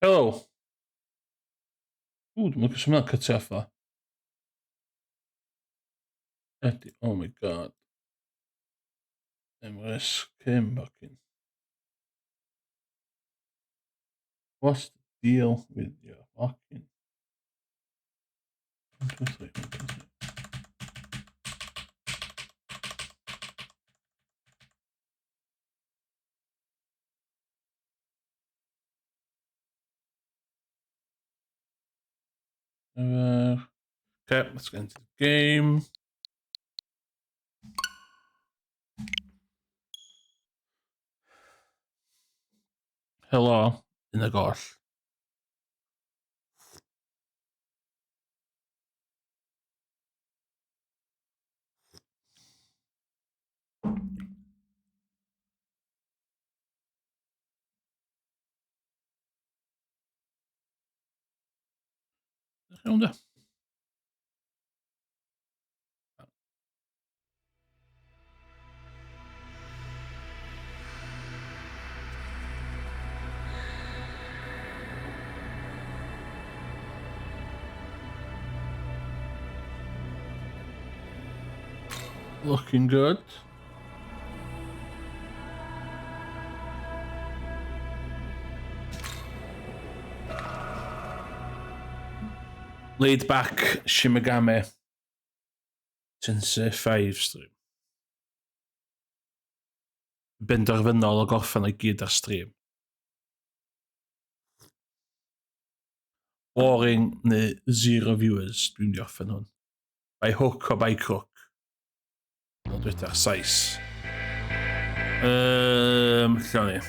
Hello. Ww, dwi'n mwyn hwnna'n cytio off o. Ydy, oh my god. Emrys Kim fucking. What's the deal with your fucking... 1, 2, 3, 1, 2, 3. Okay, let's get into the game. Helo, yn y goll. Iawn da. Looking good. Laid back Shimigami. Tensei 5 stream. Benderfynol o gorffen o'i gyd ar stream. Boring neu zero viewers, dwi'n di orffen hwn. By hook or by crook. Fel dweud ar Sais. Lle o'n i?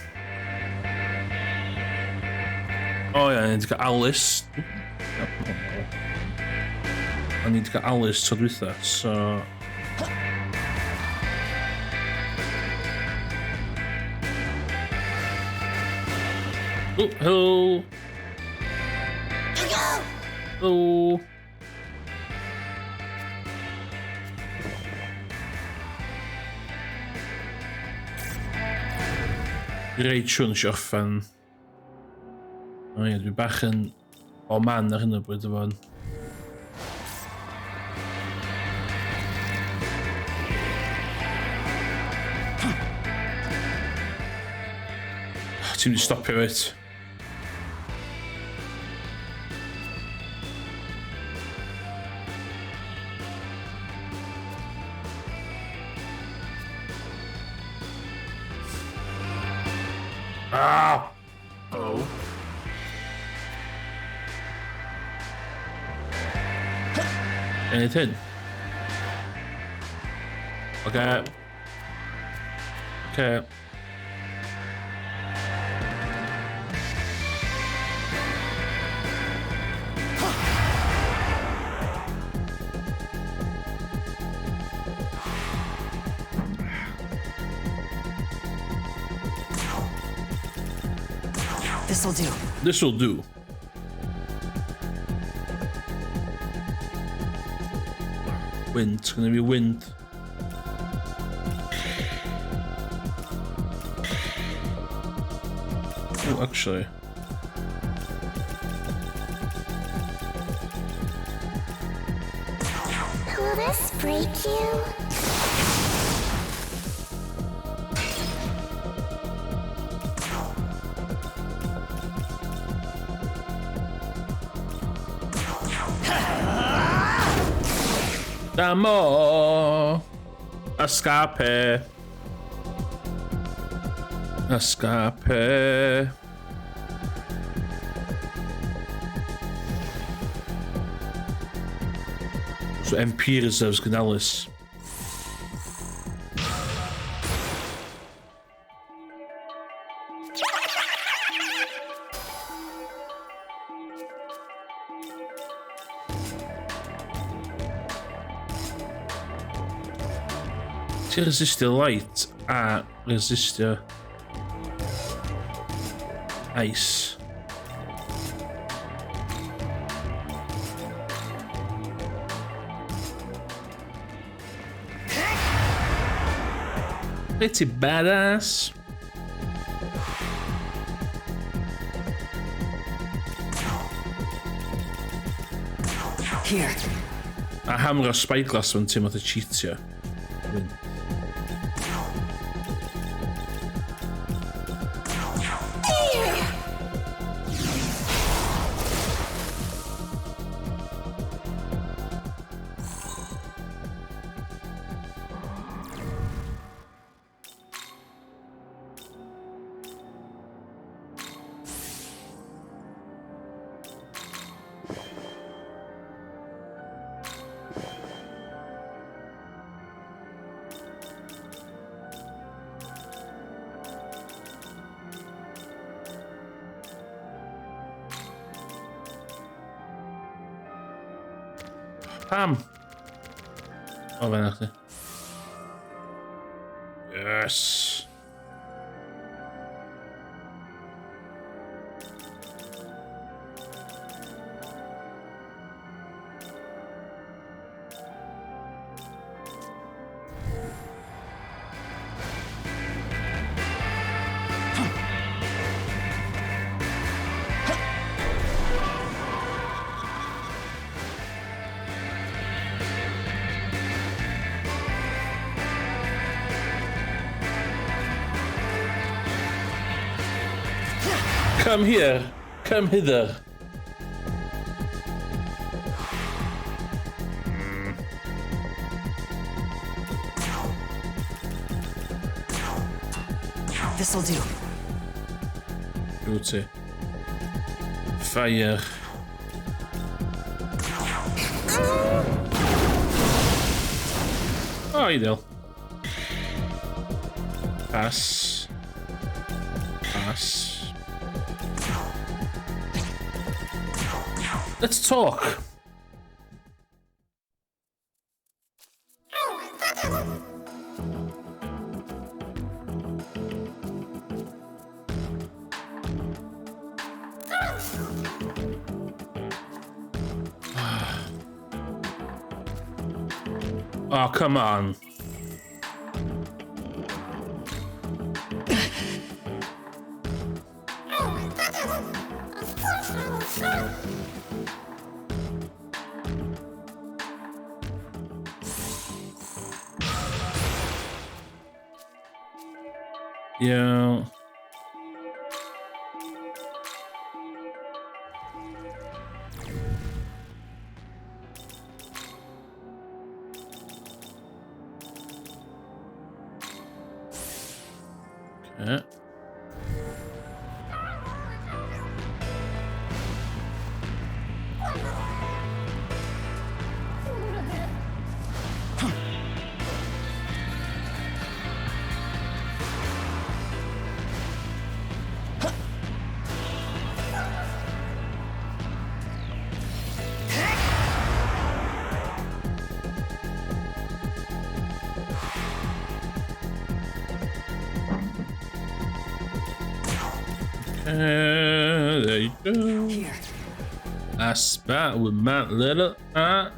O ia, ni wedi cael Alice. O'n i wedi cael Alice tro dwytha, so... Oh, hello! Hello! Reit siwn eisiau orffen. O ie, dwi bach yn o man ar hyn o bryd efo hwn. Ti'n mynd i stopio fe? Ah! Oh. Anything? Okay. Okay. This'll do. This'll do. Wind, it's gonna be wind. Oh, actually. Will this break you? Damo! Escape! Escape! So MP reserves gan Alice. Ti'n resistio light a resistio ice. Pretty badass. Here. A hamro spyglass fan ti'n math o cheatio. Win. Pam? O, fe chdi. Yes! Come here. Come hither. This'll do. Dwi ti. Fire. Oh, ideal. Pass. Pass. Let's talk. Oh, come on. Yeah. Okay. There you go. Here. I spy with my little eye.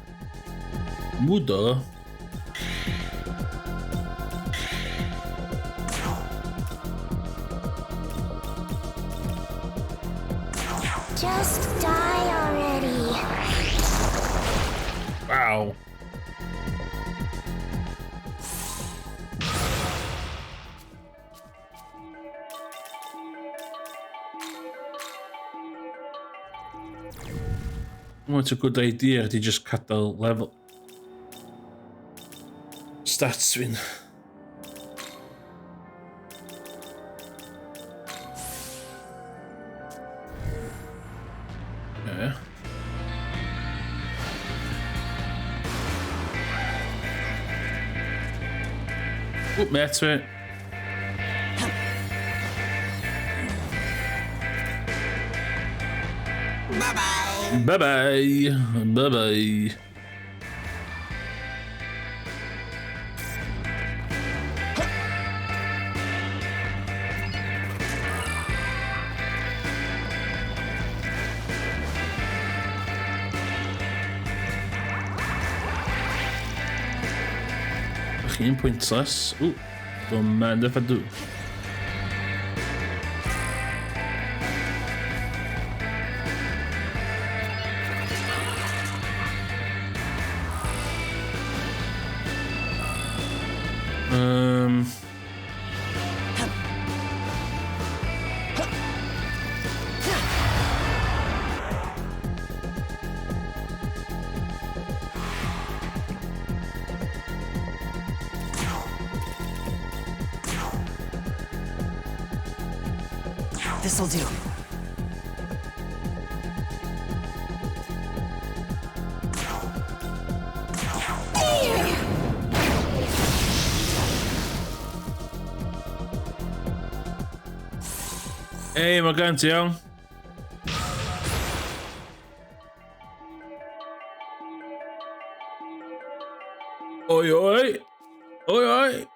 Muda. Just die already. Wow. Well, it's a good idea to just cut the level stats fi'n. Yeah. Oop, that's it. Bye-bye. Bye-bye. Bye-bye. Chi'n pointless. Ooh, don't mind if I do. This'll do. Ei, mae gen ti iawn. Oi, oi. Oi, oi.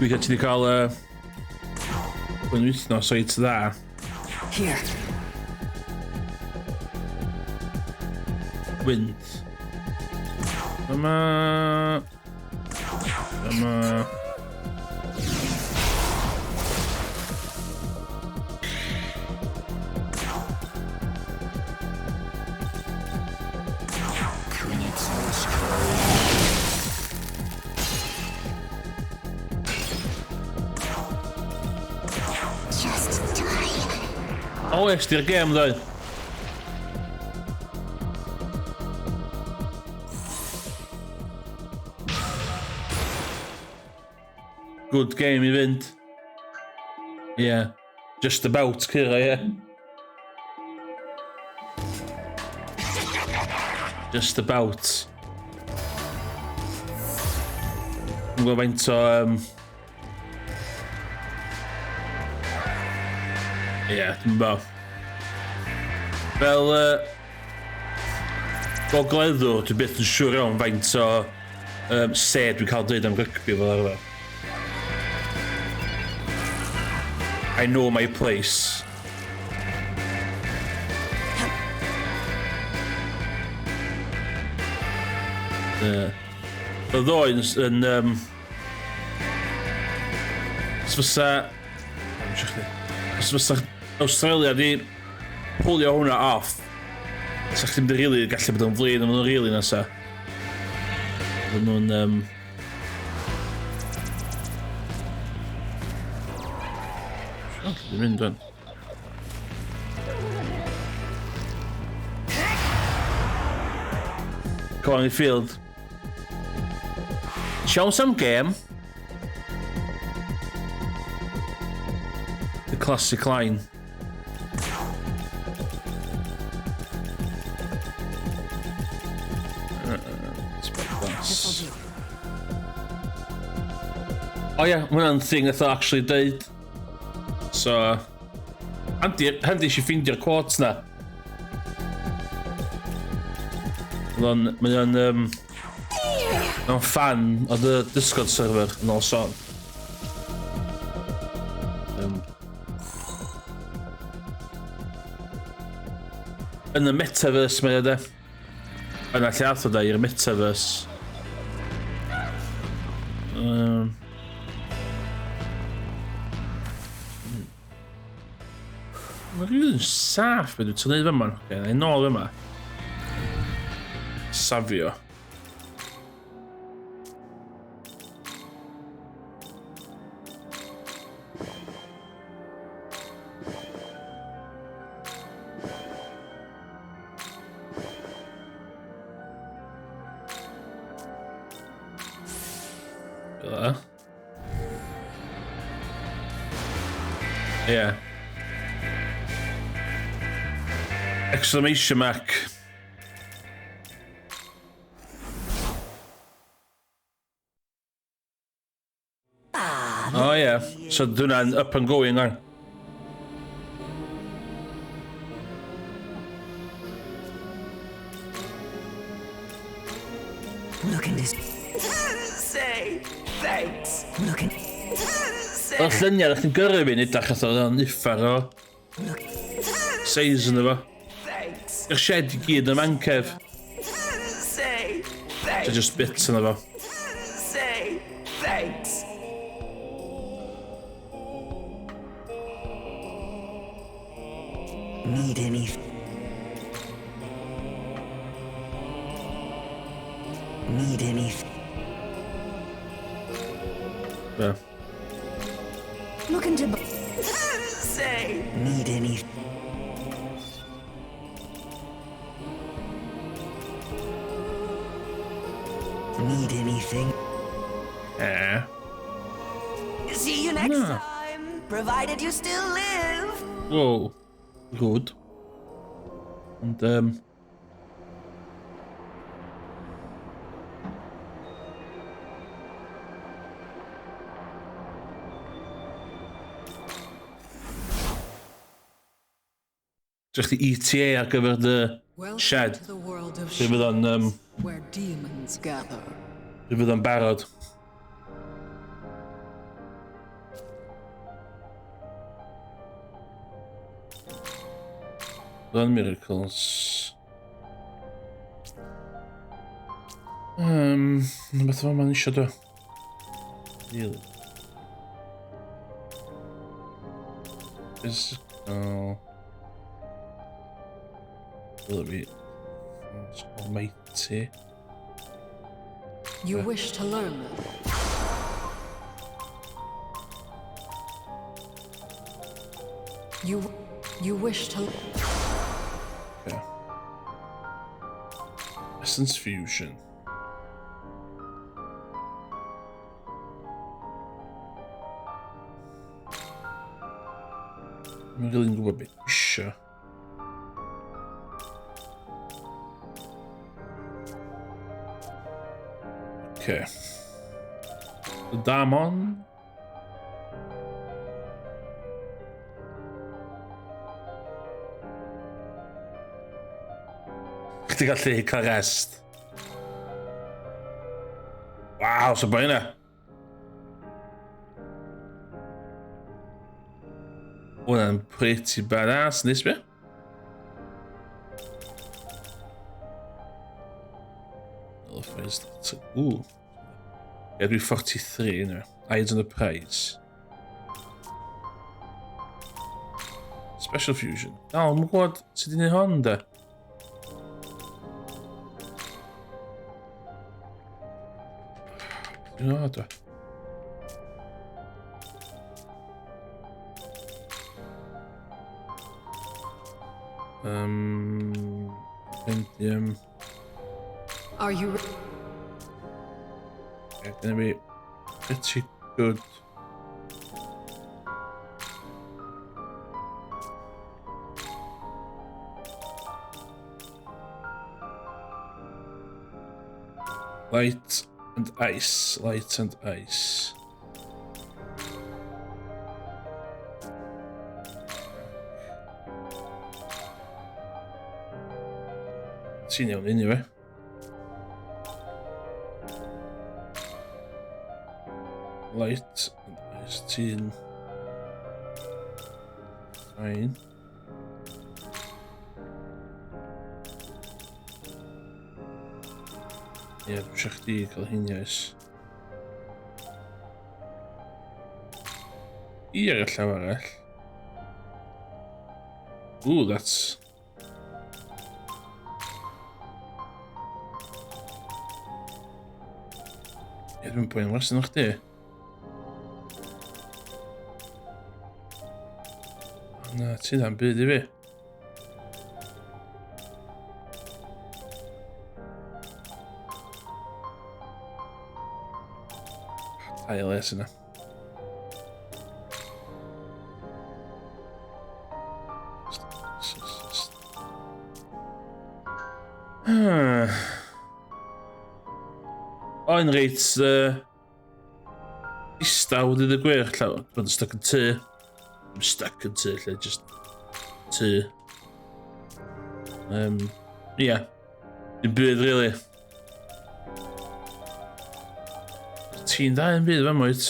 Dwi'n ti wedi cael penwythnos reit dda. Here. Wynt. Yma. Yma. Just die. O, es di'r gêm ddoe. Good game i fynd. Yeah. Just about curo, yeah. Just about. Dwi'n gwybod faint o... Ie, yeah, dwi'n gwybod. Fel gogleddwr, dwi byth yn siŵr iawn faint o se dwi'n cael dweud am rygbi fel arfer. I know my place. Ie. Y ddoe yn os fysa... Os fysa Australia di pwlio hwnna off, sa chdi'n mynd rili gallu bod yn flin am nhw'n rili nesa. Oedden nhw'n... O, dwi'n mynd fan. Corney Field. Siawns am gêm. The classic line. This'll do. O ie, ma' hwnna'n thing nath o actually deud. So, handi eisiau ffeindio'r quotes na. Oedd Mae o'n mae o'n fan o the Discord server yn ôl sôn. Yn y metaverse mae o de. Yna lle ath o de, i'r metaverse. Mae'n rhywun saff beth dwi'n tynnu fyma. Oce, na i nôl fyma. Safio. Fel Yeah. Exclamation mark. Oh yeah. So hwnna'n up and going ar. Looking to say thanks. Looking. Say O'r lluniau ddech chi'n gyrru fi'n edrych fatha oedd o'n uffar o look. seis ynddo fo. Thanks. Yr shed i gyd yn mancave. Say So thanks. just bits ynddo fo. Say thanks. Need any? Need any? Be. Looking to say Need anything? E. See you next Na. time, provided you still live. Wow. Good. Ond, Dych chi ETA ar gyfer dy shed. Pryd fydd o'n... Pryd fydd o'n barod. Learn miracles. Beth o'n ma'n eisiau do? Really? Physical. Will it be almighty? You wish to learn them. You wish to. Okay. Essence fusion. Mae'n rili'n gwybod beth isio. Okay. The Damon. Chdi gallu cael rest. Waw, so boi yna. Hwnna'n pretty badass, nes be? Ooh. Yeah, dwi 43 anyway. Eyes on the prize. Special fusion. O, oh, gwybod sut i wneud hon, de. Dwi'n o, dwi. Pentium. Are you Yeah, gonna be pretty good. Light and ice, light and ice. Ti'n iawn anyway. Light and ice, ti'n fine. Ie, yeah, dwi eisiau chdi cael hyn, oes. I ar y llaw arall. Ooh, that's... Ie, dwi'n poen wers yn chdi. Na, ti dda'n byd i fi. Dau les yna. O'n reit istaw, dweud y gwir, llaw, bod yn stuck yn tŷ. I'm stuck yn tŷ, lle, just tŷ. Ie. Dim byd, really. Ti'n da yn byd, fe mwyt.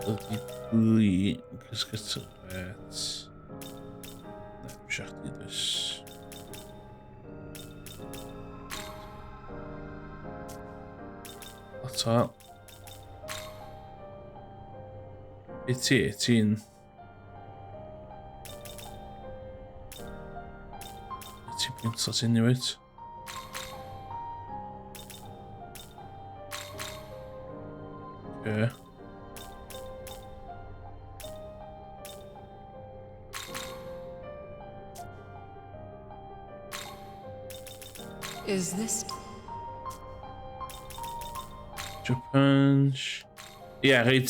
Ydy gli, cysgytret. Na, dwi'n siarad chdi, does. Lot o... I ti, ti'n... Ti'n pointless anyway. Okay. Is this Japan's... Ie, yeah, reit...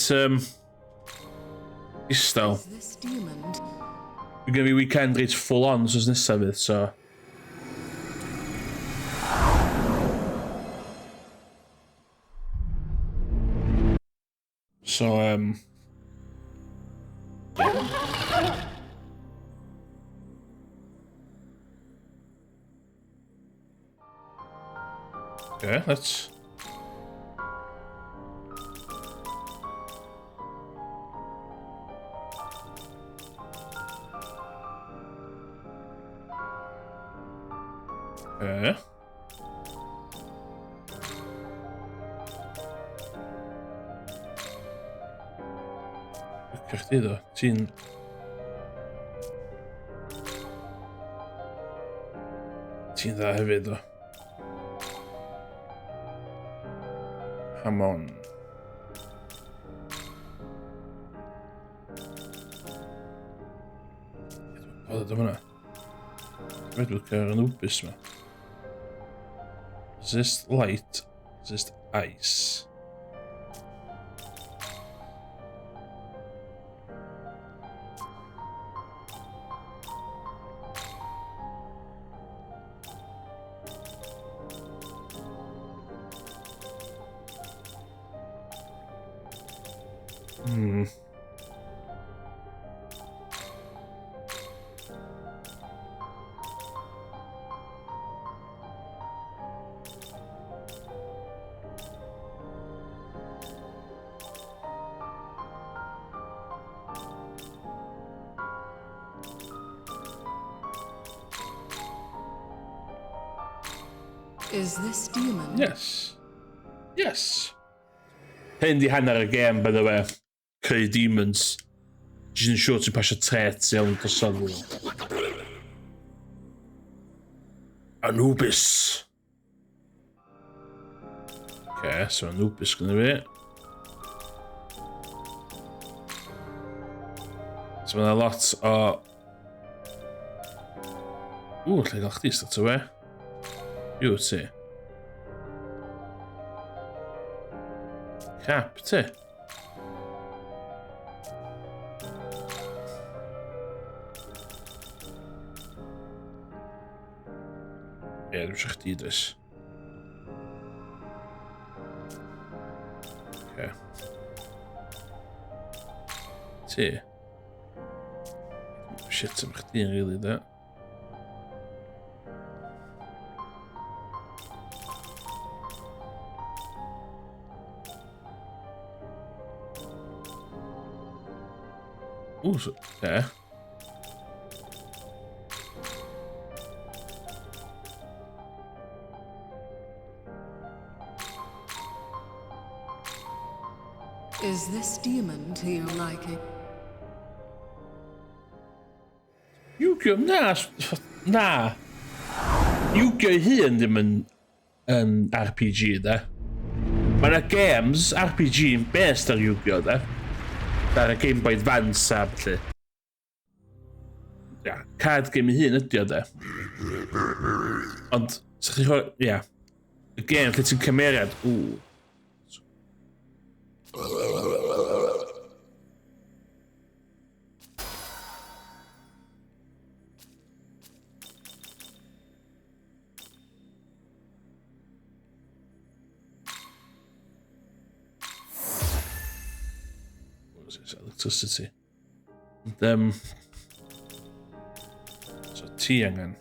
Distaw. Is this demon? Dwi'n gonna be weekend reit full on sos nesaf fydd, so... So, Okay, let's... Okay. Licio chdi ddo. Ti'n... Ti'n dda hefyd ddo. Hamon. Dwi'n gwybod hwnna. Dwi'n licio ar Anubis ma. Resist light, resist ice. Is this demon? Yes. Yes. Hyn di hanner y gêm, by the way. Creu demons. Jyst yn siŵr ti'n pasio traits iawn drosodd. Anubis. Okay, so Anubis gynna fi. So mae yna lot o... Ww, lle gael chdi straight away. Yw ti. Cap, ti. Ie, yeah, dwi'n eisiau chdi, does. Okay. Ti. Shit am chdi'n rili, da. Ooh, so, yeah. Is this demon to your liking? Yu-Gi-Oh! Na, na. Yu-Gi-Oh! ei hun ddim yn, yn RPG, de. Mae yna games RPG yn based ar Yu-Gi-Oh! de. Ar y Game Boy Advance a felly. Ia, card game ei hun ydi o, de. Ond, sa chi'n chwarae, ia. Y game lle ti'n cymeriad, ww. What is this? Electricity. Ond, so ti angen.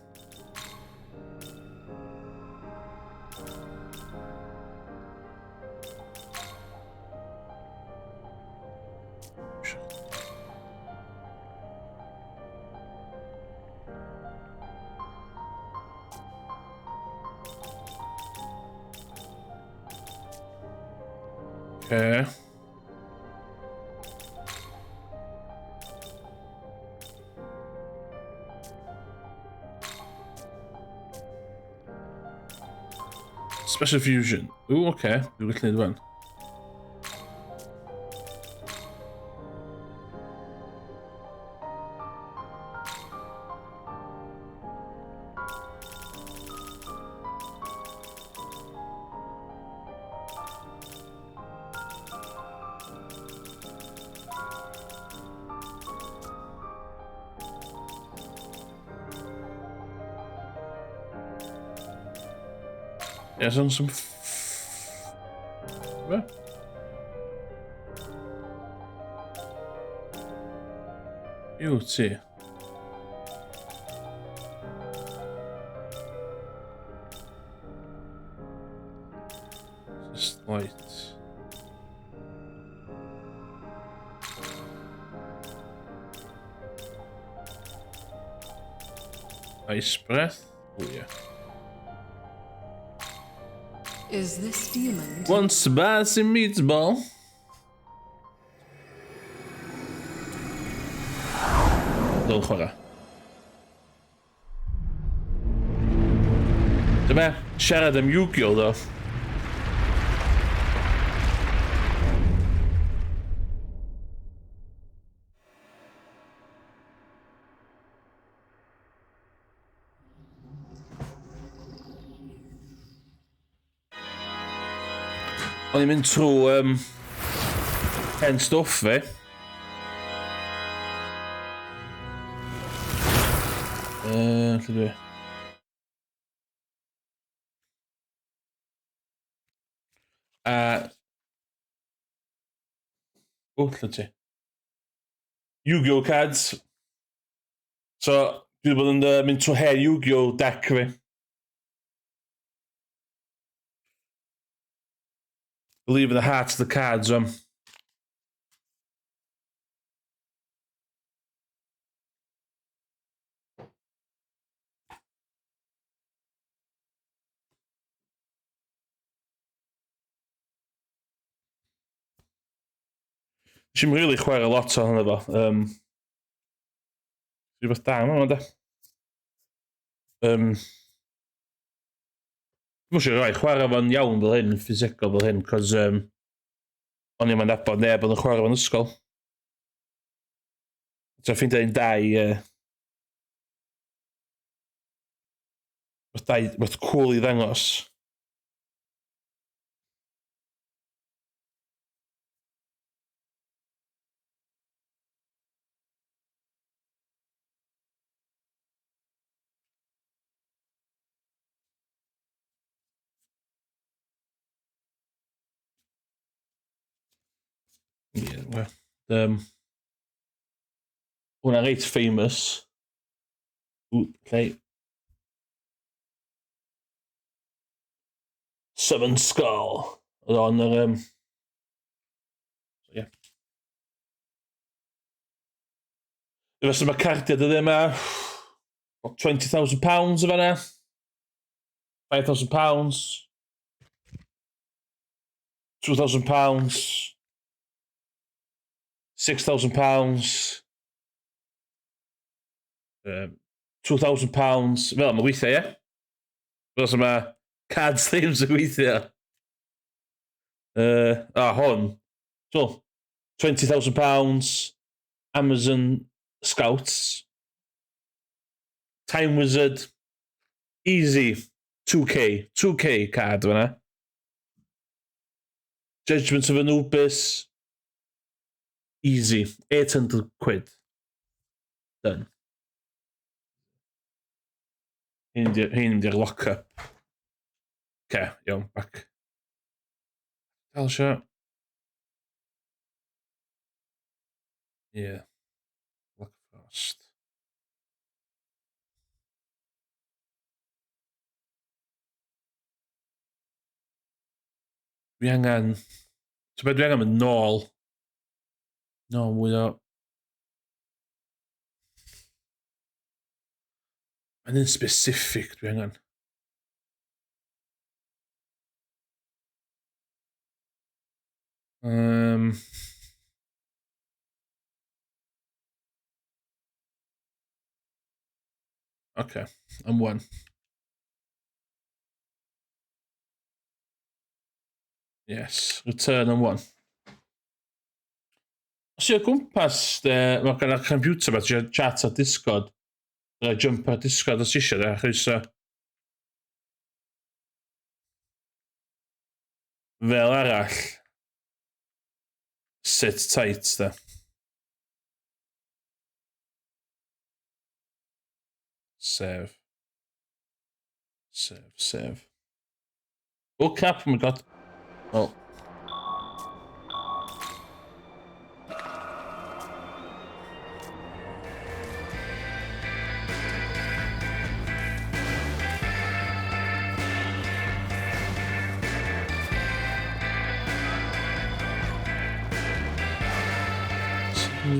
Okay. Special Fusion. Ooh, okay. Dwi'n gallu neud hwn. Yes, on some... Be? Yw ti? Just light. Ice breath? Oh yeah. Is this demon One spicy meatball. Dwi'n chwarae. Dyma, siarad am Yu-Gi-Oh! Ddo. O'n i'n mynd trwy um, hen stwff fi. Lle dwi? A... O, lle ti? Yu-Gi-Oh cards. So, dwi wedi bod yn uh, mynd trwy hen Yu-Gi-Oh deck fi. Believe in the heart of the cards, um. Nes i'm really chwarae lot ohono fo. Um, rhywbeth da yma, de. Um, Dwi'n siŵr rhaid chwarae fo'n iawn fel hyn, ffisegol fel hyn, cos um, o'n i'n nabod neb oedd yn chwarae fo'n ysgol. So ffeindio un dau... Uh, dau, wrth cool i ddangos. Yeah, well, hwnna reit famous. Ooh, okay. Seven Skull. Oedd o'n yr... Um... So, yeah. Fysa mae cardiau dyddiau yma, £20,000 o fanna. £5,000. £2,000. £6,000. Um, £2,000. Fel mae'n gweithio, ie? Fel mae card streams yn gweithio. A hwn. So, £20,000. Amazon Scouts. Time Wizard. Easy. 2K. 2K card fyna. Judgment of Anubis. Easy. 800 quid. Done. Hyn di'r lock-up. Okay, iawn, back. Dal eisiau. Yeah. Black Frost. Dwi angen... So beth dwi angen mynd nôl. No, mwy o... Mae'n un specific dwi angen. Okay, I'm one. Yes, return on one. Os yw'r gwmpas, de, mae gan y computer ma, ti'n chat ar Discord, dda jump ar Discord os eisiau, de, achos fel arall, sit tight, de. Save. Save, save. Oh crap, oh my God. Well.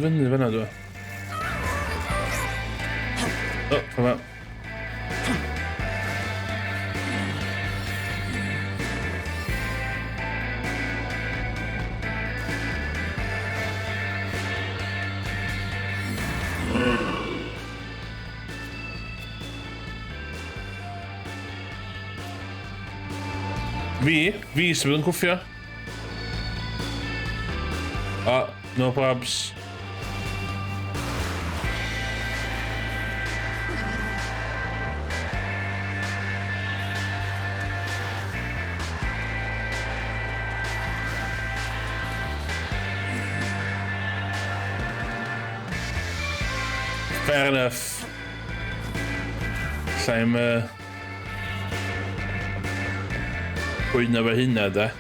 Fyny fyna dwi. O, come on. Fi sydd yn cwffio. O, no probs. Fair enough. Llai'm pwyno fo hynna, da.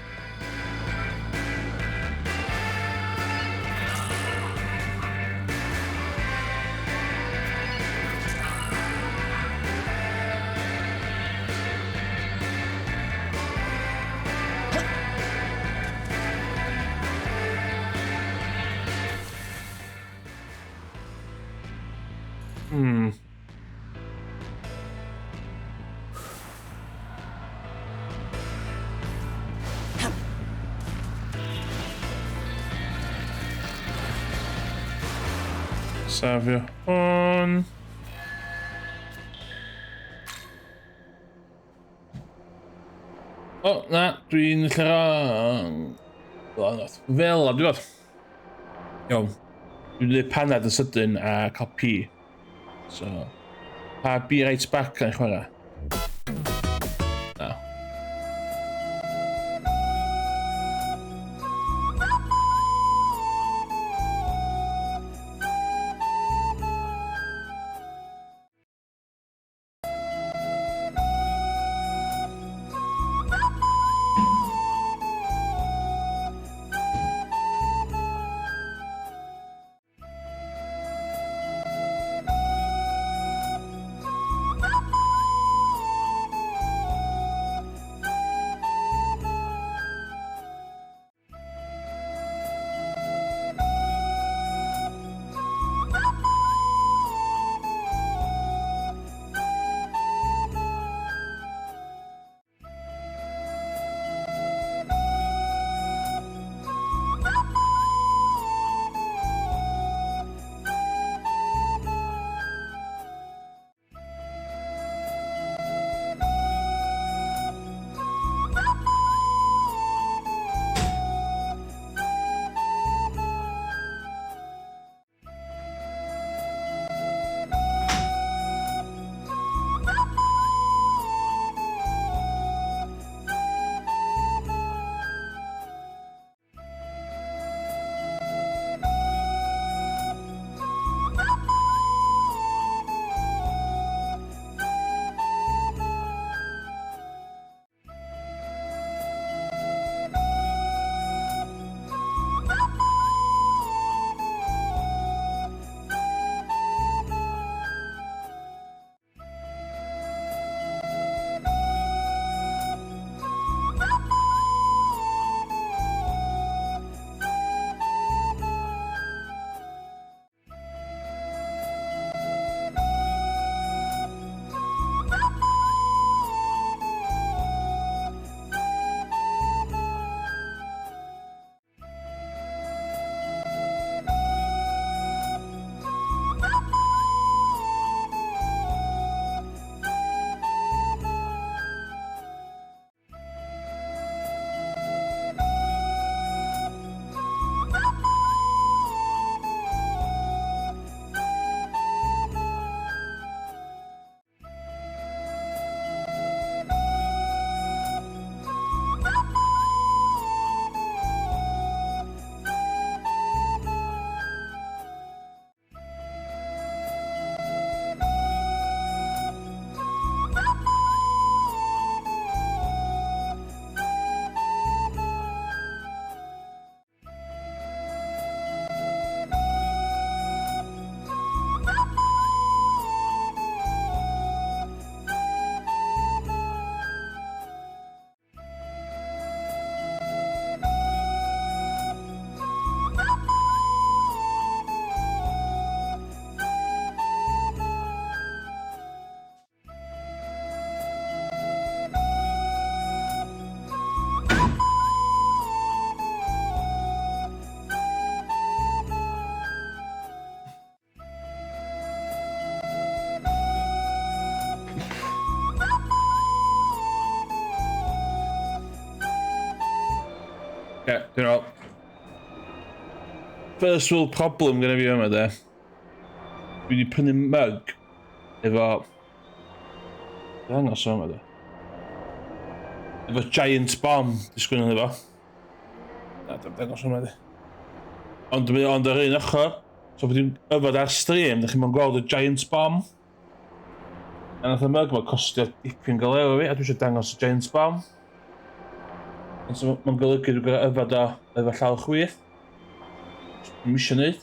Safio hwn. O, na, dwi'n lle wrong. Fel a dwi'n fod. Iawn. Dwi'n gwneud panad yn sydyn a cael pi. So, pa be right back yn chwarae? Na. Oce, dwi'n ôl. First world problem gyda fi yma, de. Dwi wedi prynu mug efo... Dangos yma, de. Efo giant bomb, di sgwini efo. Na, dwi'n dangos yma, de. Ond, ond ar un ochr, so bod i'n yfed ar stream, da chi'n gweld y giant bomb. A nath y mug ma costio dipyn go lew i fi, a dwi eisiau dangos y giant bomb. Ond so mae'n golygu dwi'n gorau yfed o efo llaw chwith. Dwi'n eisiau neud.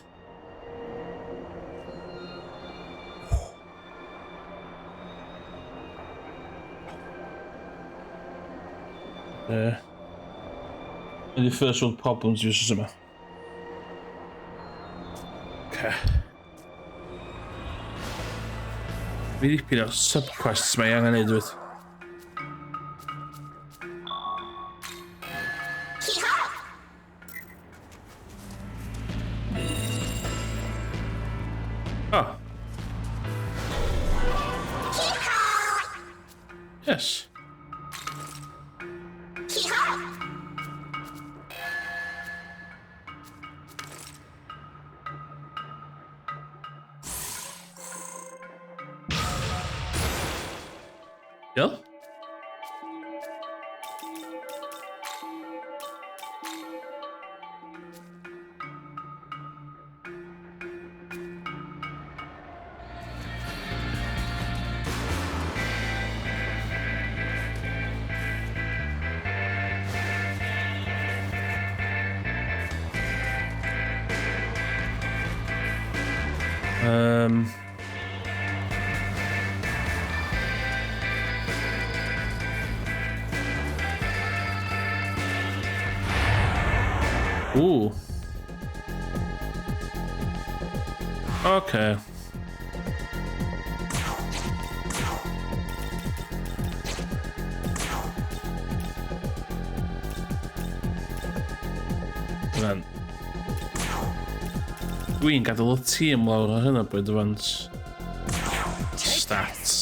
Ydy first world problems i wrth yma. Okay. Fi dipyn o'r subquests mae angen neud wyt. Oh. Yes. Diolch. Ooh. Okay. Fan. Dwi'n gadael y tîm lawr ar hyn o bryd rŵan. Stats.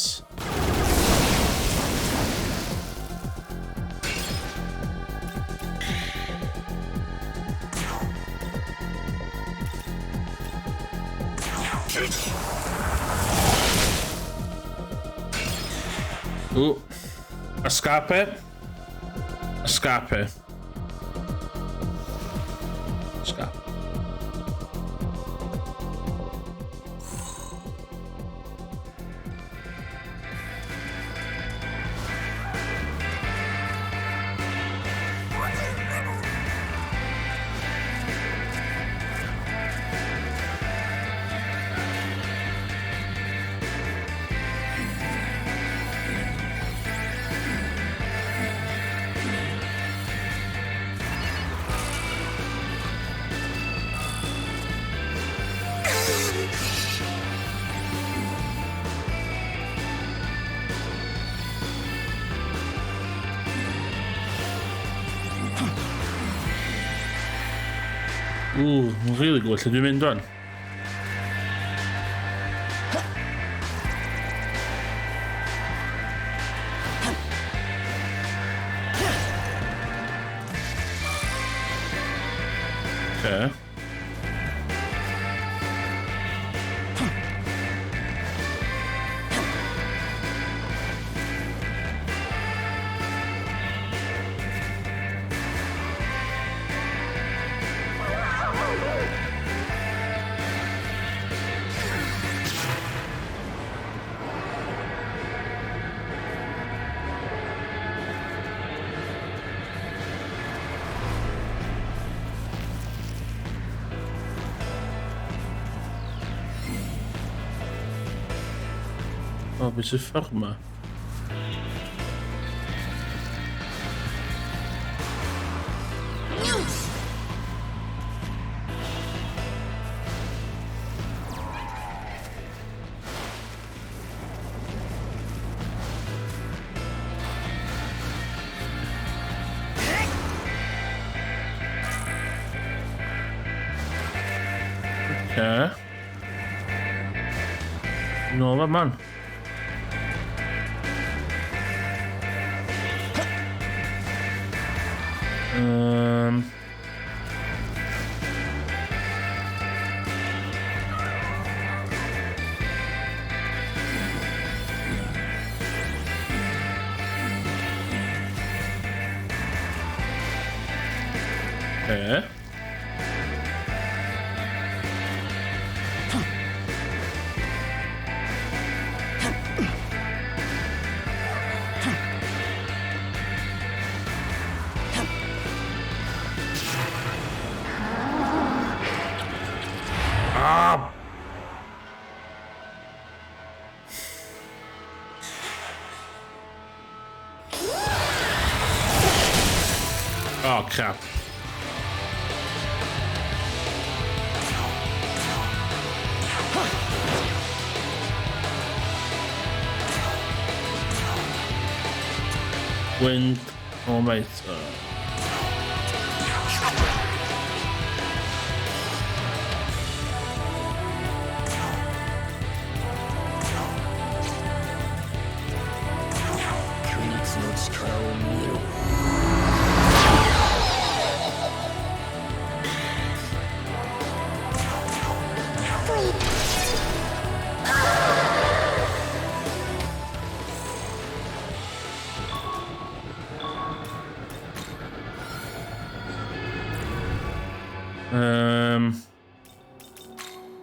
Ooh. Escape. Escape. Escape. Ooh, mae'n really good lle dwi'n mynd rwan. Okay. O, beth sy'n ffordd yma? Okay. Nôl fa man. Okay. Ah! Oh, crap. Wind. Oh, mate.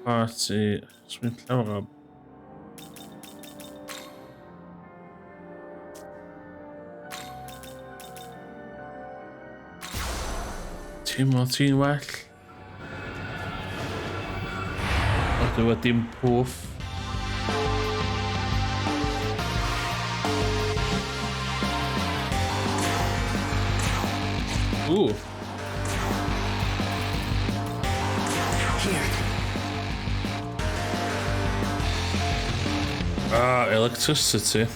Party. Swn llawer o... Teimlo ti'n well? O, dwi wedi pwff. Ooh. Here. Ah, electricity.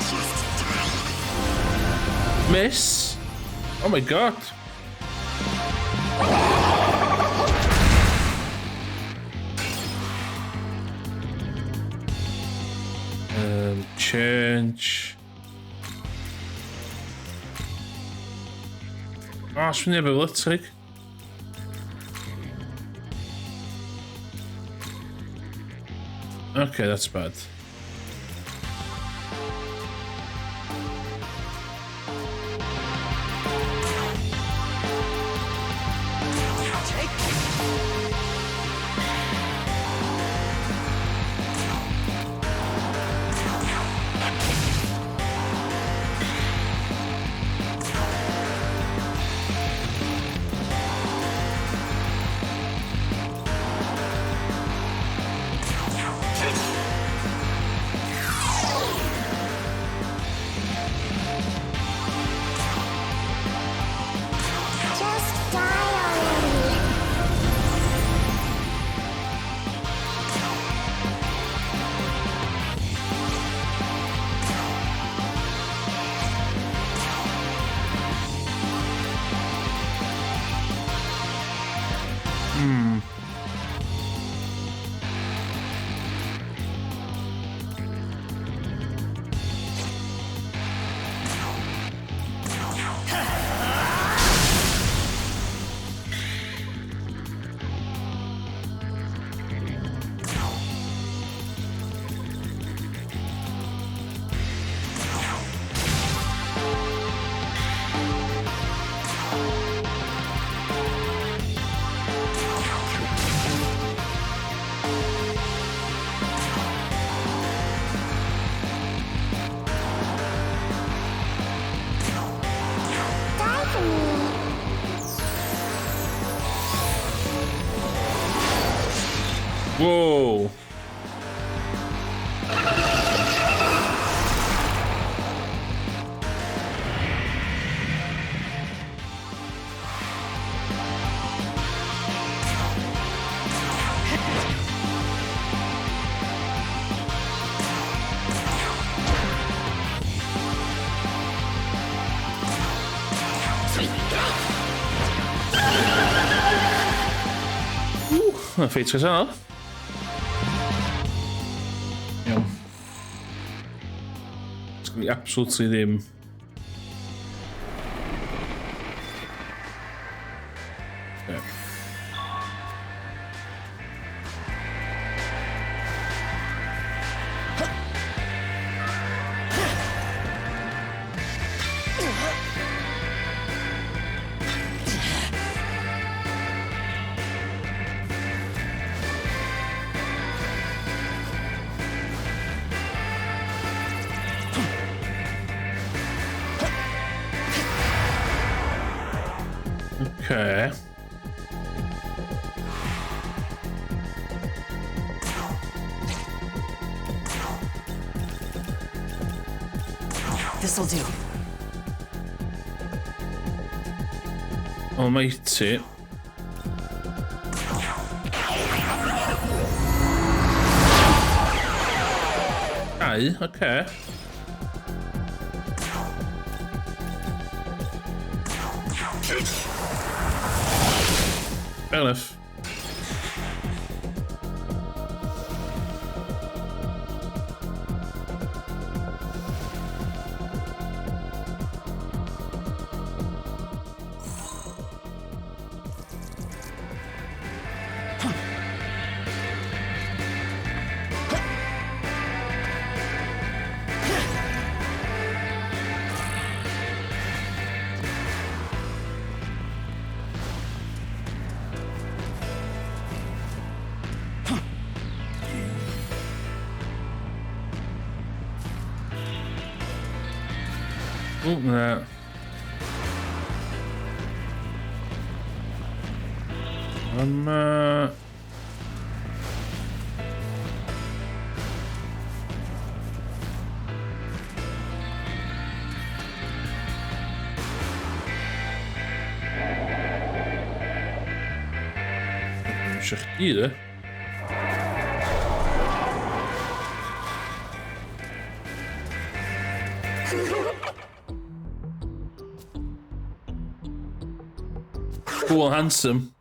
Just die. Miss? Oh my god. Change. Oh, swn i efo electric. Okay, that's bad. Just die already. Die for me. Whoa. Ww, ffeit gyda. Dwi absolutely ddim. Yeah. Okay. This'll do. Almighty. Dau, oce. Okay. Fair enough. Ww, na. Yma... Eisiau chdi, de? Cool and handsome.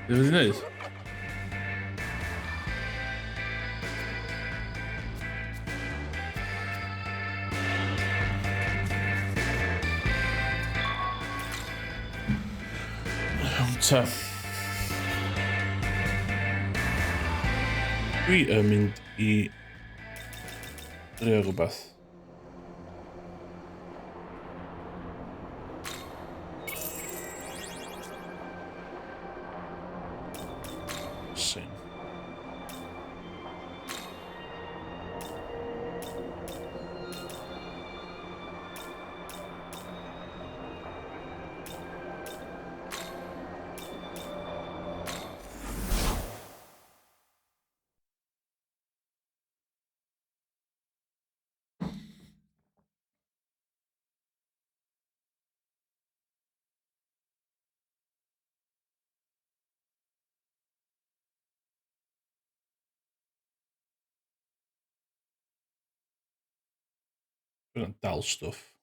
Be wedi wneud? Iawn ta. Dwi yn mynd i drio rhywbeth. Sing. Dwi'n dal stwff.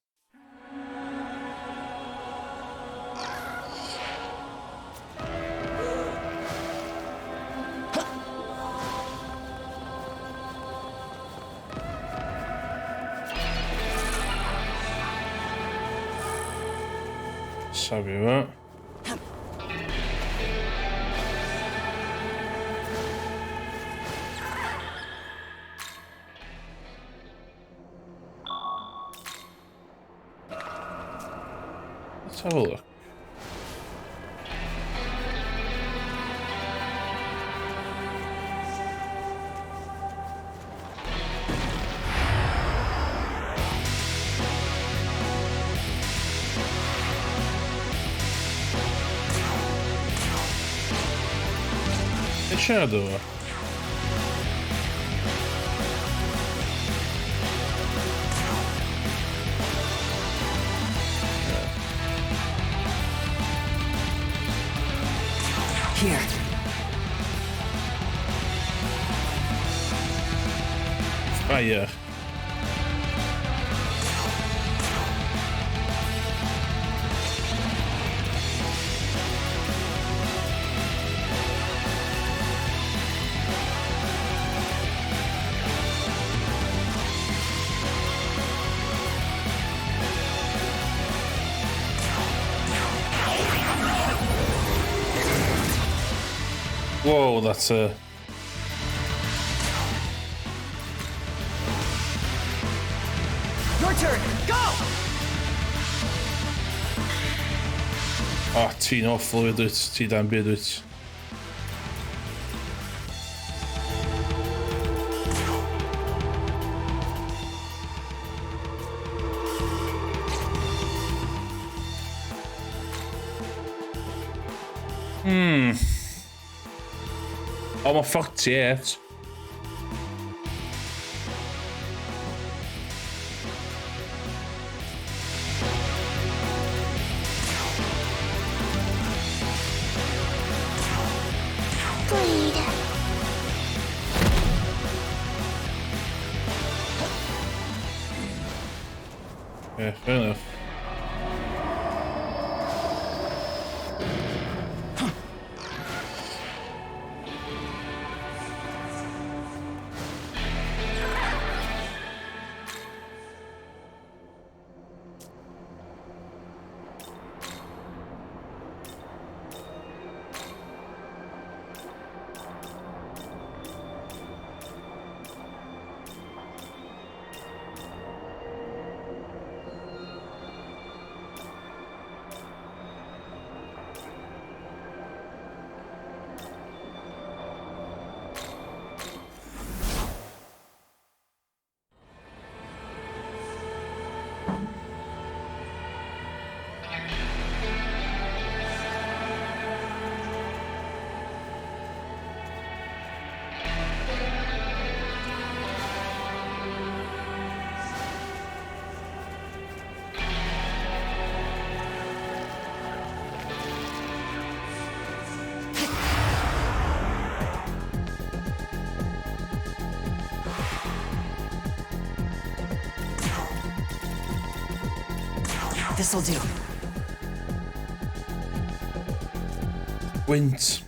Safio fo. Let's have a look. Be siarad efo? Here. Fire. Whoa, that's a... Your turn. Go! O, ti'n awful fyd wyt. Ti dan byd wyt. O, mae 48. Bleed. Yeah, fair enough. This'll do. Gwynt.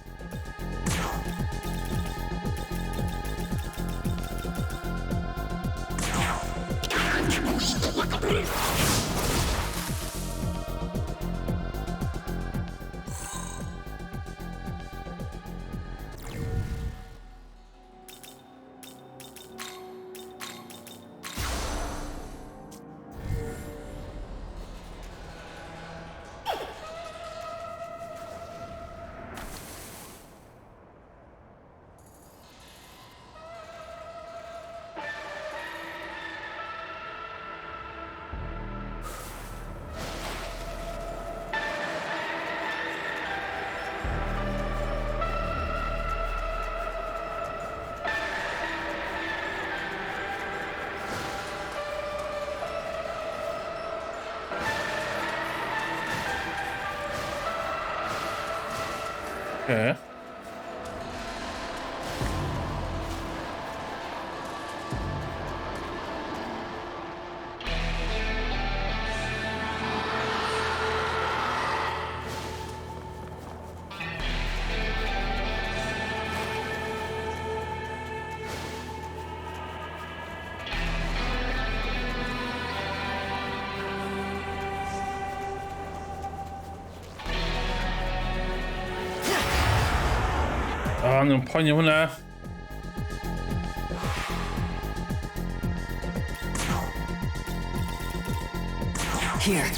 Okay. O, angen poeni hwnna. Here.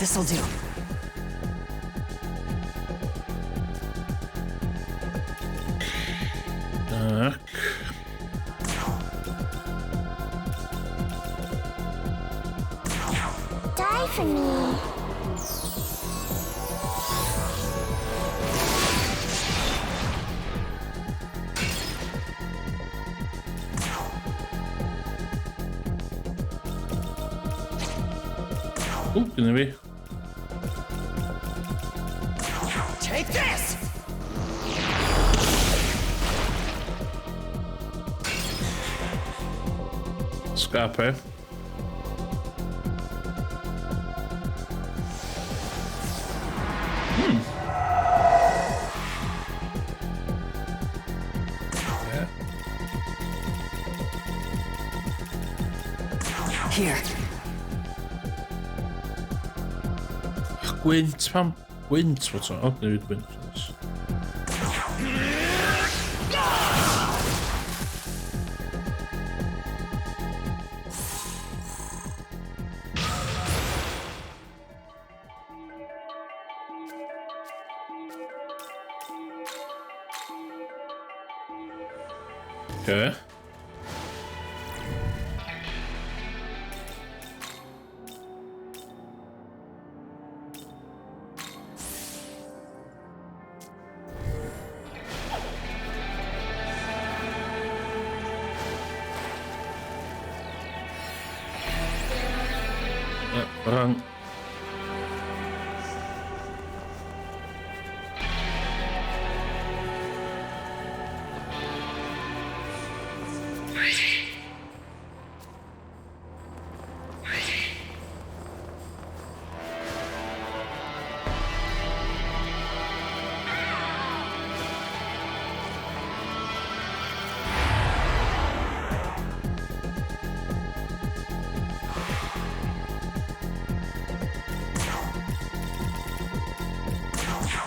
This'll do. Ac. Die for me. Ww, gynnu fi. Take this! Scarpe. Yeah. Here. Gwynt, pam? Gwynt, what's on? O, newid gwynt. Okay. Wrong.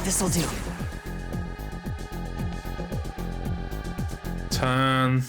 This'll do. Tan.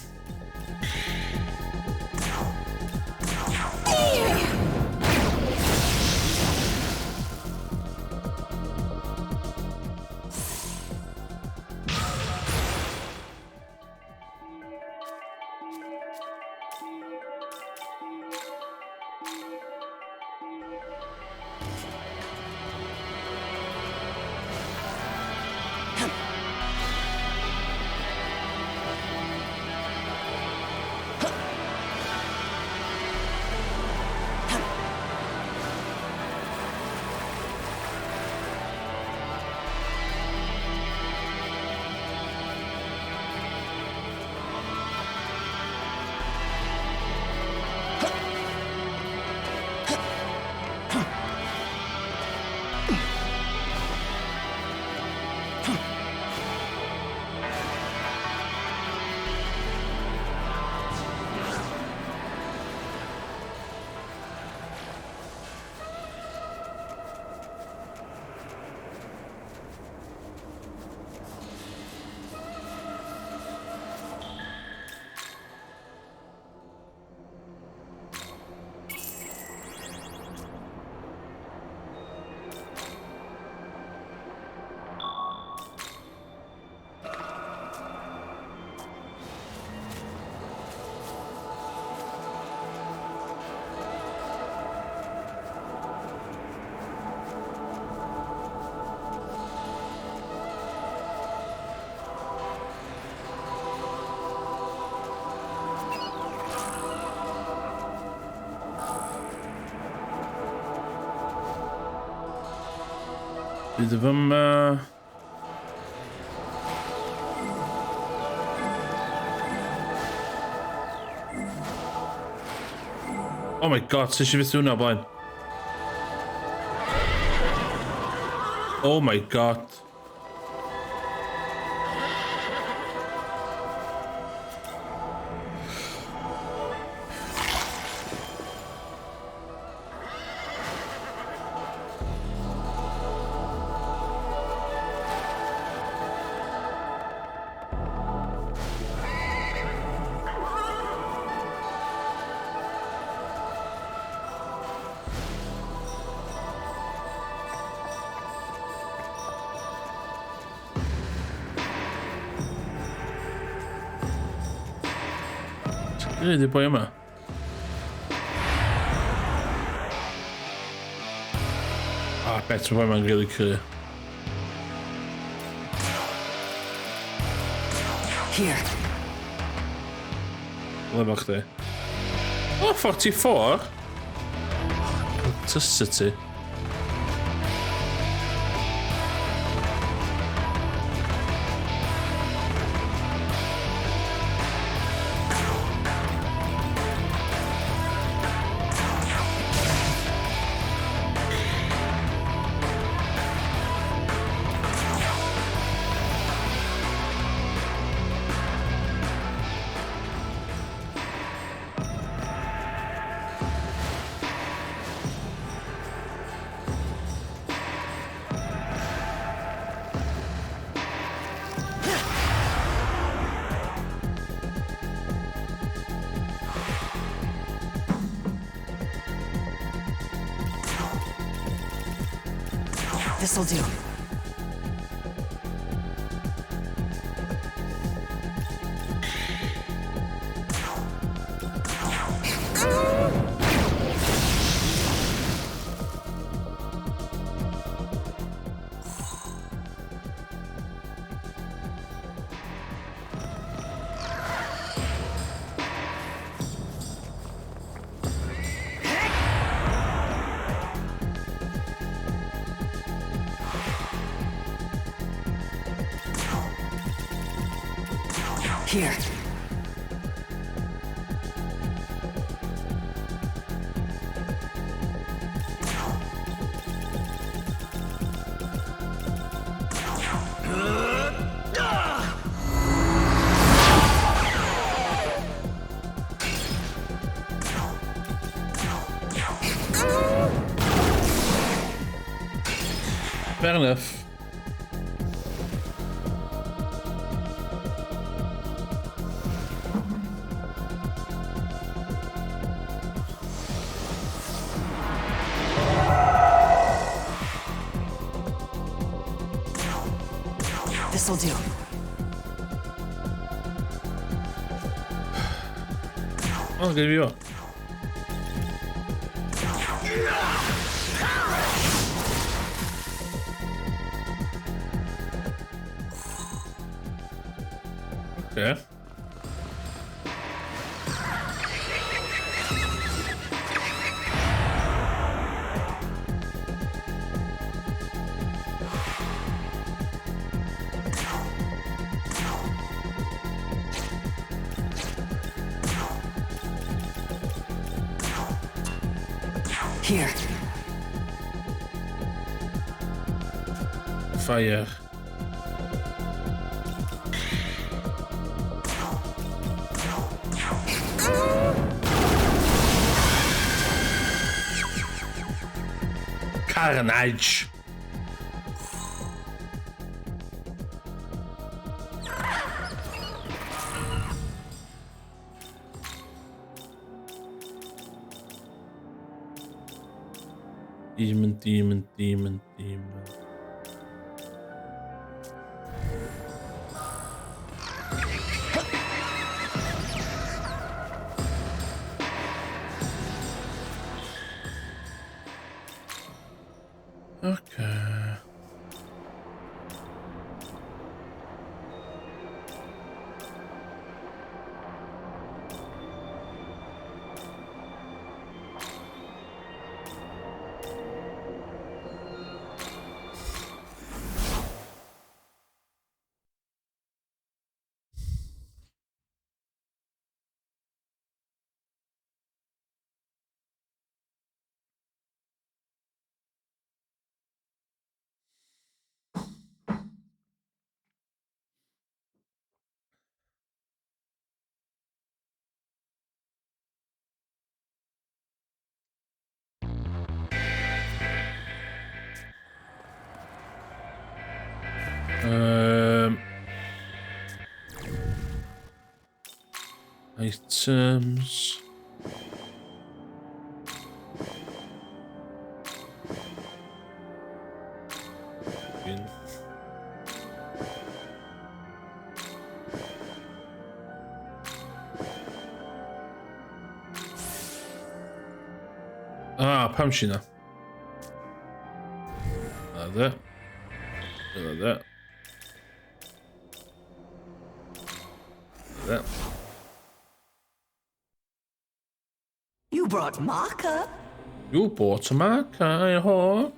Bydd y fyma. Oh my god, sut i fyth hwnna blaen? Oh my god. Be di boi yma? Ah, bet mae boi yma'n really cry. Here. Le fo chdi? Oh, 44? Electricity. This'll do. Here. Fair enough. This'll do. Oh, give you up. Okay. Here. Fire. Carnage. Demon, demon, demon, demon. Okay. Items. In. Ah, pam si na? Like that. Like that. Like that. You brought Maka. You bought a marker, ho.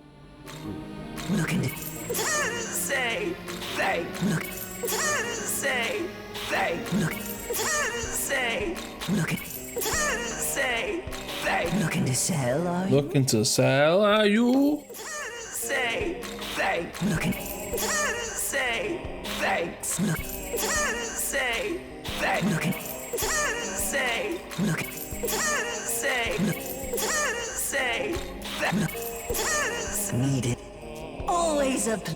Looking to Say thank. look Say thank. look Say look say thank. looking to sell, are you? Looking to sell, are you? Say thank. Looking Say thanks. look Say thank. looking Say look say say thank. need it. Always a pl-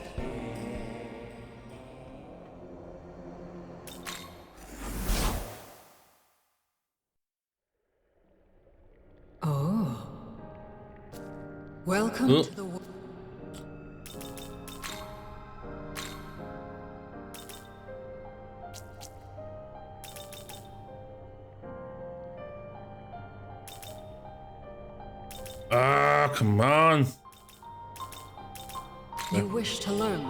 Oh. Welcome Oh. to the world. Ah, come on. You wish to learn.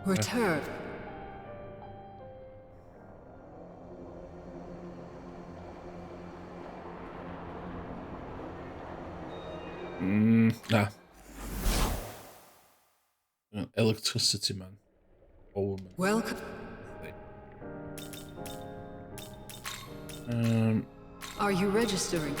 Return. Na. Electricity man. Or woman. Welcome. Are you registering?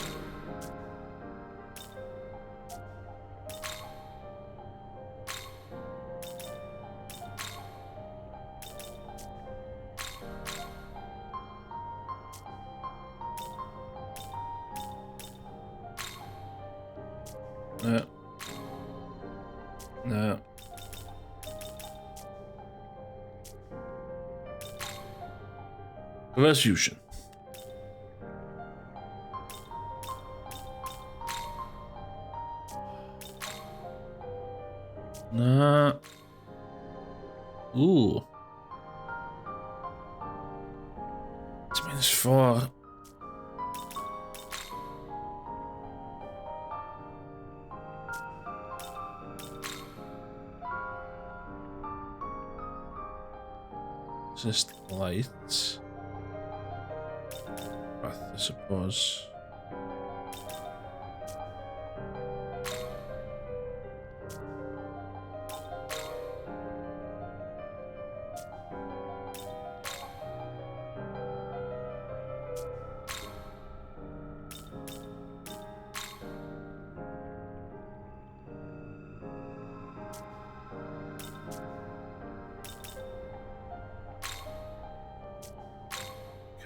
No. No. Reverse fusion. Na. Ooh. It's -4. Just light. I suppose.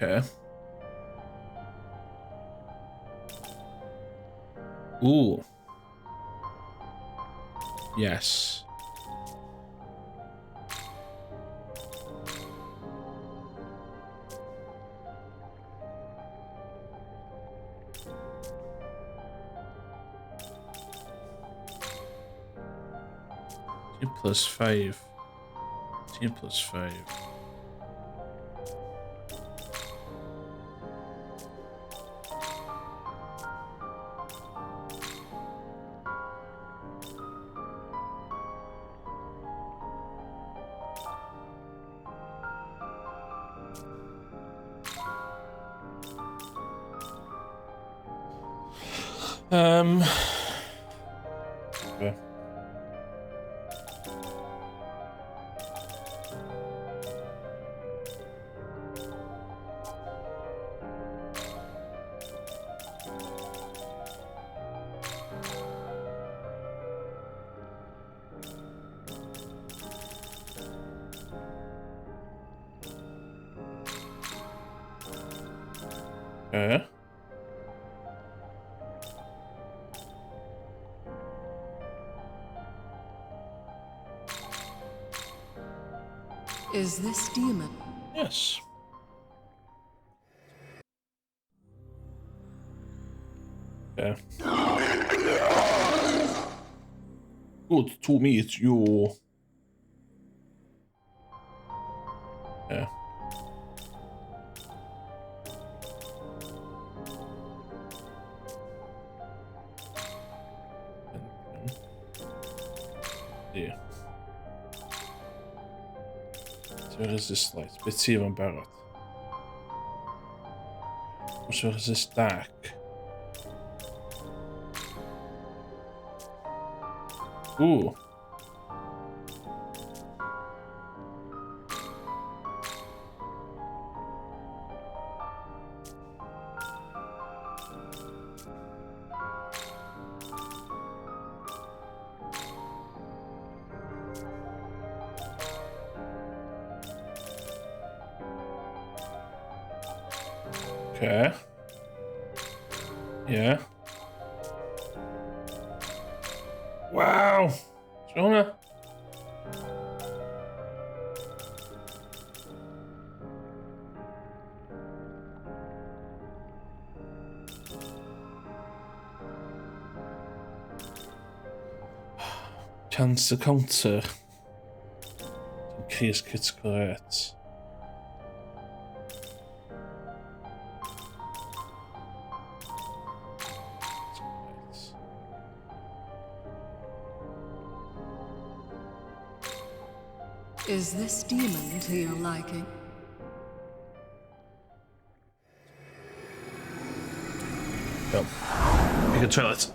Okay. Ooh. Yes. 2 + 5. 2 + 5. Okay. Okay. Is this demon? Yes. Okay. Good to meet you. Yeah. Yeah. Resist light. Beth ti efo'n barod? Os resist dark. Ooh. Okay. Yeah. Wow! So hwnna? Chance to counter. Increase critical rate. Is this demon to your liking? Go. Pick a toilet.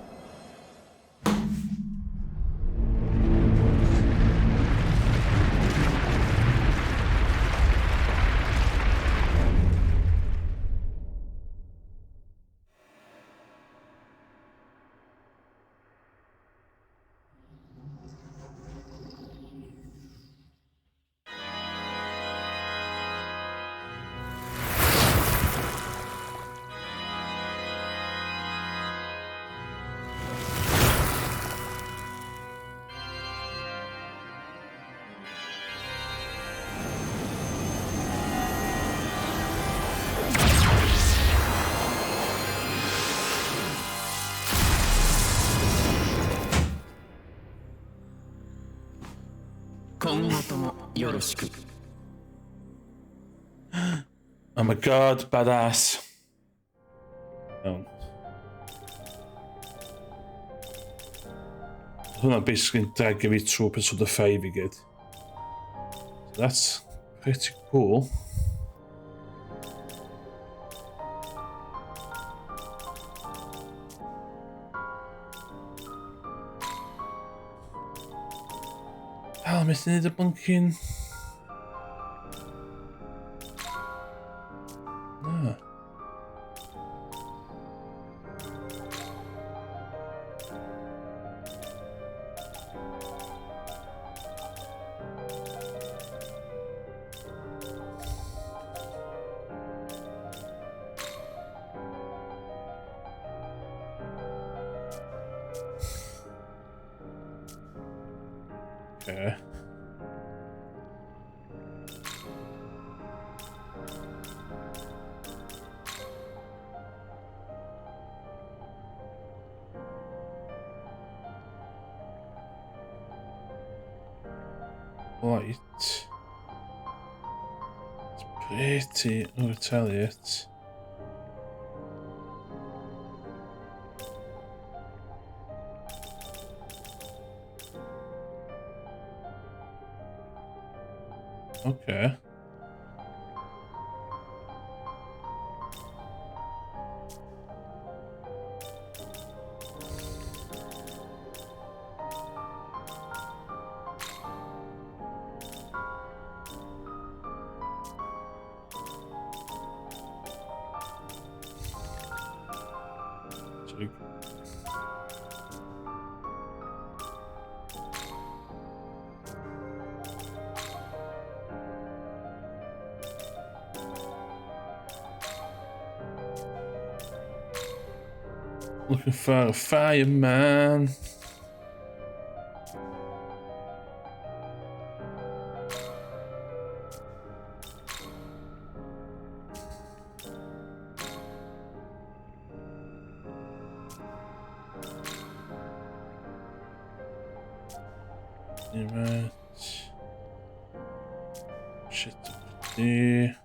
Oh my god, badass. Iawn. Hwnna'n basically dragio fi trwy episode 5 i gyd. So that's pretty cool. Dal methu neud y blinking. Na. Okay. Light. It's pretty retaliate. Okay. So looking for a fireman. Right. Shit up there.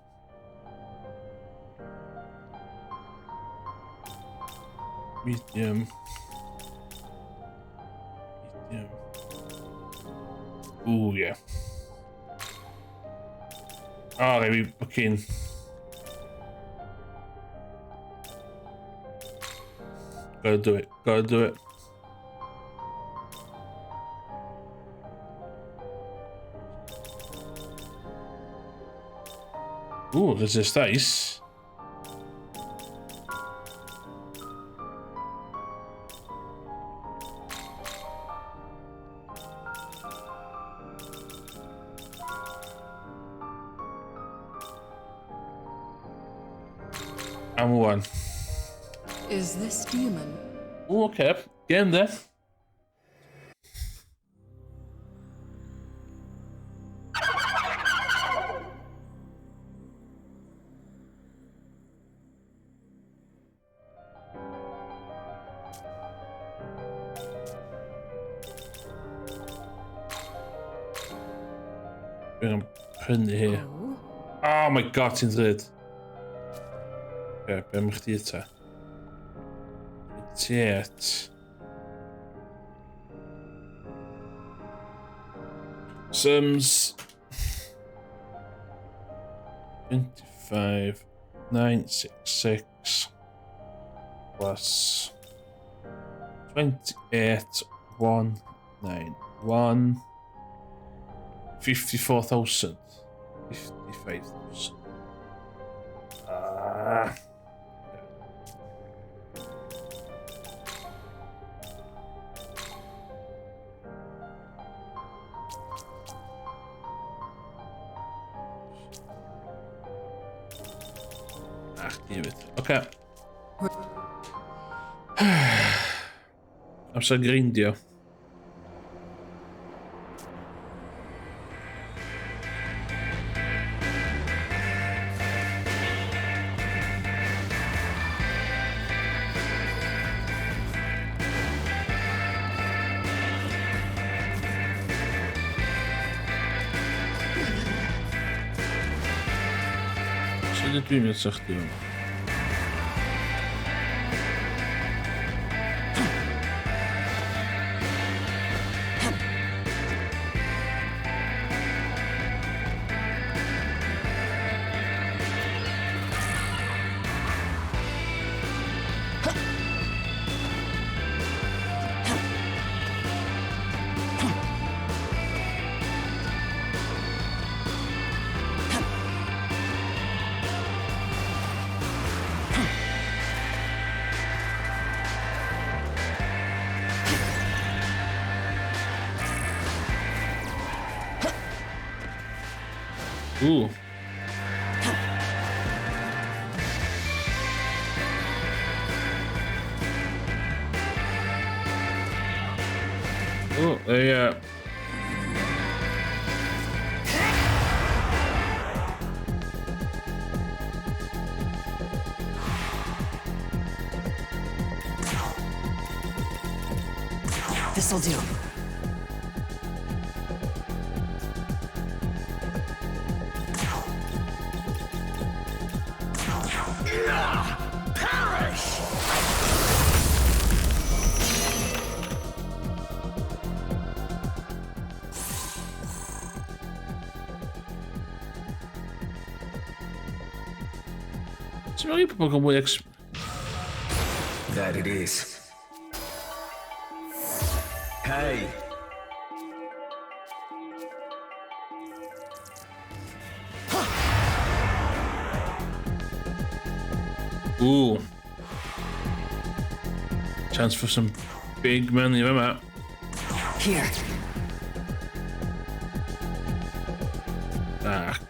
Medium. Medium. Ooh, yeah. Oh, rhaid fi fucking... Gotta do it, gotta do it. Ooh, resist ice. I'm one. Is this demon? Ooh, okay. Get in there. Dwi'n prynu hi. Oh, Oh my god, ti'n ddrud. Oce, be am chdi ta? 28. Sums. 25, 9, 6, 6, plus 28, 1, 9, 1, 54,000. 55,000. Ah. Ach, damn it. Oce. Amser grindio. Sut ydw i'n mynd chdi fan? Ooh. Oh, there you go. This'll do. Perish! Ti'n meddwl i pobl gael mwy ex... That it is. Hey. Ooh. Chance for some big money, yma. Here. Back.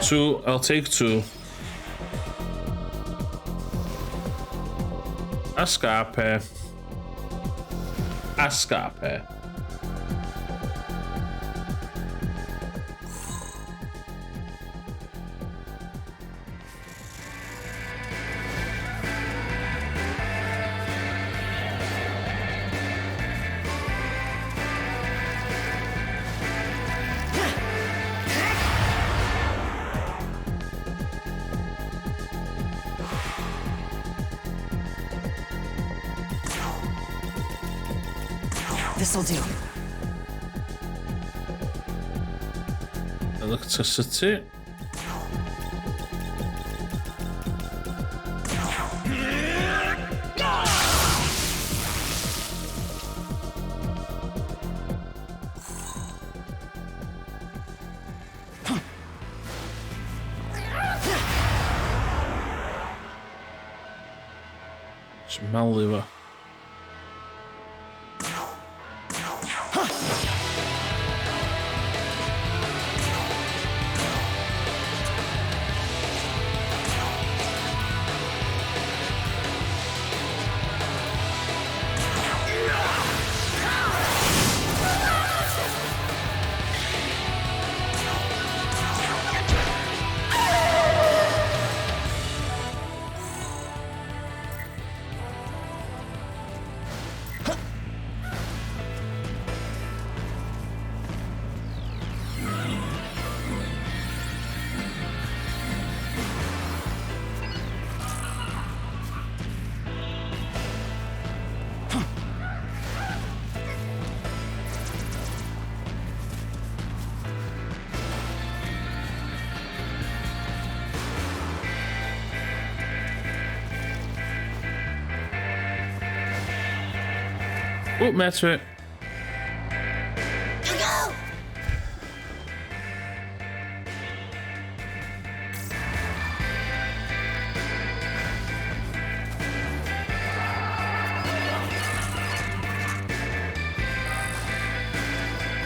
Two, I'll take two. Escape. Escape. This'll do. Electricity. Just malu fo. Oh, met it. Go!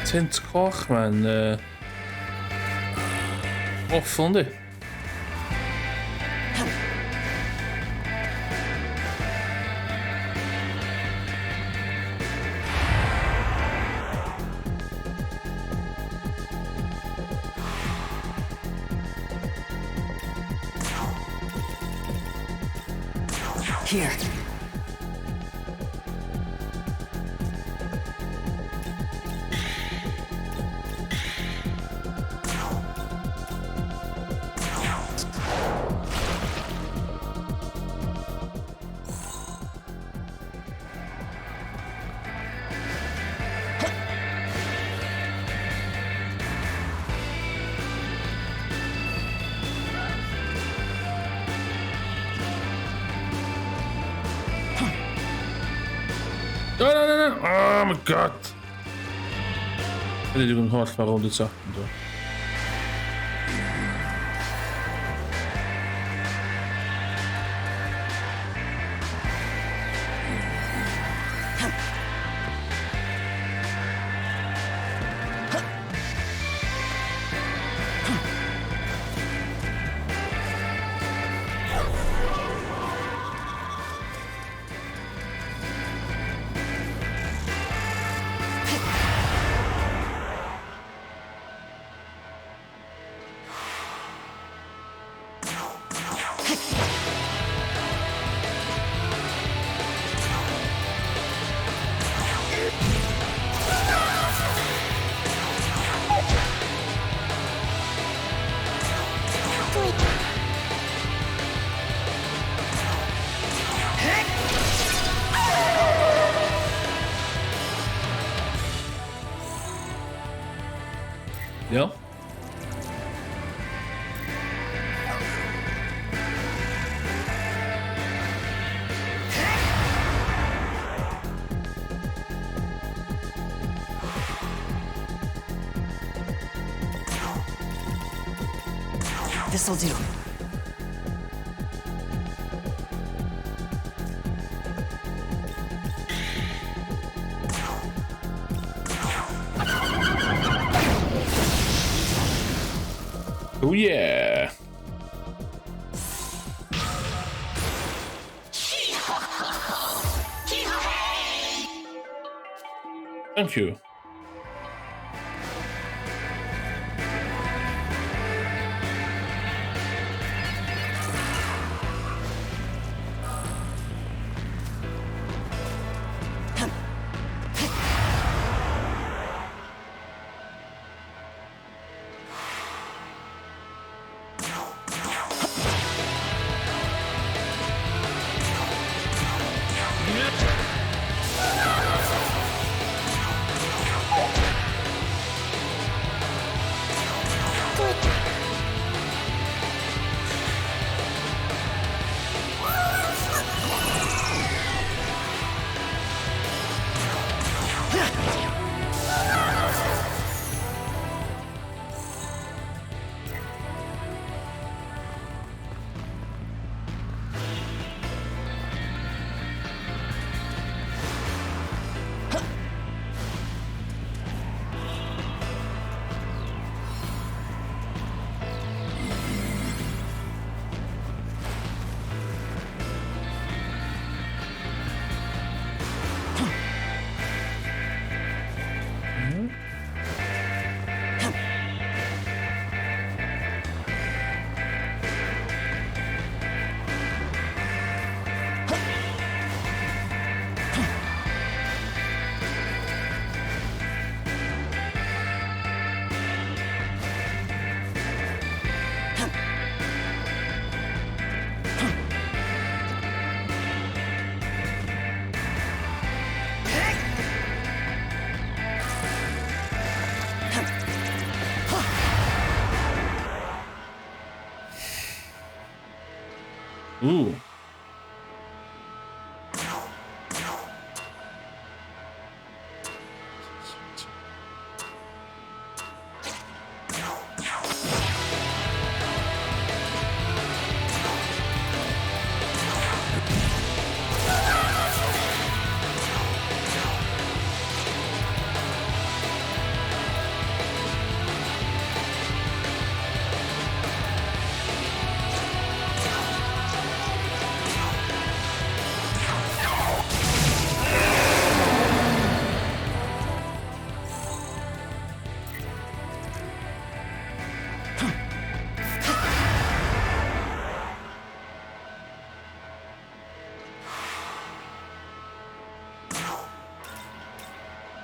Tint coch ma'n awful, yndi? Here. No, no, no, no! Oh my god! Ydy dwi'n holl ffordd rownd eto. Yndw. Iawn. This'll do. Oh yeah. Thank you. Ooh.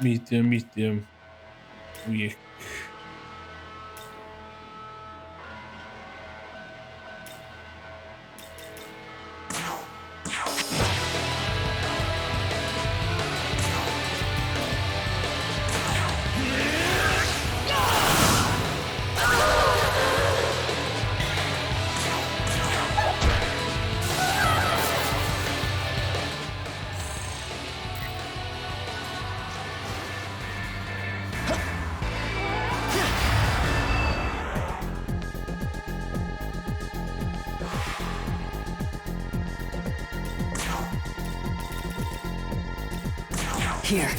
Medium, medium, weak. Here.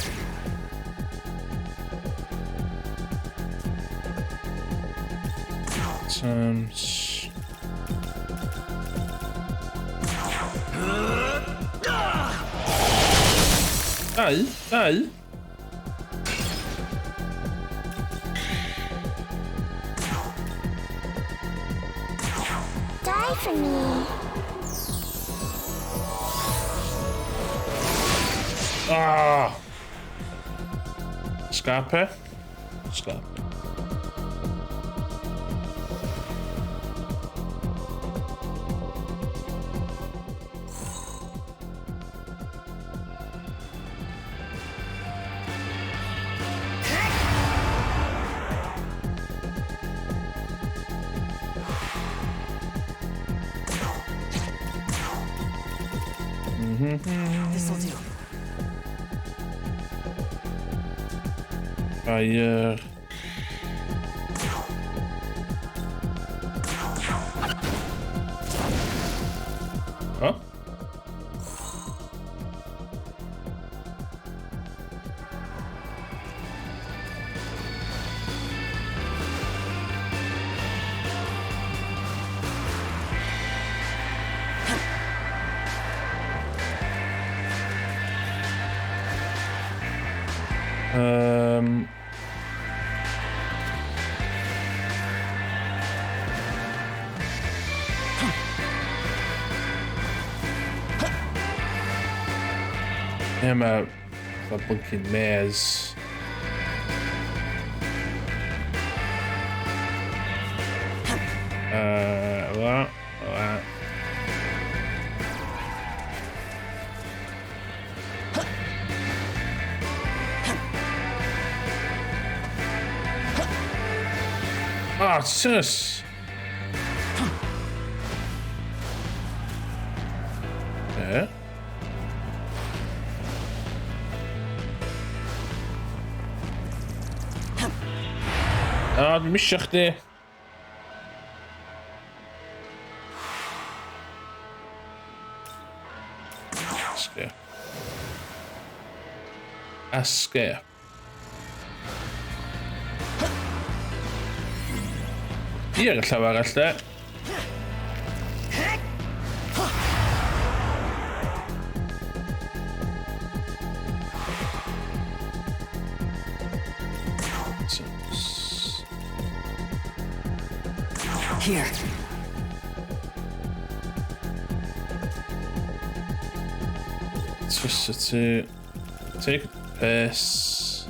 Terms. Dau, dau. Die for me. Ah! Scarpe. Scarpe. This'll do. Fire. Oh. Ie, mae fatha blinking maze. That, that. Ah, serious? Yeah. Ah, dwi'n misio chdi. Escape. Escape. Di ar y llaw arall, de. Here. Electricity. Take a piss.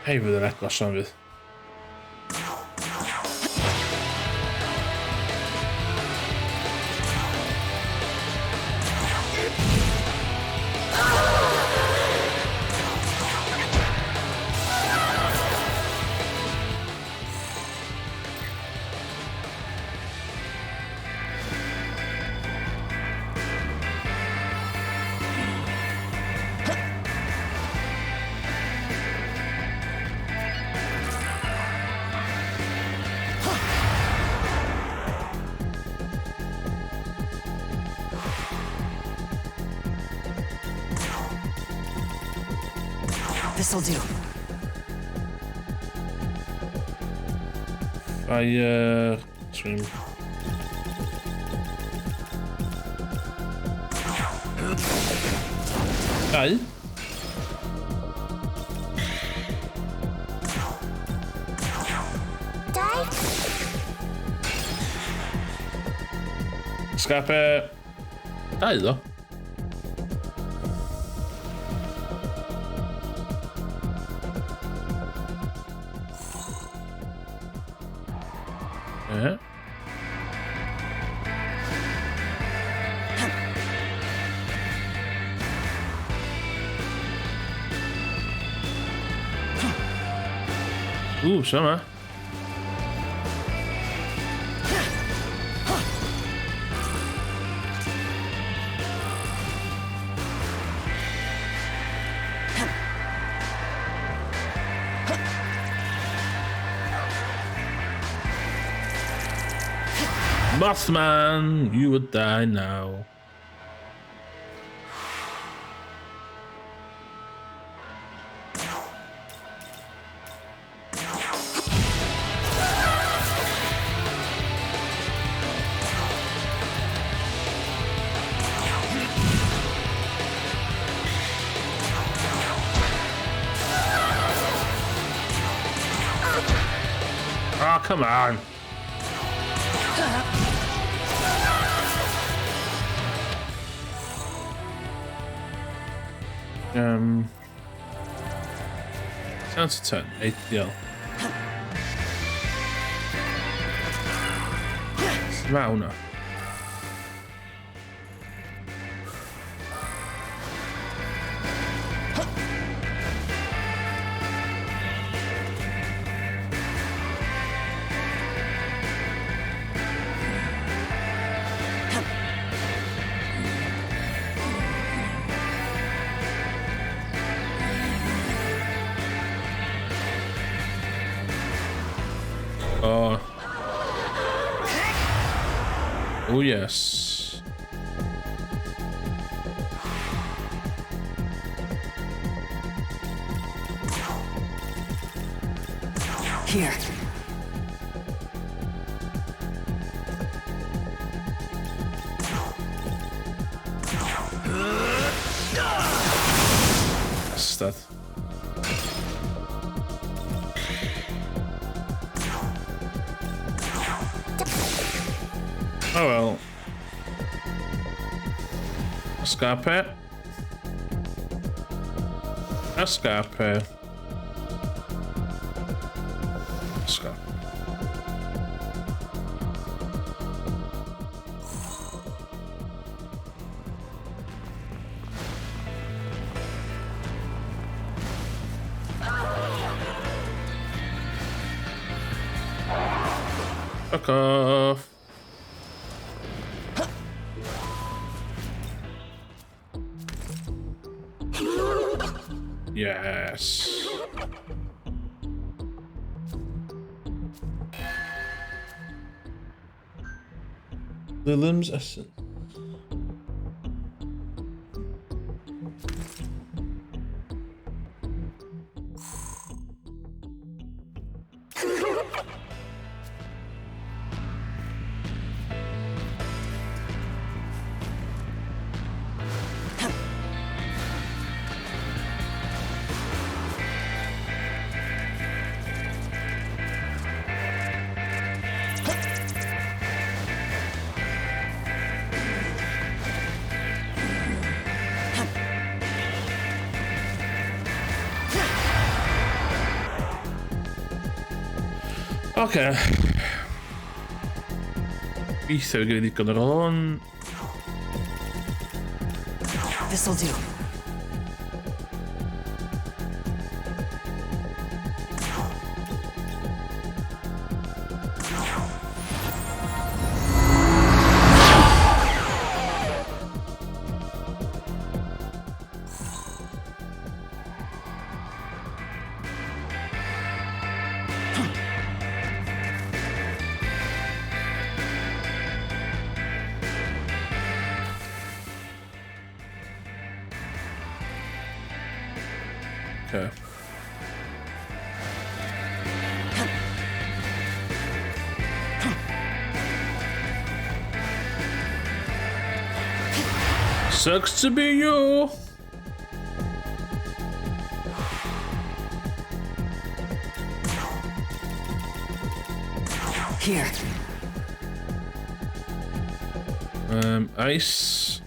Hei, fydd yn agos o'n fydd. This'll do. Fire. Swim. Dau. Die. Escape. Dau ddo. Eh. Ww, so yma. Mothman, you would die now. Oh, come on. 10 to 10, 8 deal. Ma hwnna. Oh. Oh yes. Here. Bastard. Oh well. Escape. Escape. Escape. Fuck off. Yes. Lilim's essence. Oce. Gobeithio fi gyda ddigon ar ôl hwn. This'll do. Okay. Sucks to be you. Here. Ice.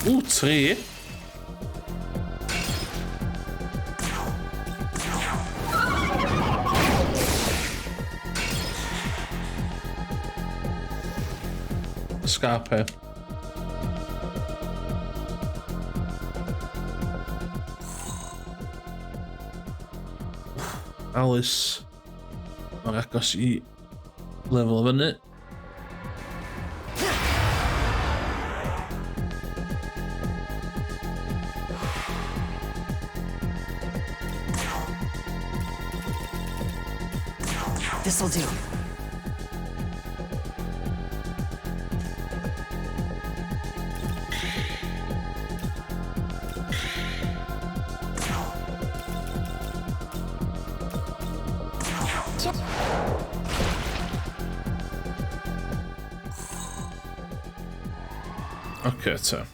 Ww, 3. Scarpe. Alice. Mae'r agos i lefel fyny. This'll do. Oce, ta.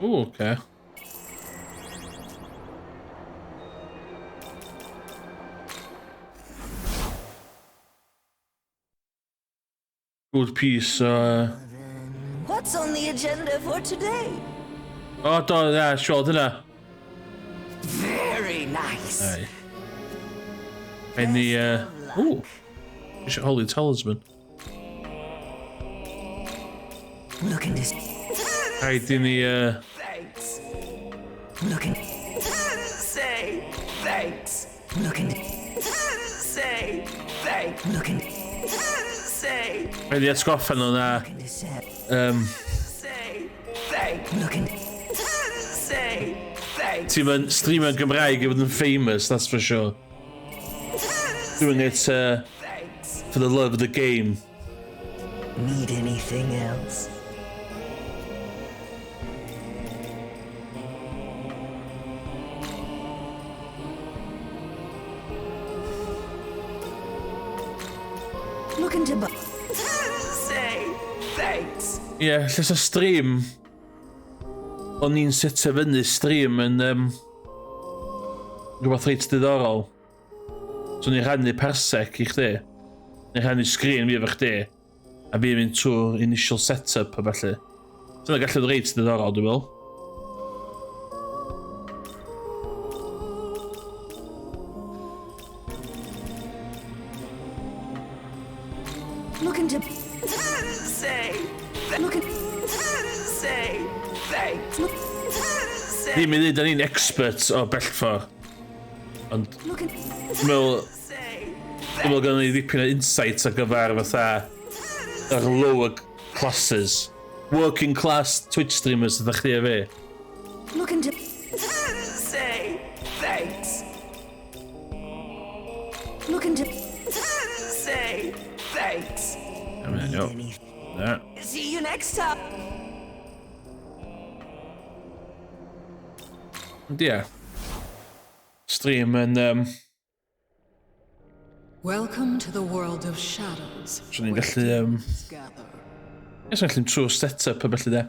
Ooh, okay. Good piece. What's on the agenda for today? O, do, na, siol, dyna. Very nice. Aye. Any, Ooh. Eisiau Holy Talisman. Looking to Rhaid i ni, Thanks. looking Say thanks. looking Say thanks. looking Say Rhaid i atgoffa nhw na... looking to set say thanks. looking Say thanks. Ti'n mynd streamer Gymraeg i fod yn famous, that's for sure. Doing it Thanks. for the love of the game. Need anything else? Looking to buy. Say thanks. Ie, yeah, lle sa stream... O'n i'n setio fyny stream yn... Rhywbeth reit diddorol. So o'n i'n rhannu parsec i chdi. Ni'n rhannu sgrin fi efo chdi. A fi'n mynd trwy'r initial setup a felly. So yna gallu bod reit diddorol, dwi'n meddwl. Looking to Say looking say thanks. Say Ddim i ddweud da ni'n experts o bell ffordd. Ond looking dwi'n meddwl, say dwi'n meddwl gynnon ni ddipyn o insight ar gyfer fatha yr lower classes. Working class Twitch streamers ydych chdi a fi. looking to say thanks. looking to Say Na. See you next time. Ond ie. Stream yn... Um, Welcome to the world of shadows. Swn i'n gallu... Um, Ie, swn i'n gallu trwy set-up a felly de.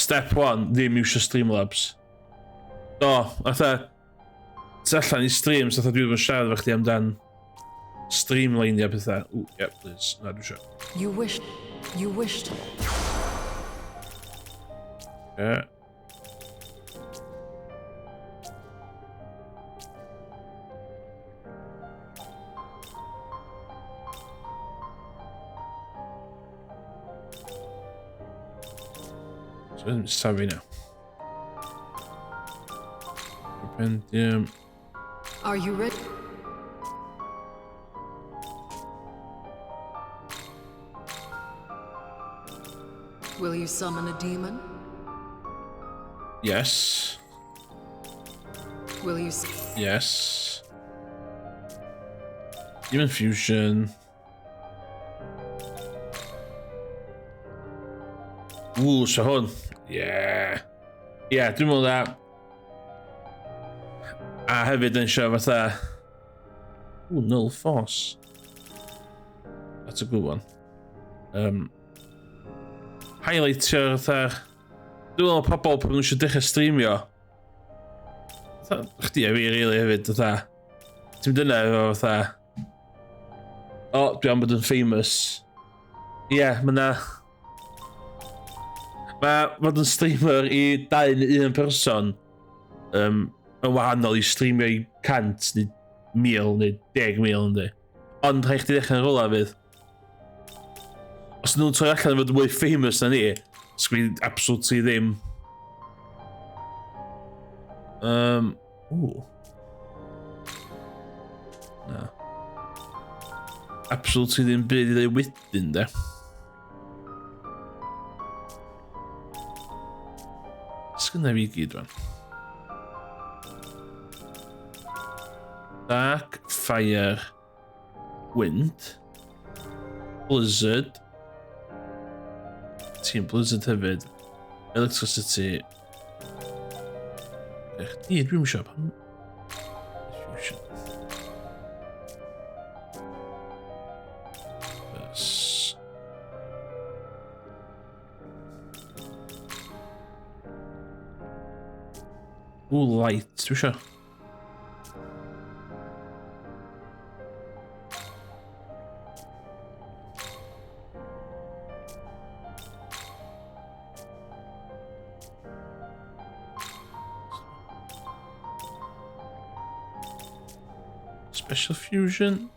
Step 1, ddim iwsio Streamlabs. Do, fatha... Tu allan i streams, fatha dwi wedi bod yn siarad efo chdi amdan streamline a pethau. Ooh, yeah, please. Na, dwi eisiau. You wish... You wish to... Yeah. So, I'm savvy now. Compendium. Are you ready? Will you summon a demon? Yes. Will you? Yes. Demon fusion. Ww, so hwn. Yeah. Yeah, dwi'n meddwl da. A hefyd yn eisiau fatha... Ww, null force. That's a good one. Um, highlightio fatha... Dwi'n meddwl pobl pan nhw eisiau dechrau streamio. Fatha, chdi a fi really hefyd, fatha. Ti'n mynd yna efo fatha... O, oh, dwi am bod yn famous. Ie, yeah, mae na... Mae fod yn streamer i dau neu un person um, yn wahanol i streamio i 100 neu 1000 neu 10,000 yndi. Ond rhaid chdi ddechrau'n rhywle fydd. Os nhw'n troi allan yn fod yn mwy famous na ni, sgwyn absolutely ddim. Um, ooh. Na. Absolutely ddim byd i ddweud wedyn, de. Sgynna fi gyd, fan. Dark, Fire, Wind, Blizzard, Team Blizzard hefyd, Electricity. Ech, di, dwi'n eisiau pam... Fusion. Yes. Ooh, light, dwi eisiau. Special fusion.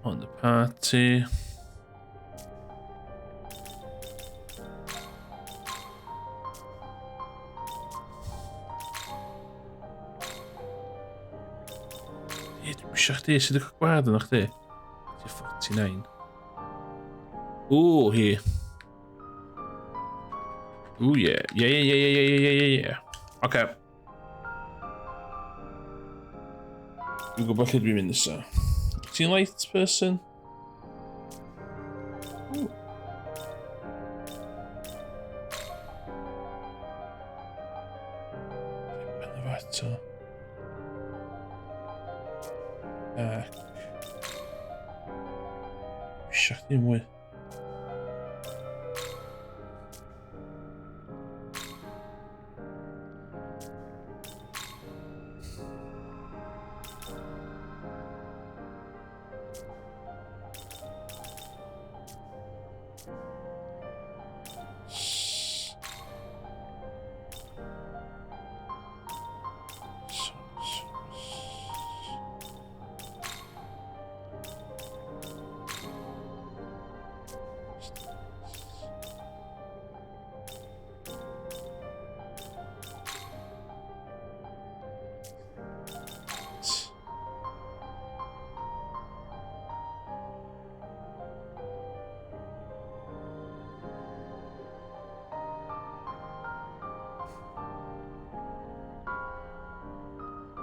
On the party. Ie, dwi'n eisiau chdi, sydd wedi gwad yna chdi? Ti 49. Ooh, hi. Ooh, yeah. Yeah, yeah, yeah, yeah, yeah, yeah, yeah, yeah. Okay. Dwi'n gwybod lle dwi'n mynd nesaf. Ti'n light person? Ooh. Ben efo eto. Ac... Eisiau chdi mwy.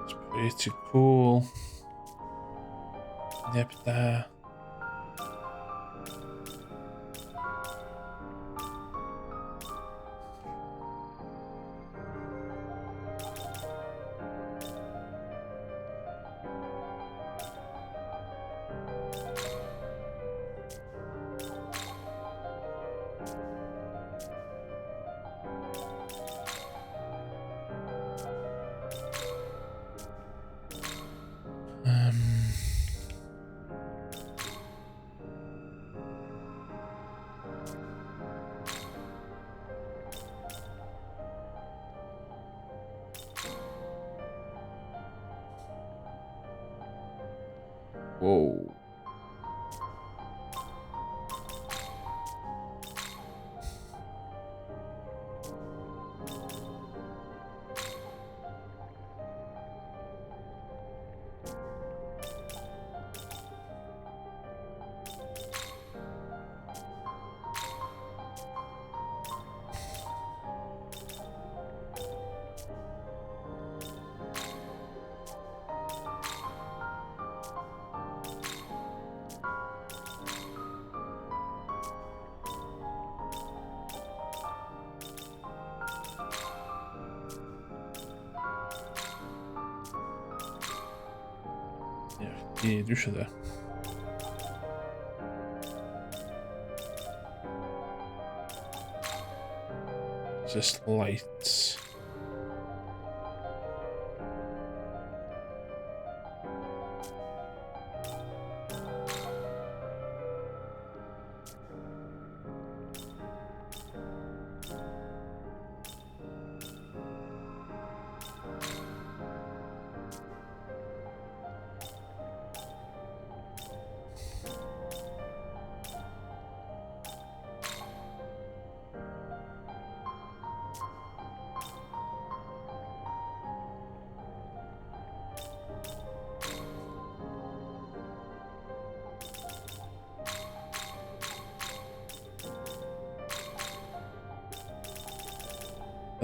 It's pretty cool. Neb da. Whoa. Ie, dwi eisiau dde. Just lights.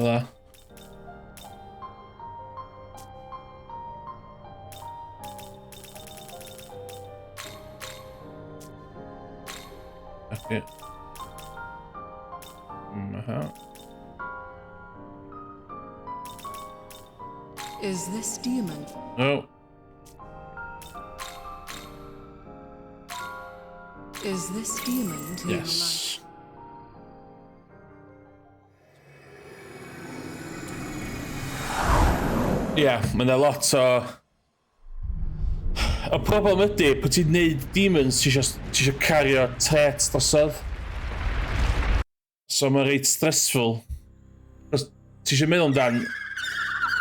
Fel Okay. Aha. Is this demon? No. Is this demon to Yes. Ie, yeah, mae yna lot o... Y problem ydy, pan ti'n neud demons, ti eisiau cario tret drosodd. So mae'n reit stressful. Cos ti eisiau meddwl amdan...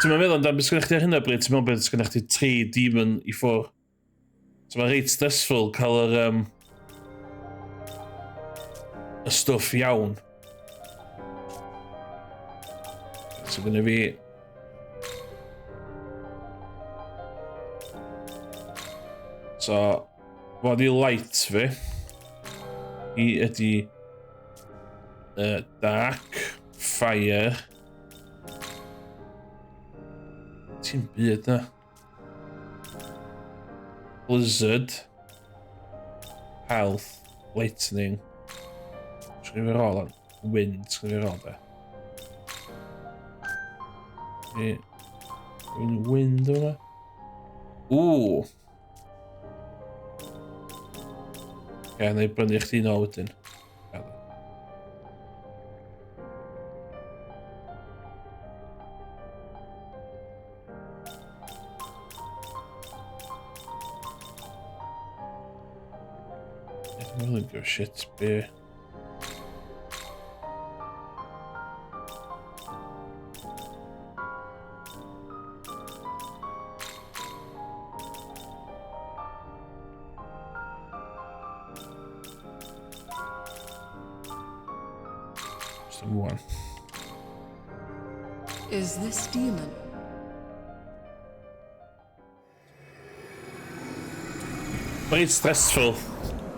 Ti'n meddwl amdan beth sgynnych chi ar hyn o bryd, ti'n meddwl beth sgynnych chi tri demon i ffwr. So mae'n reit stressful cael yr... Um, y stwff iawn. So gynnu fi... So, fo di light fi. I ydi dark, fire. Ti'n byd na. Blizzard. Health. Lightning. Sgwn i'n rôl on. Wind, sgwn i'n rôl de. Wind, wind o'na. Ww. Ie, na i brynu chdi nôl wedyn. I don't really give a shit, be. Just one. Is this demon? Mae'n stressful,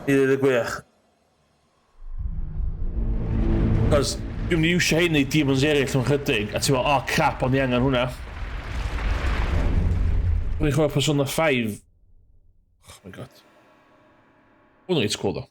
i ddweud y gwir. Cos dwi'n mynd i iwsio hyn i demons eraill mewn chydig, a ti'n meddwl, oh crap, o'n i angen hwnna. Dwi'n chwarae Persona 5. Oh my god. Hwnnw reit cool, though.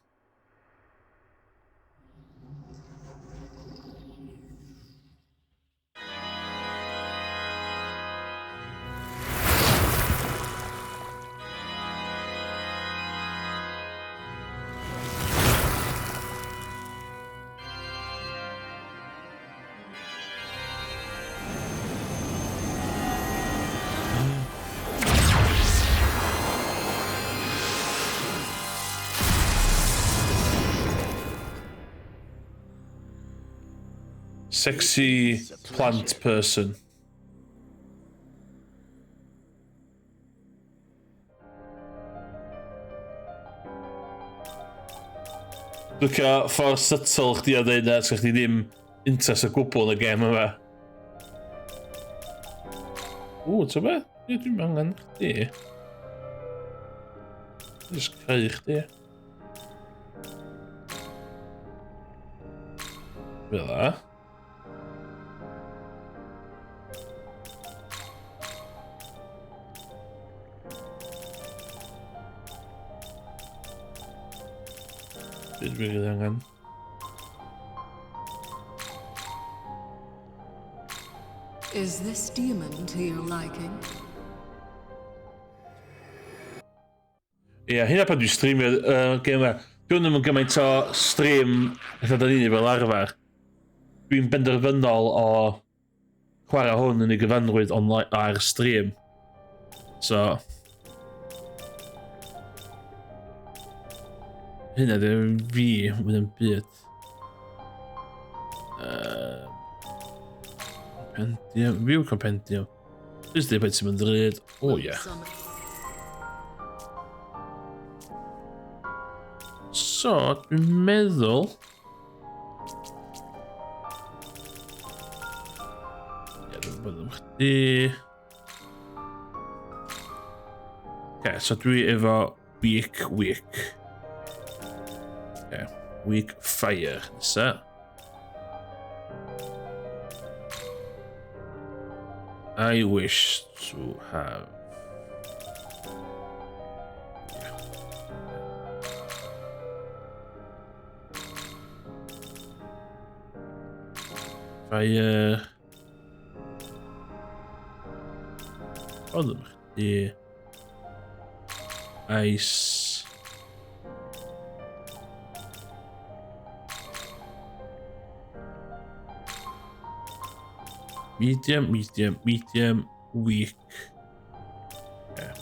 Sexy plant person. Dwi'n ffordd subtle chdi o ddeud na, sa'ch chdi ddim interest o gwbl yn y gêm yma. Ww, ti'n be? Dwi'n angen chdi. Just creu chdi. Fel la. Dwi'n rili angen. Is this demon to your liking? Ie, yeah, hynna pan dwi'n streamio gêm yma. Dwi'n ddim yn gymaint o stream fatha da ni'n fel arfer. Dwi'n benderfynol o chwarae hwn yn ei gyfanrwydd online ar stream. So... Hynna ddim fi, mwyn yn byd. Compendium, view compendium. Just dweud beth sy'n mynd ddrud. O oh, ie. Yeah. So, dwi'n meddwl... Ie, dwi'n meddwl am chdi. Okay, so dwi efo Weak Weak. Okay, Weak Fire nesa. I wish to have... Yeah. Fire... Oedd yn chdi... Ice... Medium, medium, medium, weak. Yeah.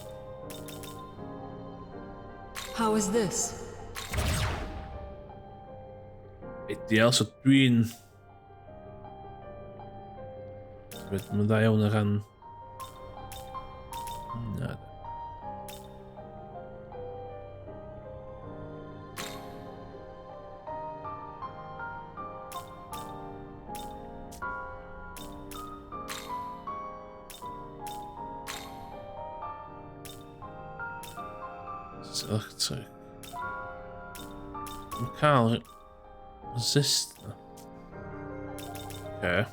How is this? Ideal, so dwi'n... Mae'n dda iawn ar ran... Na. Electric. Mae'n cael resist na. Okay.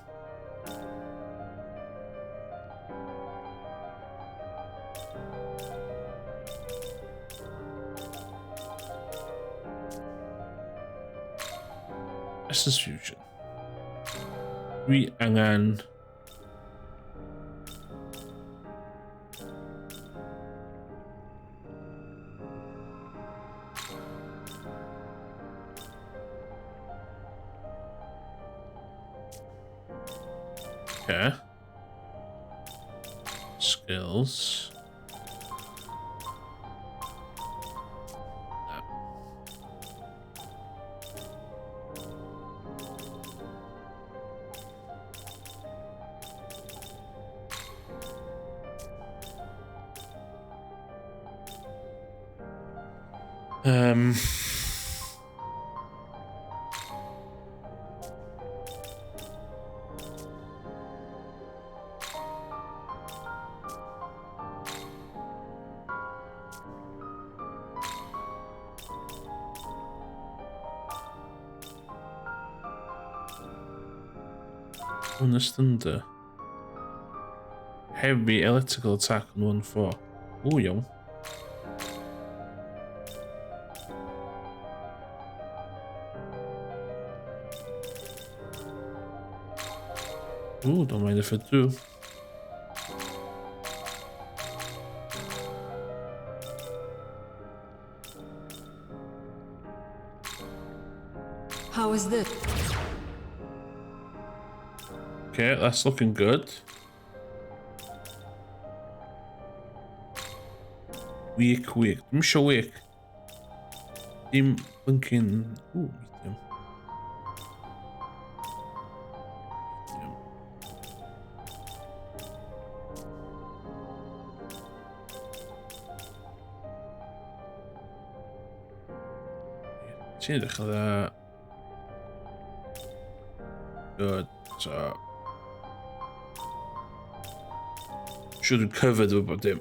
Essence Fusion. Dwi angen... Okay. Skills. Bonus Thunder. Heavy electrical attack on 1-4. O, iawn. Ooh, don't mind if I do. How is this? Okay, that's looking good. Weak, weak. Dwi'm isio weak. Dim blinking... Ooh, medium. Medium. Ti'n edrych yn dda. Good. So... Siwr dwi'n covered efo bod dim.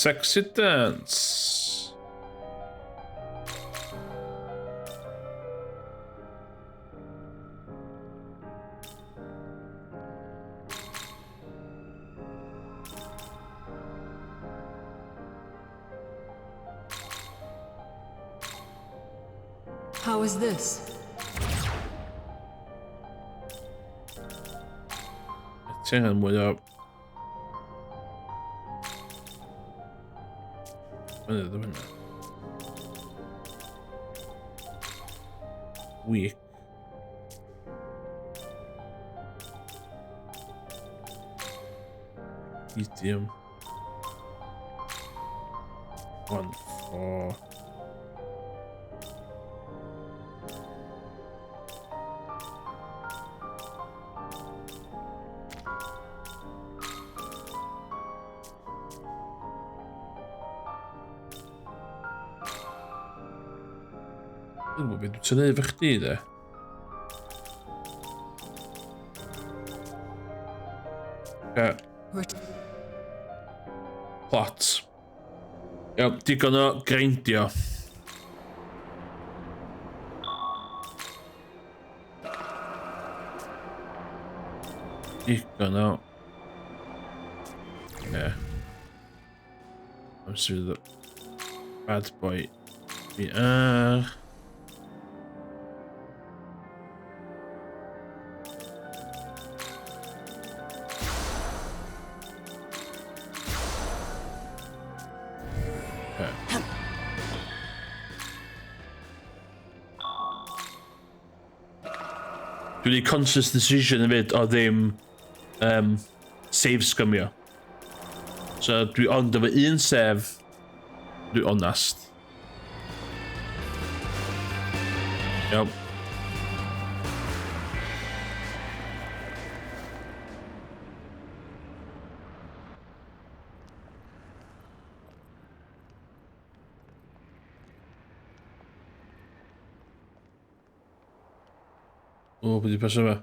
Sexy dance. How is this? Ti angen mwy o... Fyny, ddim yna. Weak. Medium. 1, 4. Dwi'n gwybod beth dwi'n tynnu efo chdi, de. Okay. Plot. Iawn, digon o grindio. Digon o... Yeah. I'm sure the bad boy VR. Dwi wedi conscious decision hefyd o ddim save scumio. So dwi ond efo un save, dwi onast. Iawn. O, beth di pasio yma?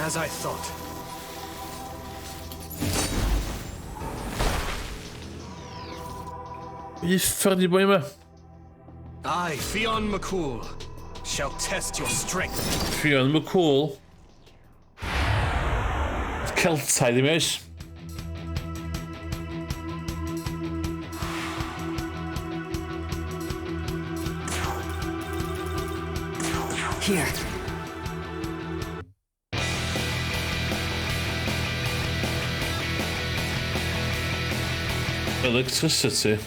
As I thought. Uffar di boi yma? I, Fionn McCool, shall test your strength. Fionn McCool? Celtaidd ddim oes? Here. Electricity.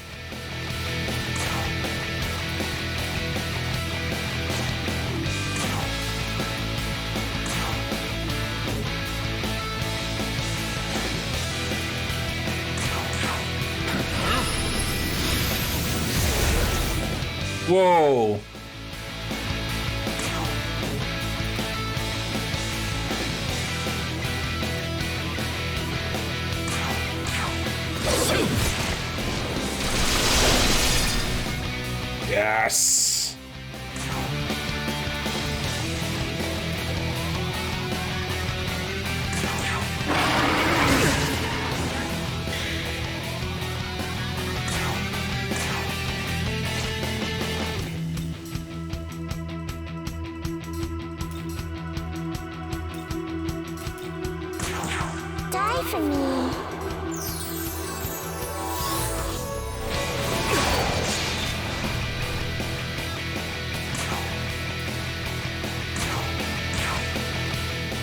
Whoa! Yes! Die for me.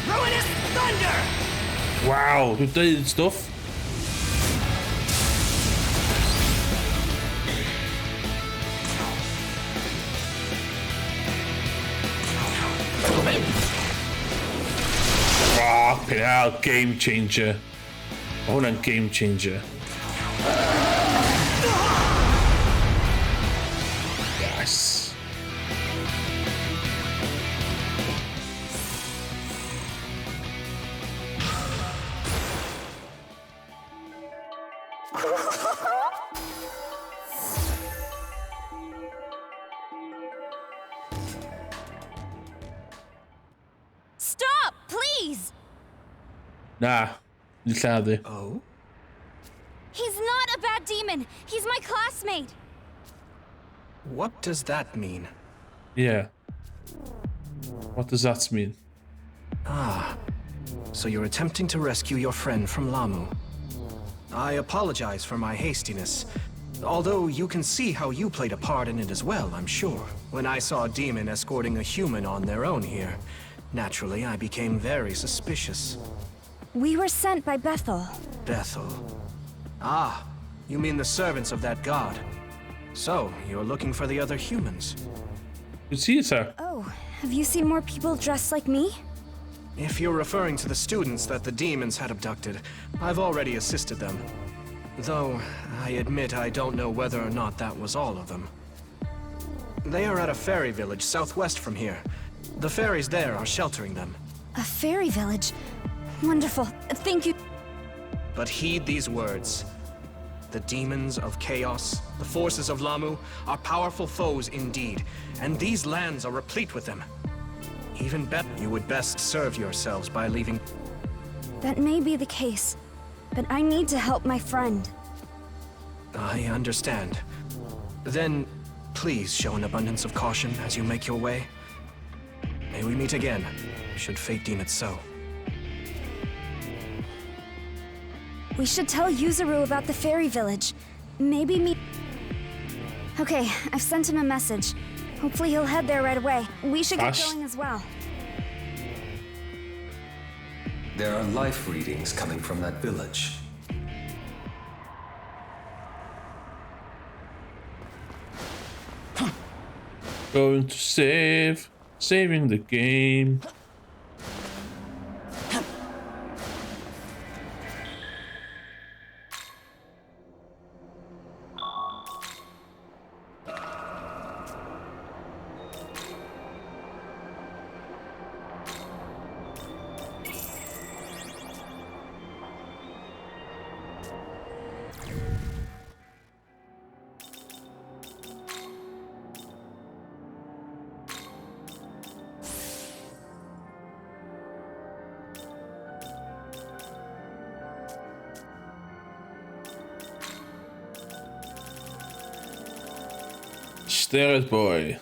Ruinous Thunder! Wow, dwi'n deud stwff. Fucking hell, game changer. Mae hwnna'n game changer. Yes. Stop, please! Na, ni lladdu. Oh? He's not a bad demon. He's my classmate. What does that mean? Yeah. What does that mean? So you're attempting to rescue your friend from Lahmu. I apologize for my hastiness. Although you can see how you played a part in it as well, I'm sure. When I saw a demon escorting a human on their own here, naturally I became very suspicious. We were sent by Bethel. Bethel. Ah, you mean the servants of that god. So, you're looking for the other humans. Good see you, sir. Oh, have you seen more people dressed like me? If you're referring to the students that the demons had abducted, I've already assisted them. Though, I admit I don't know whether or not that was all of them. They are at a fairy village southwest from here. The fairies there are sheltering them. A fairy village? Wonderful. Thank you. But heed these words. The demons of chaos, the forces of Lahmu, are powerful foes indeed, and these lands are replete with them. Even better, you would best serve yourselves by leaving. That may be the case, but I need to help my friend. I understand. Then, please show an abundance of caution as you make your way. May we meet again, should fate deem it so. We should tell Yuzuru about the fairy village. Maybe me. Okay, I've sent him a message. Hopefully he'll head there right away. We should get Gosh. going as well. There are life readings coming from that village. Going to save. Saving the game. Stare boy.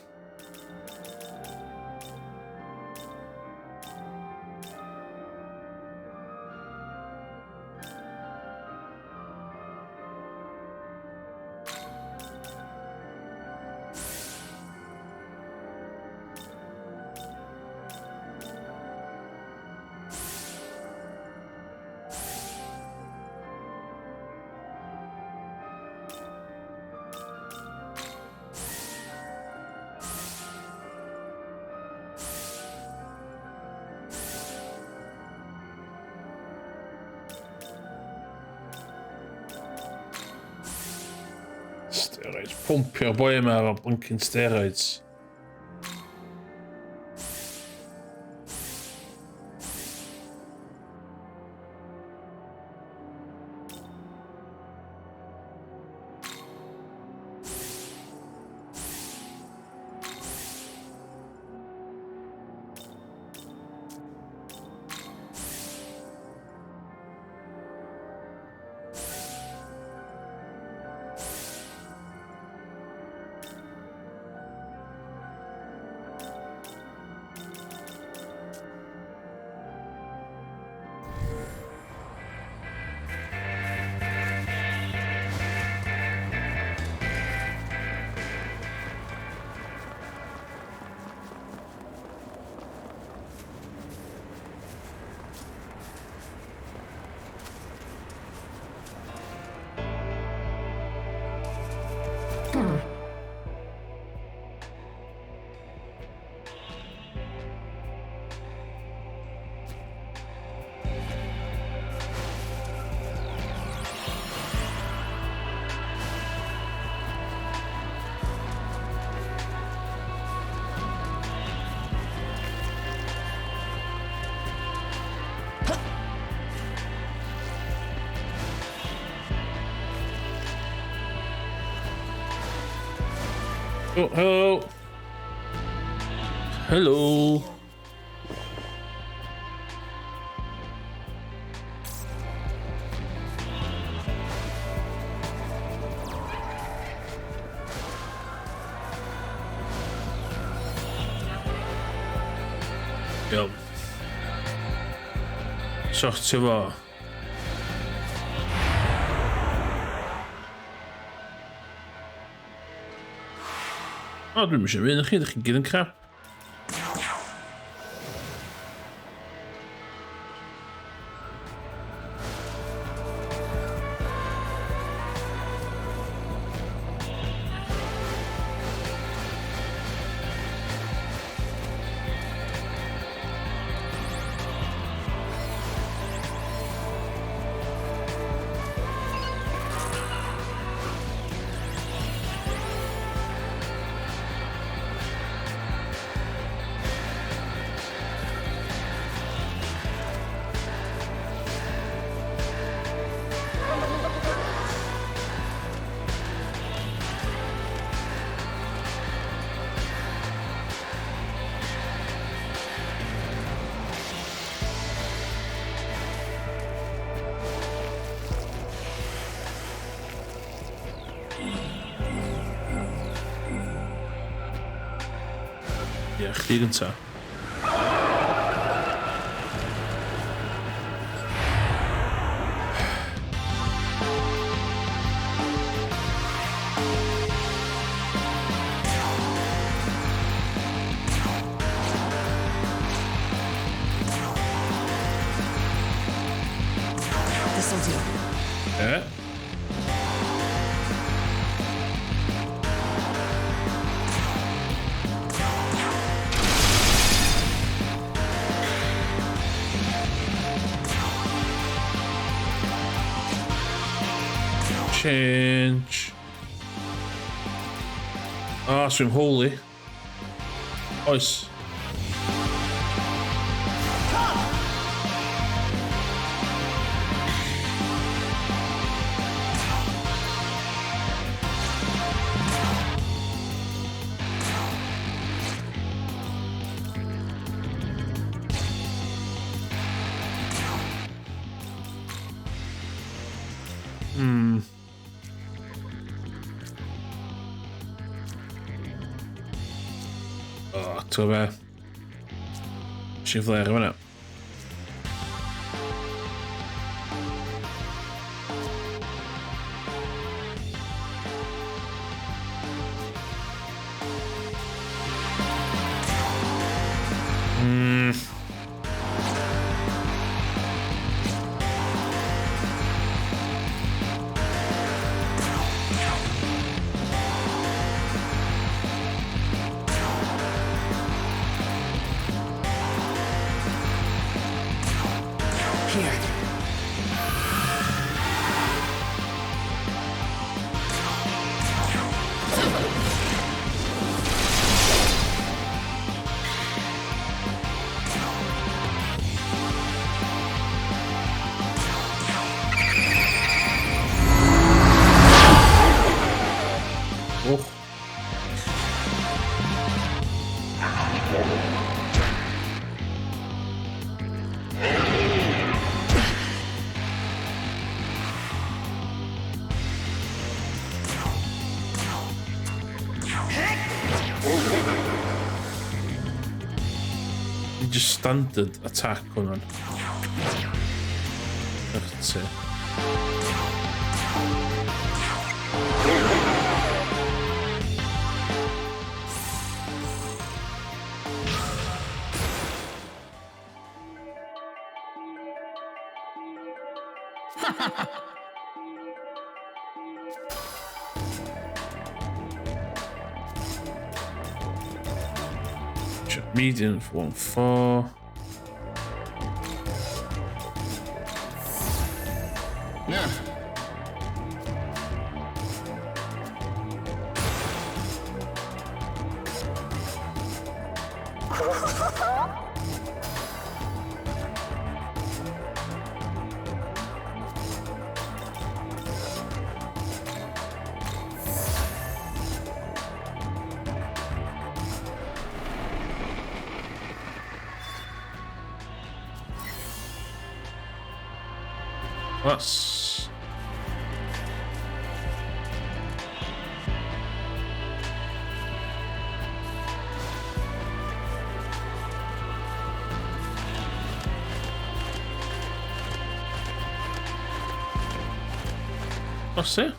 Steroids. Pwmpio'r boi yma efo blinking steroids. Oh, hello. Hello. Iawn. Sortio fo. O, dwi'm eisiau mynd chi, ydych chi'n gyd yn crap. Ie, chdi gynta. This'll do. Ie. Change. Ah, swim holy. Oes. O, ti'n be? Si'n flare yma. Just standard attack hwnna'n. 30. Medium for 1-4. Yeah. That's it.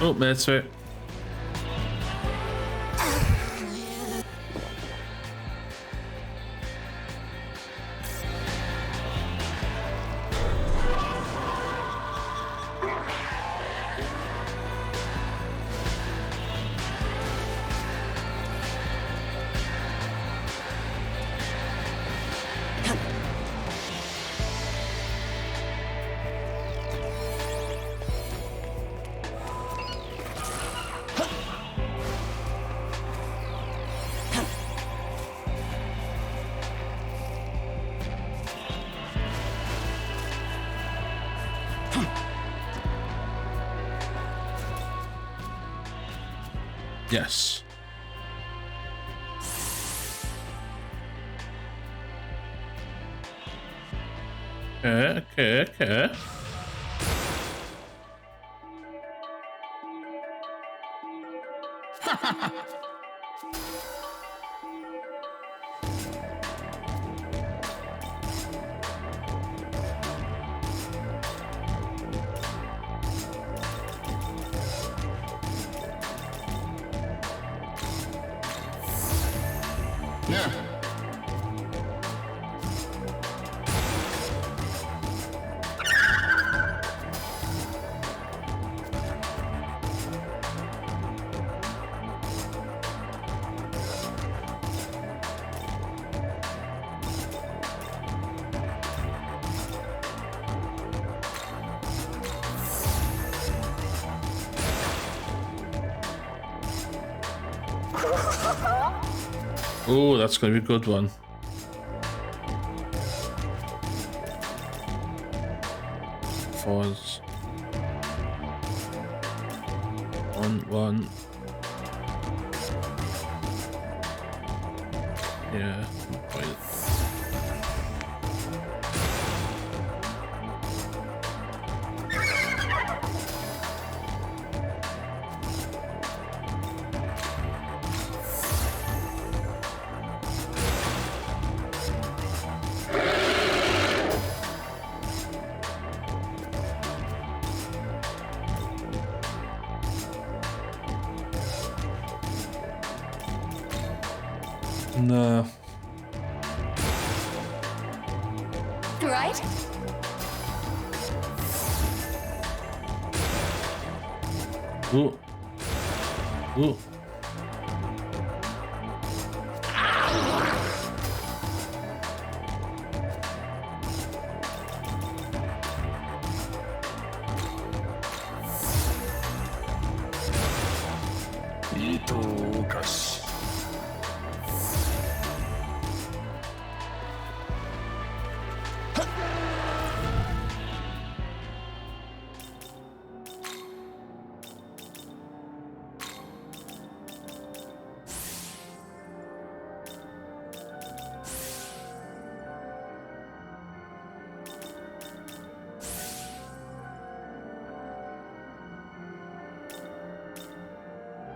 Oh, that's it. Yes. Okay. Yeah. Oh, that's going to be a good one. Fours. 1, 1. Yeah. Wait. No. Right? Ooh. Ooh.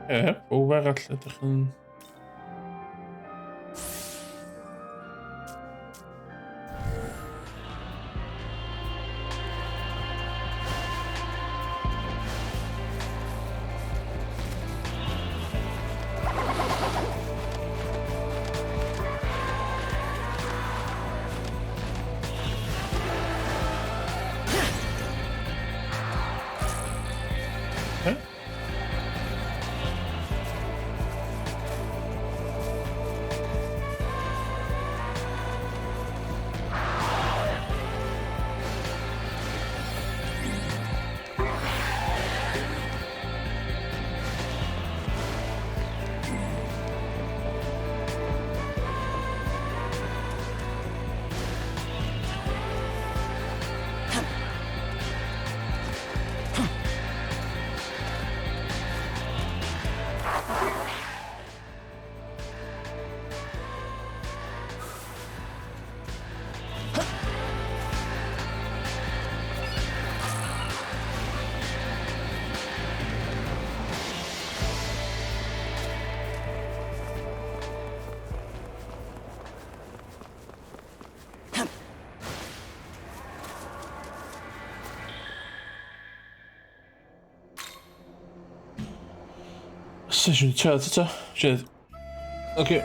Ie, pawb arall edrych yn. Okay. Sesiwn siarad eto. Siarad. Oce.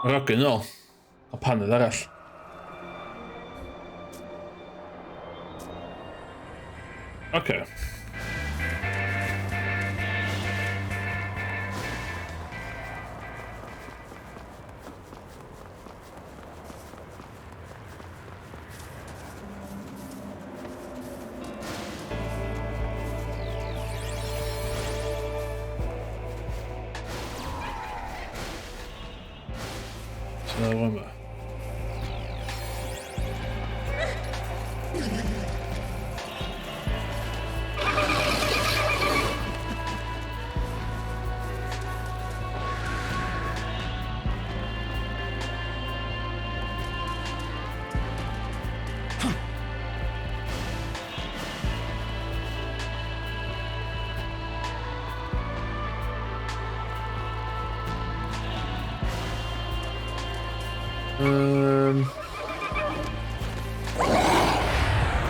Mae'r ogyn nôl. A paned arall. Oce. Sy'n yma.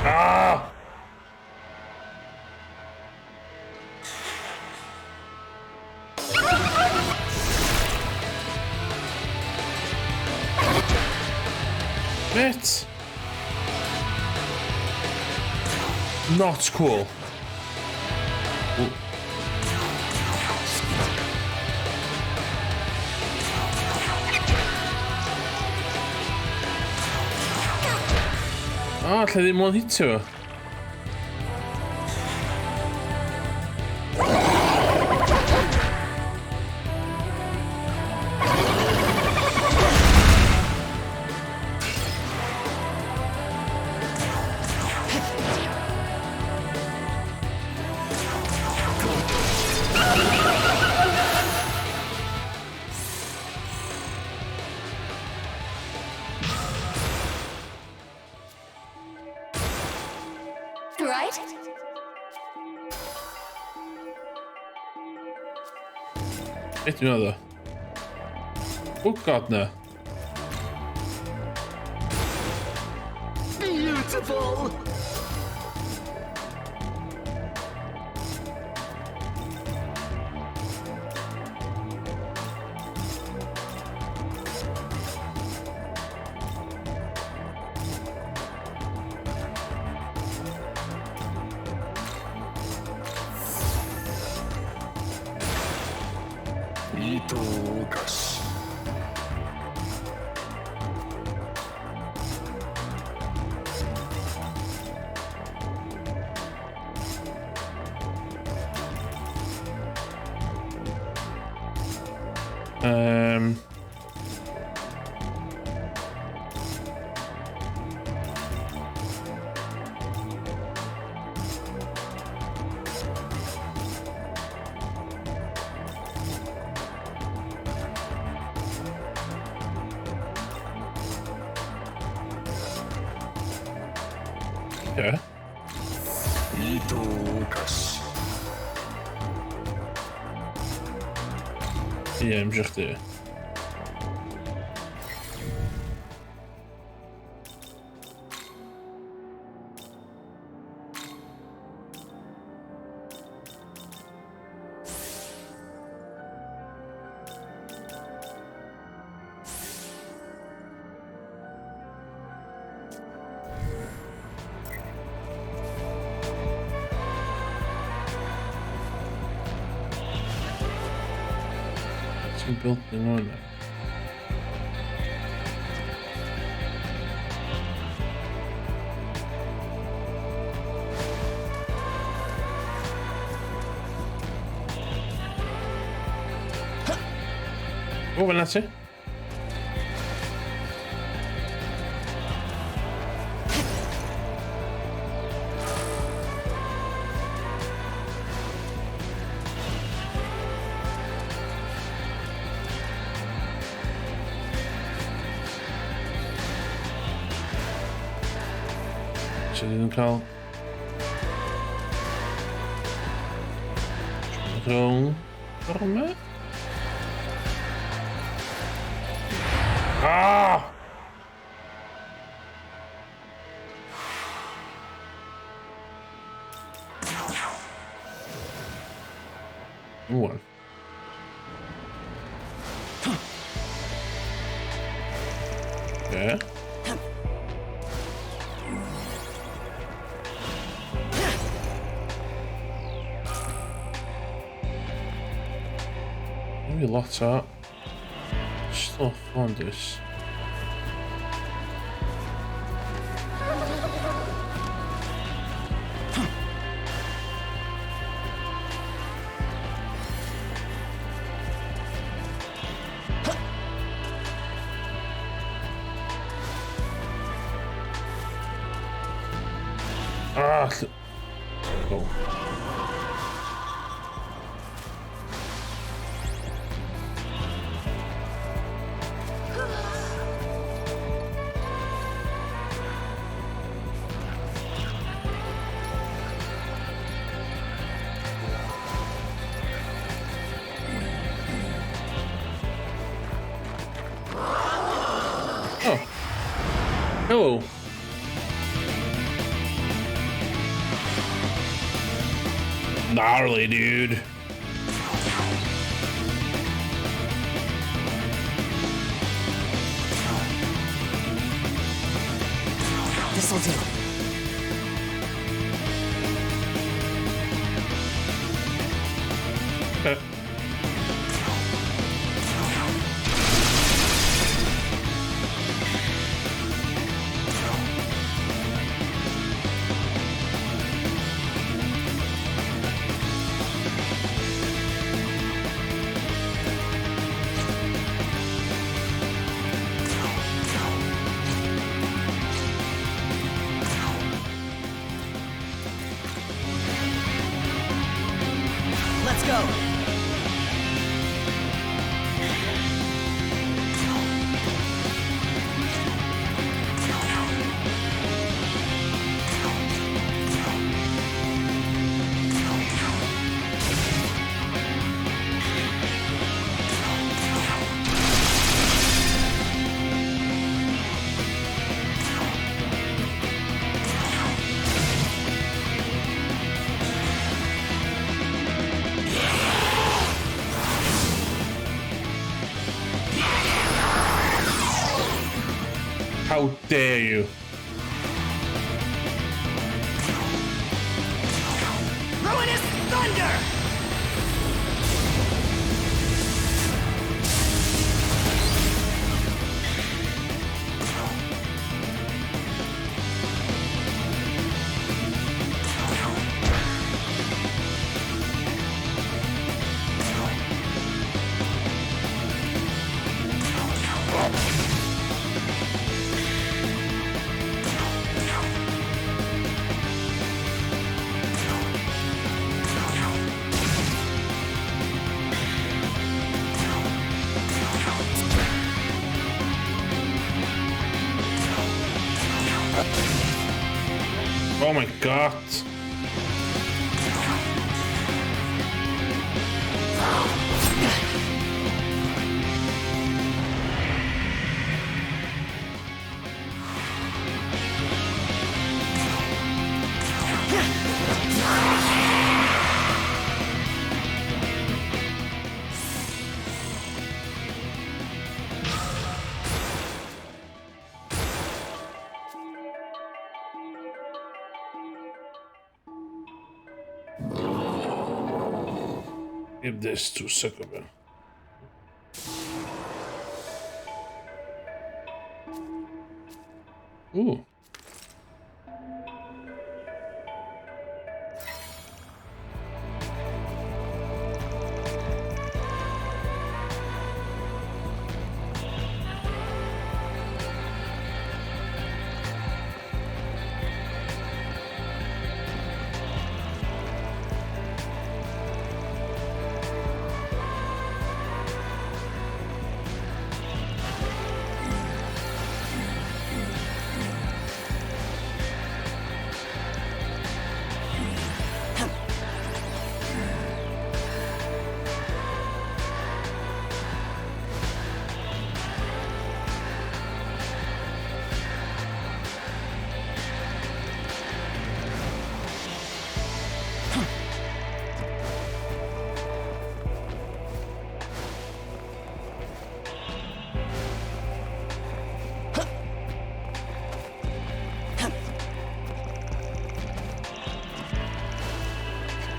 Ah! Mate! Not cool. Ooh. Ah, lle ddim ond hitio fo. Right? Beth dwi'n meddwl? Oh god, na. Beautiful! Yeah. Ie, ymdrech di. Ti'n building hwnna. O, fyna ti. So dyn nhw'n cael rhwng ffordd. Ah! Wan. Okay. Maybe lot o stwff on this. Ah, go. Oh. Hello. Gnarly, dude. This'll do. Okay. Let's go. How dare you? Ruinous Thunder! Oh my god. Give this to Succuba. Ooh.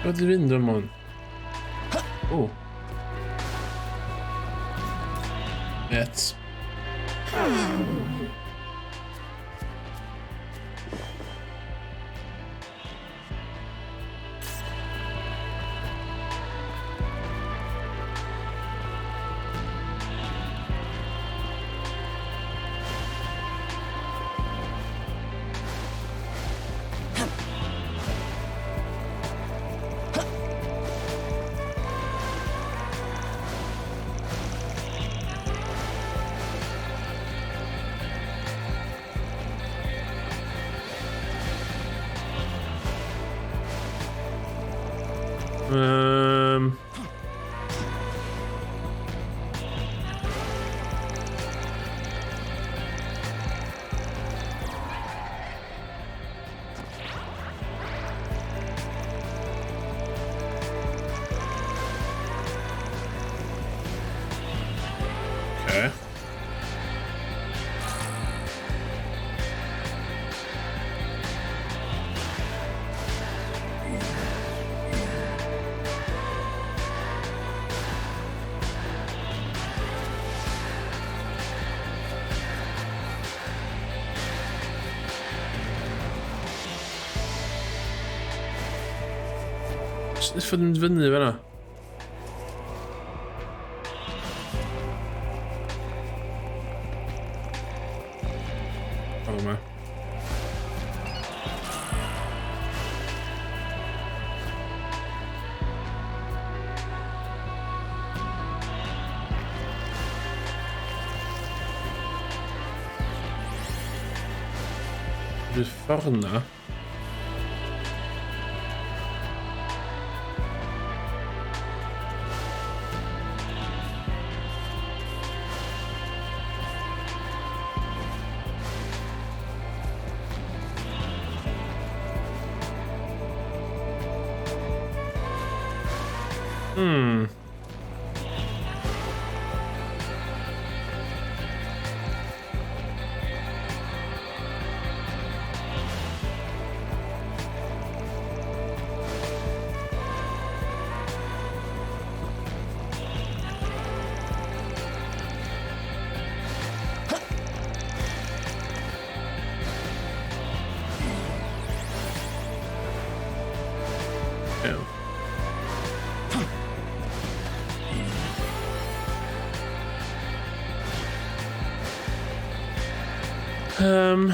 Be di fynd am hwn? O. Et. Okay. Sut fod yn fyny fan'na? Oh, ma. Rwy'n ffordd yna. Iawn.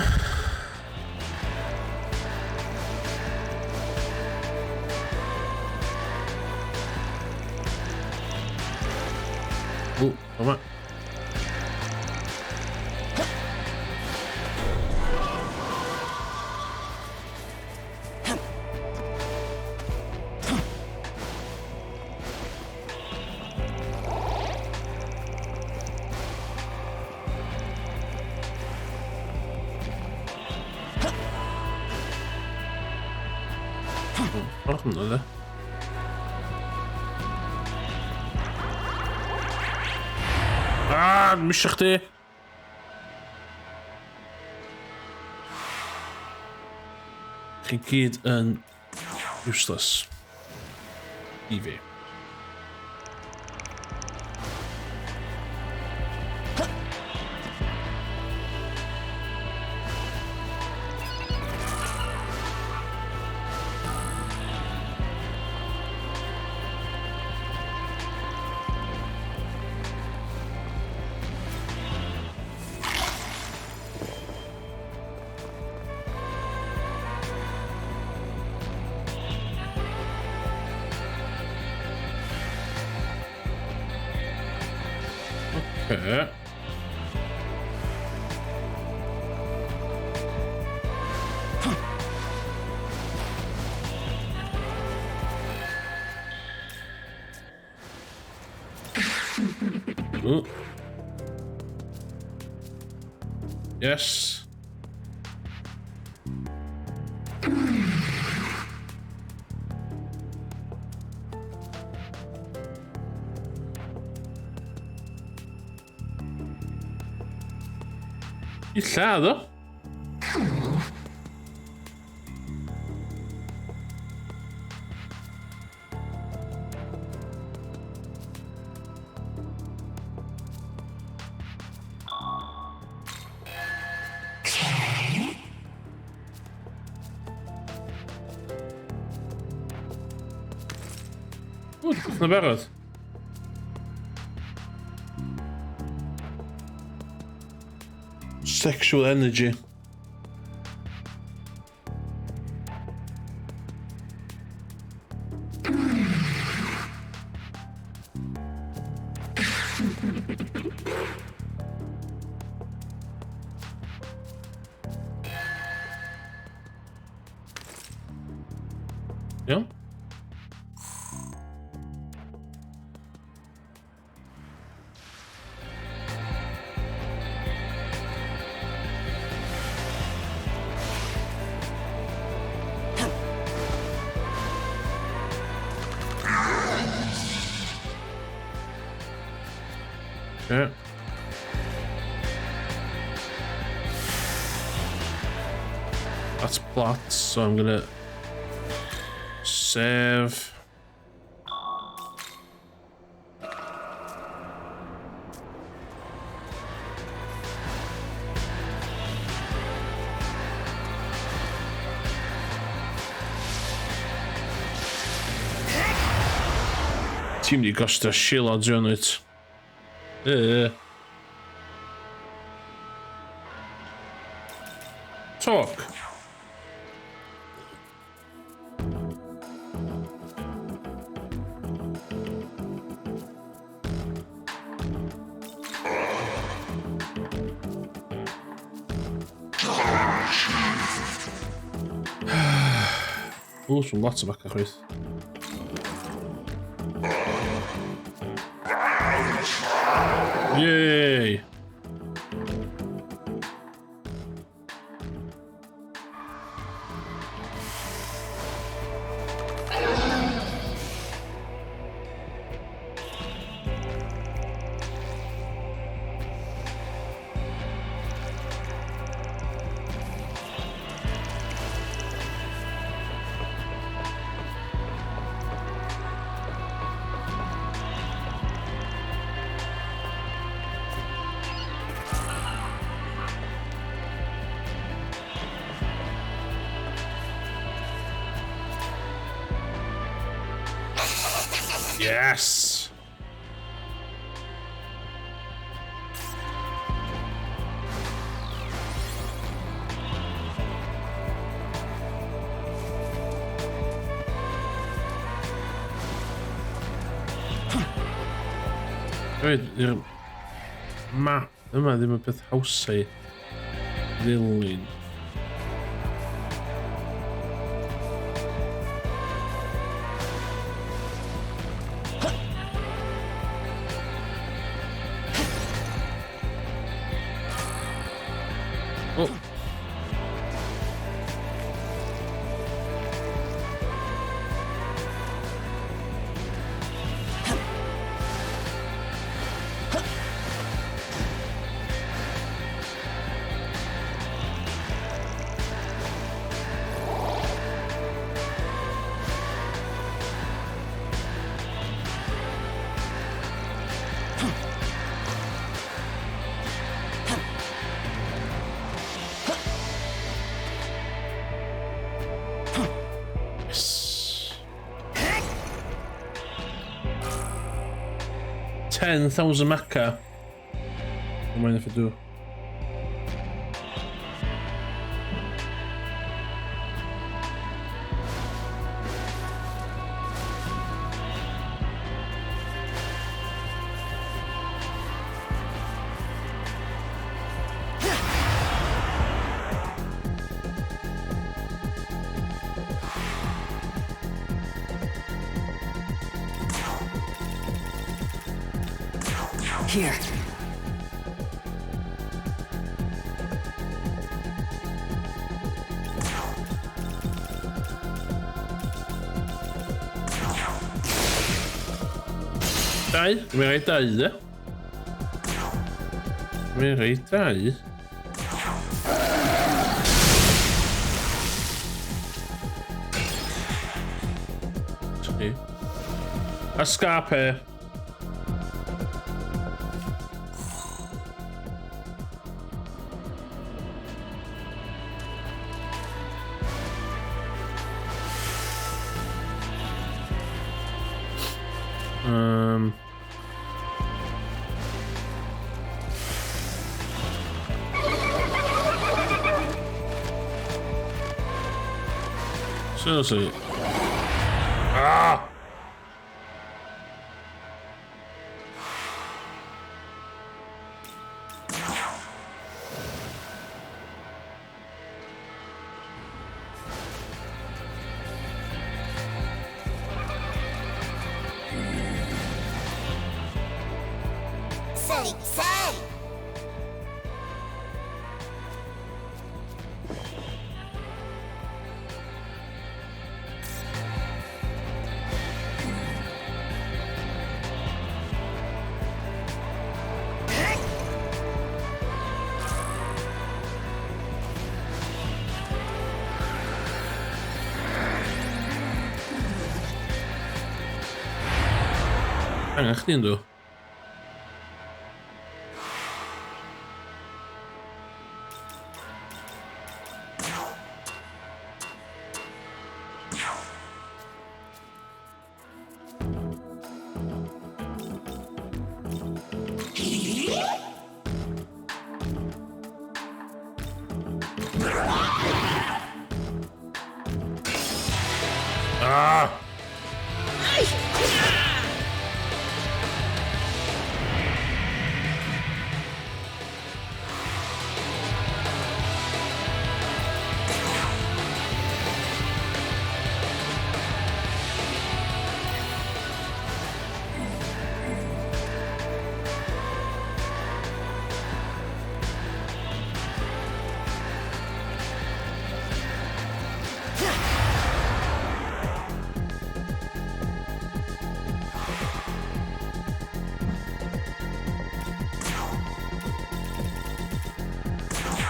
O, yma. Ffordd yna, de. Ah, misio chdi! Chi gyd yn useless. I fi. Okay. Ooh. Yes. I lladd o? Ww, na barod. Sexual energy. Iawn. Okay. That's plot, so I'm gonna save. Ti'n mynd i gostio shilod yn wyt. Talk. Ww, swn lot o baca chwaith. Yay! Yes! Hefyd, i'r map yma ddim y peth hawsau ddilyn. Oh. Yes. 10,000 macca. Don't mind if I do. Here. Dau. Dwi'n rhaid dau, de. Dwi'n rhaid dau. Tri. Escape. Seriously. Ah! Say, say! Angen chdi yndw. Ah!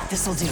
This'll do.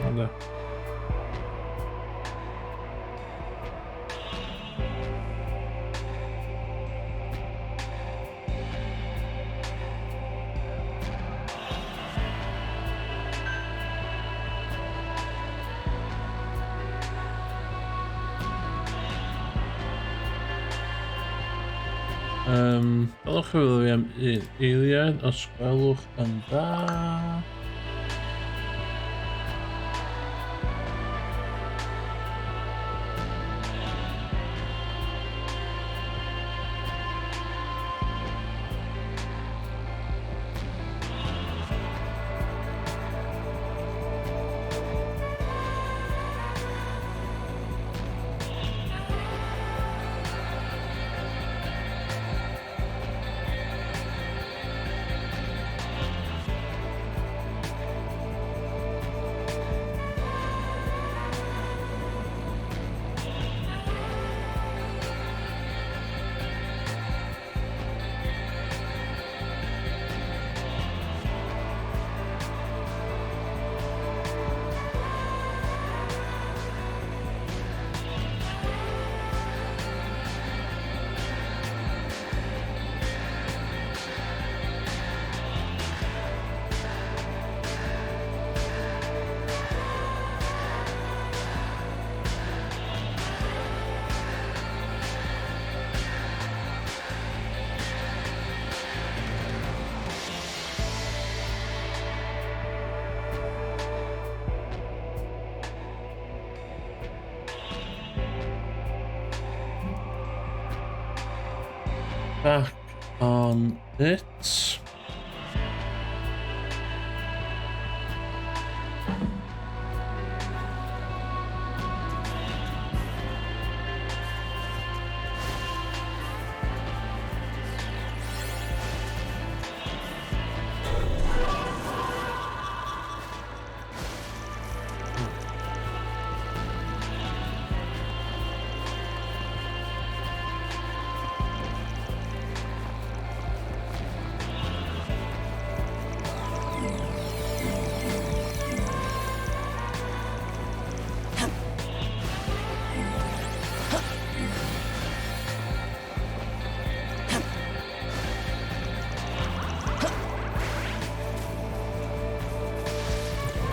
Anda. Dylwch chi feddwl fi am un eiliad, os gwelwch yn dda. Back on it.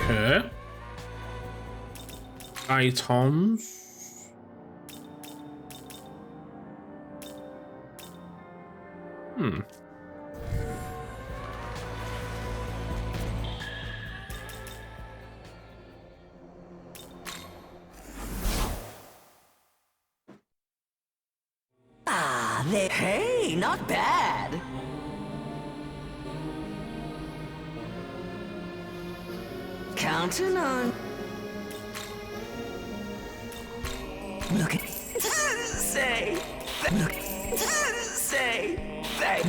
Okay. Items. Ah, hey, not bad. Counting on. Look at. Say. Look. Say.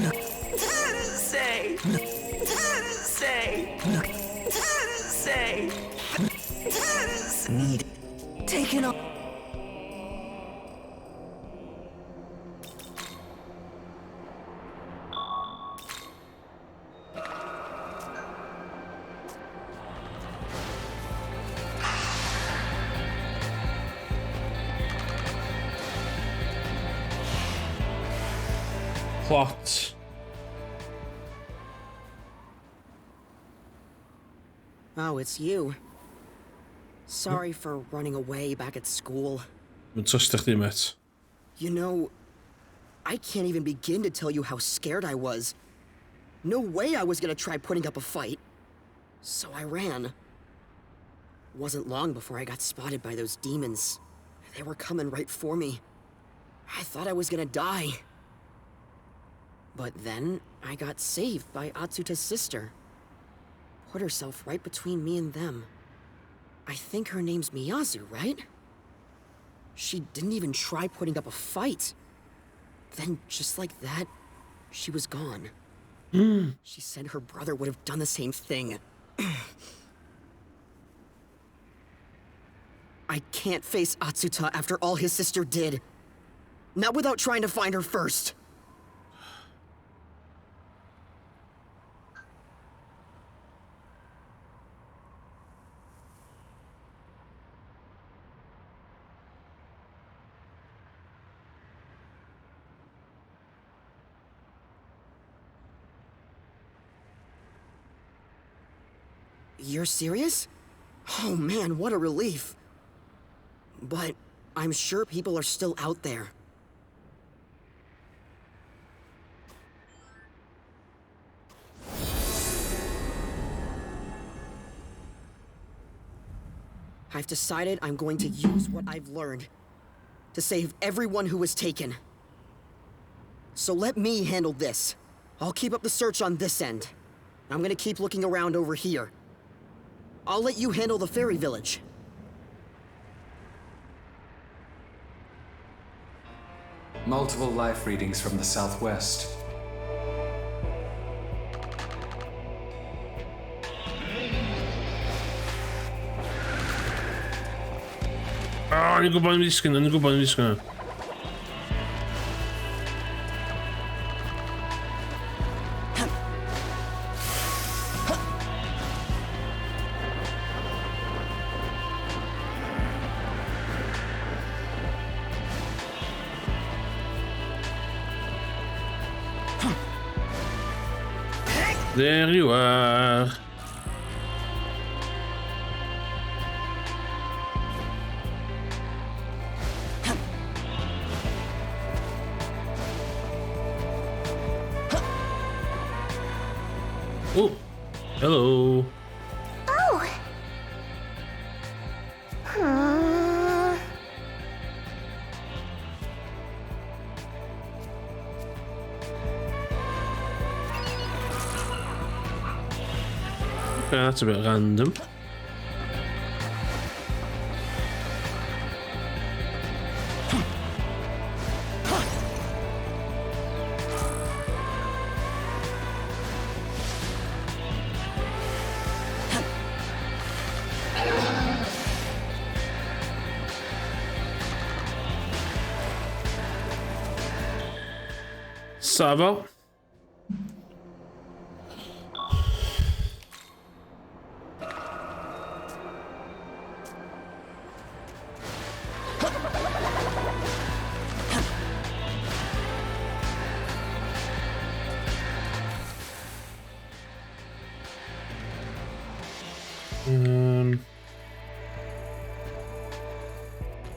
Look. Say. Look. Say. Look. Say. Need. Taking off. Plot. Oh, it's you. Sorry for running away back at school. Mae'n trystio chdi, met. You know, I can't even begin to tell you how scared I was. No way I was gonna try putting up a fight. So I ran. Wasn't long before I got spotted by those demons. They were coming right for me. I thought I was gonna die. But then I got saved by Atsuta's sister. Put herself right between me and them. I think her name's Miyazu, right? She didn't even try putting up a fight. Then, just like that, she was gone. She said her brother would have done the same thing. I can't face Atsuta after all his sister did. Not without trying to find her first. You're serious? Oh man, what a relief. But I'm sure people are still out there. I've decided I'm going to use what I've learned to save everyone who was taken. So let me handle this. I'll keep up the search on this end. I'm gonna keep looking around over here. I'll let you handle the fairy village. Multiple life readings from the southwest. Oh, o'n i'n gwybod yn ddisgyn, o'n i'n gwybod yn ddisgyn. There you are. Oh, hello. Oh! Okay, that's a bit random. Savo.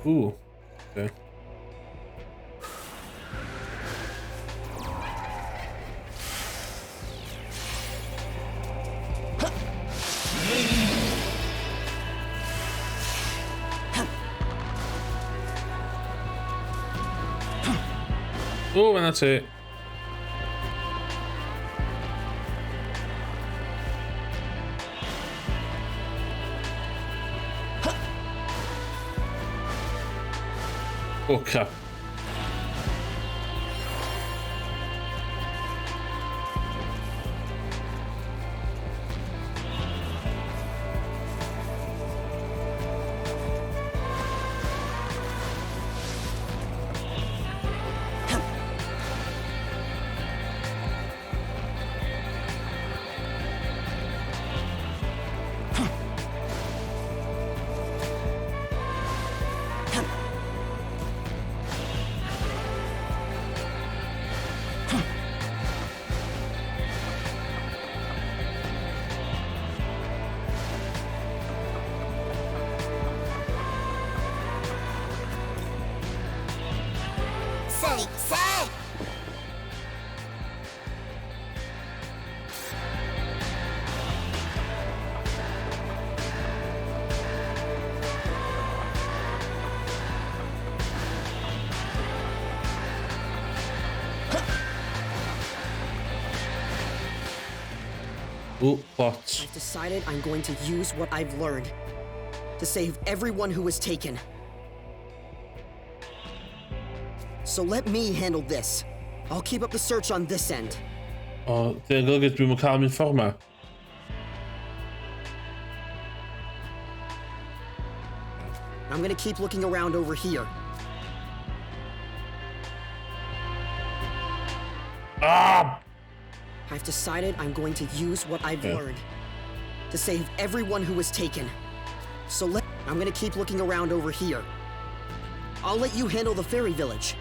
Ooh. Okay. Oh, and that's it. Oh, crap. Say, Ooh, bots. I've decided I'm going to use what I've learned to save everyone who was taken. So let me handle this. I'll keep up the search on this end. O, dwi'n golygu dwi'm yn cael mynd ffordd ma. I'm gonna keep looking around over here. Ah! I've decided I'm going to use what I've Yeah. learned to save everyone who was taken. So let I'm gonna keep looking around over here. I'll let you handle the fairy village.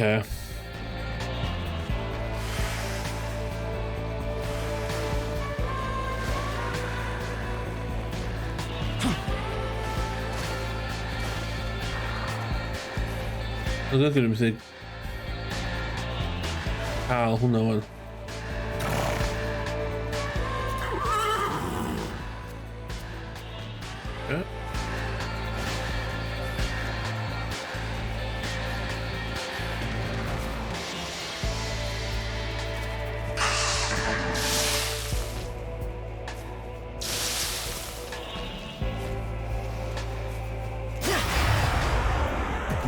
Okay. Dwi'n golygu dwi'n methu cael hwnna wan. Okay.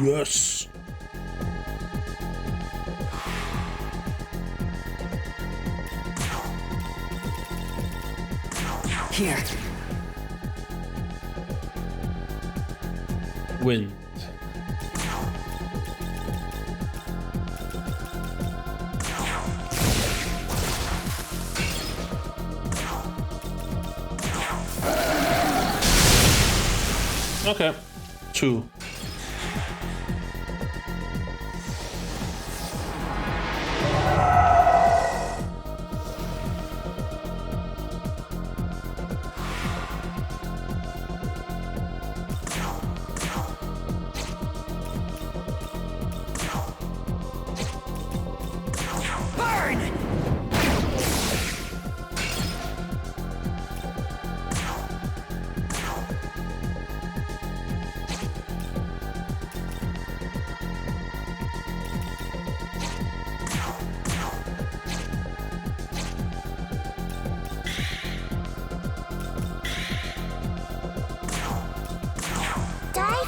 Yes! Here. Wind. Okay. 2.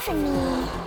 for me.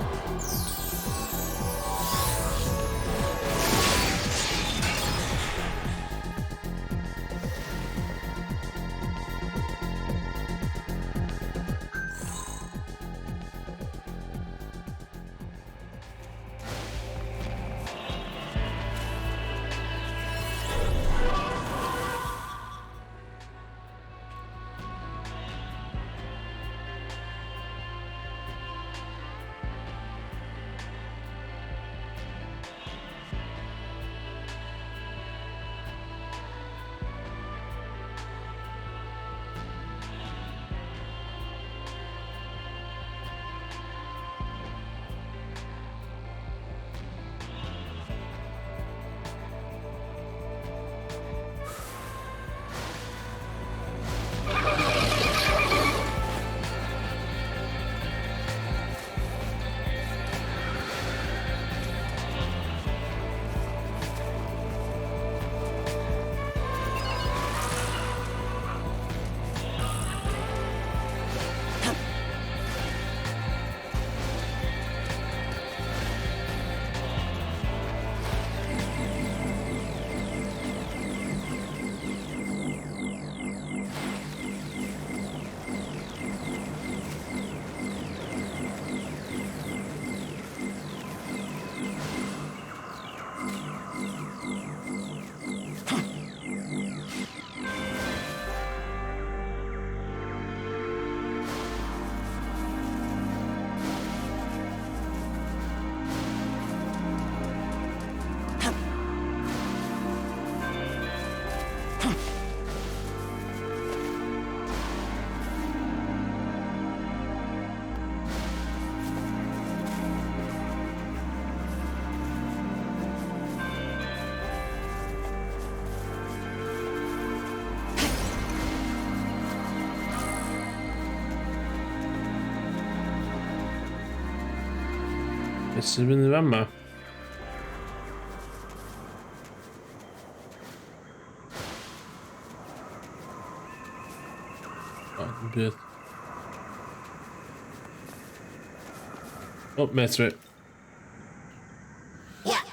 Beth sy'n mynd i fama? O, dim byd. O, met fi. Yeah.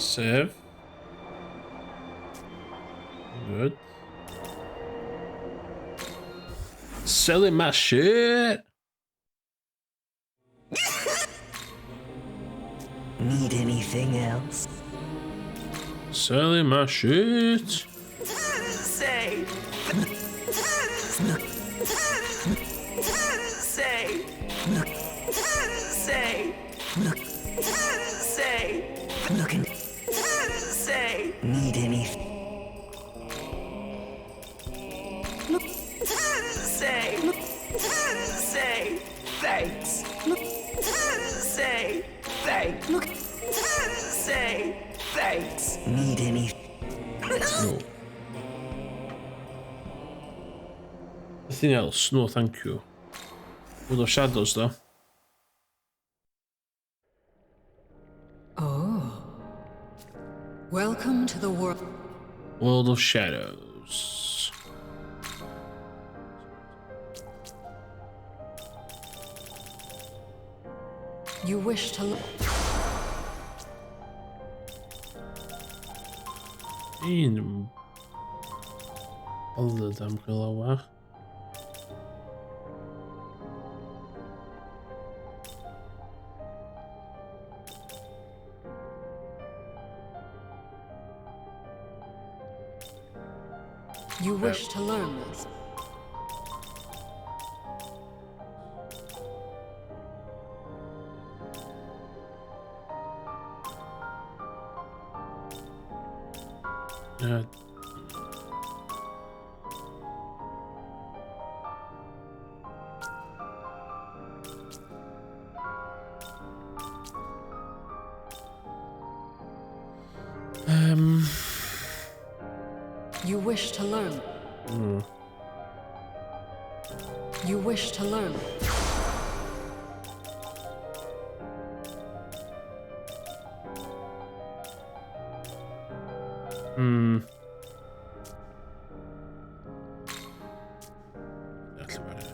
Save. Good. Selling my shit. Need anything else? Selling my shit. Say. Look. Say. Look. Say. Look. Say. Looking. Say. Need anything? Look. Say. Say. Thanks. Look. Say. Thank. Look. Say. Thanks. Need any? No. Nothing else? No, thank you. World of Shadows, though. Oh. Welcome to the world. World of Shadows. You wish to look. Un bothered am gylawach. You wish to learn this. You wish to learn. You wish to learn. That's about it.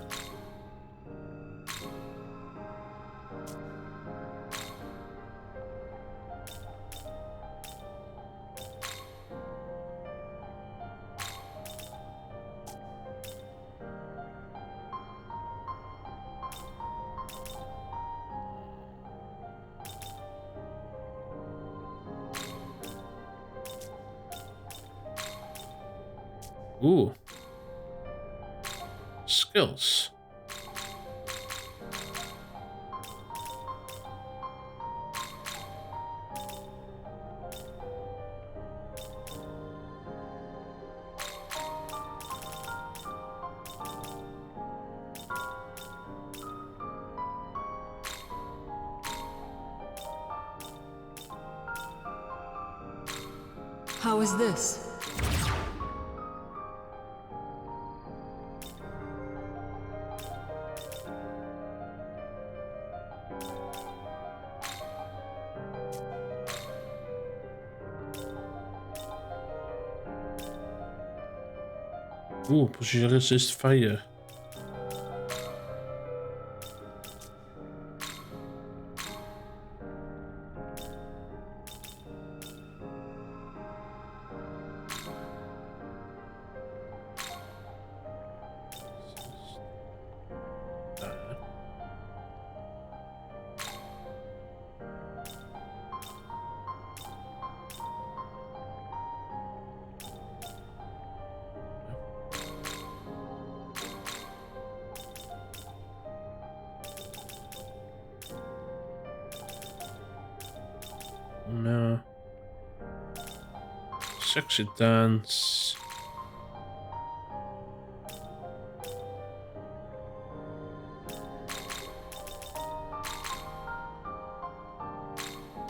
Ooh. Skills. How is this? Ooh, push resist fire. No. Sexy dance.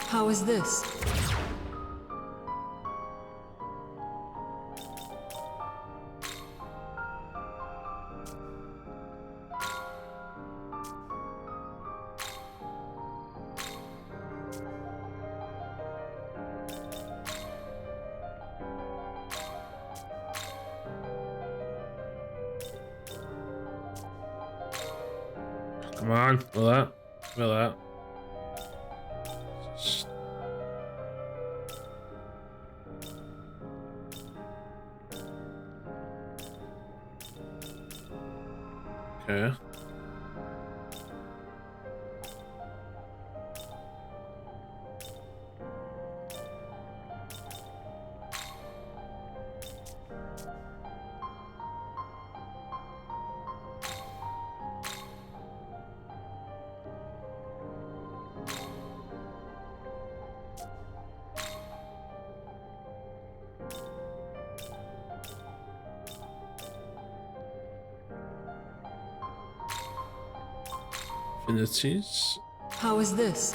How is this? Come on, will that, will that. Okay. Affinities. How is this?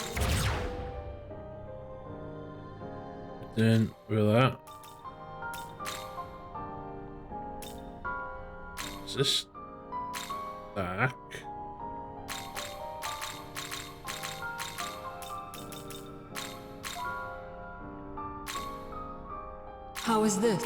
Then with that. Is this back? How is this?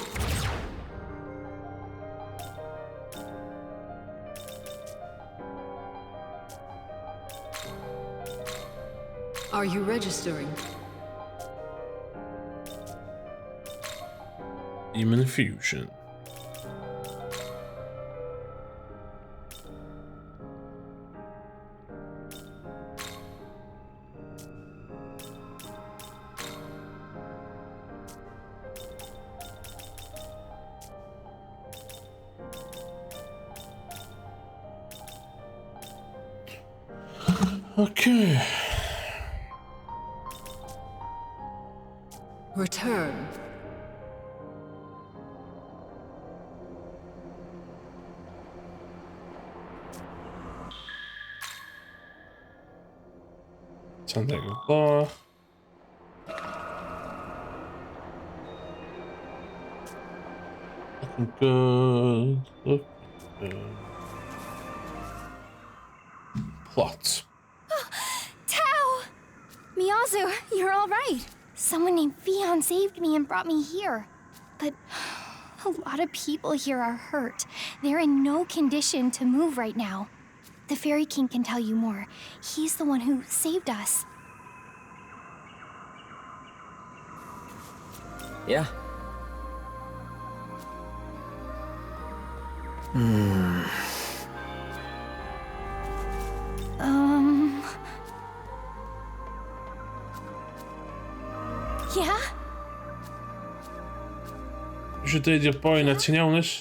Are you registering? Demon Fusion. Okay. Return. Something law. Looking good. Look good. Plot. Tao! Miyazu, you're all right. Someone named Fion saved me and brought me here. But a lot of people here are hurt. They're in no condition to move right now. The Fairy King can tell you more. He's the one who saved us. Yeah. Yeah? Eisiau deud i'r boi na ti'n iawn, oes?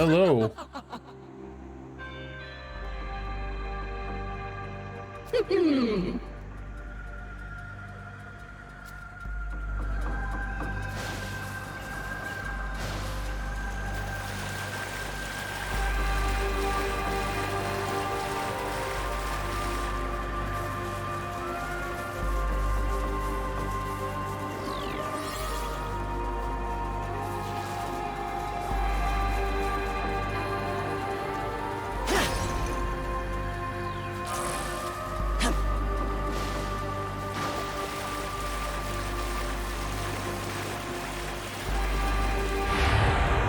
Hello.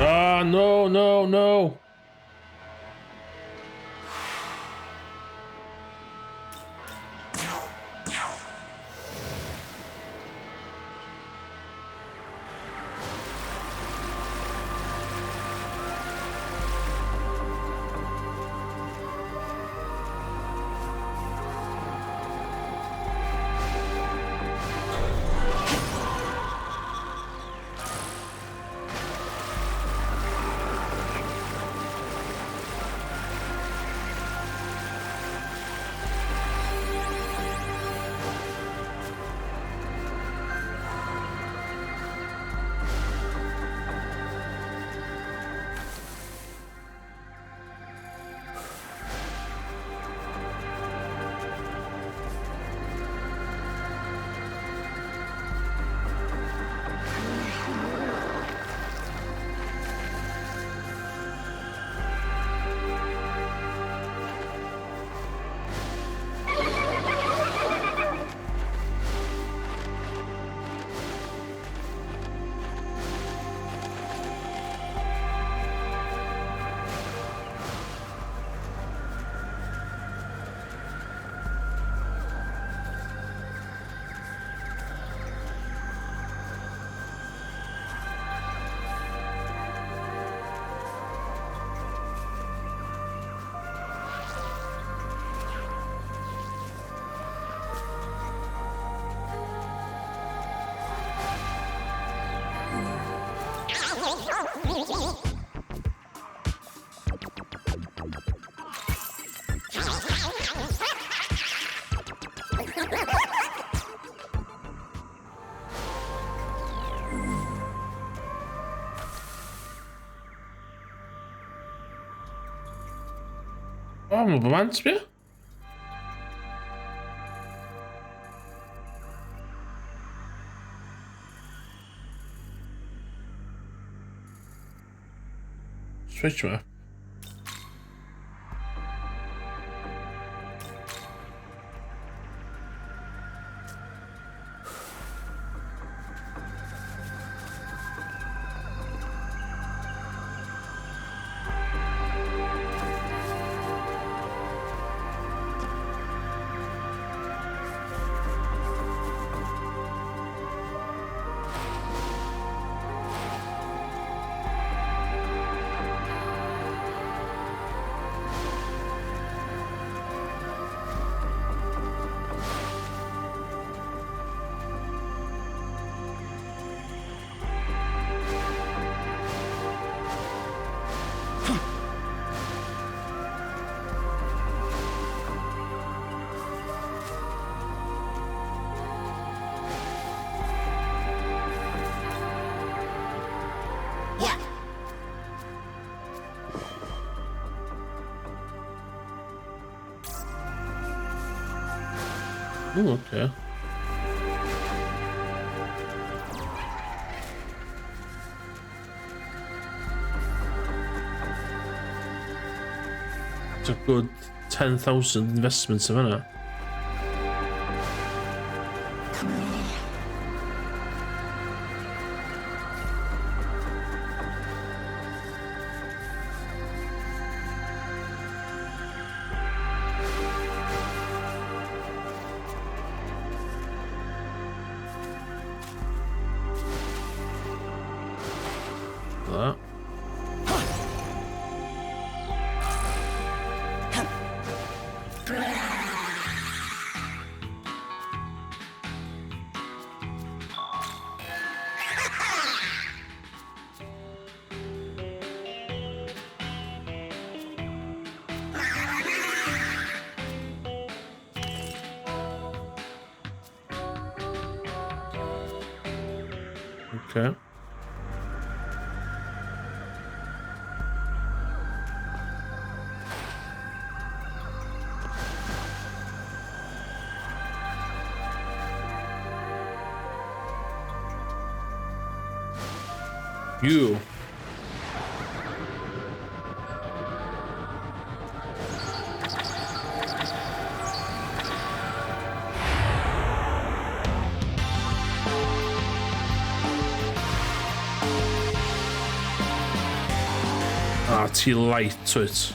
Ah, no, no, no. O, mae bob man, sbio? Switch map. Yeah. Ooh, okay. It's a good 10,000 investment of hynna. That. Okay. You. Ah, ti light wyt.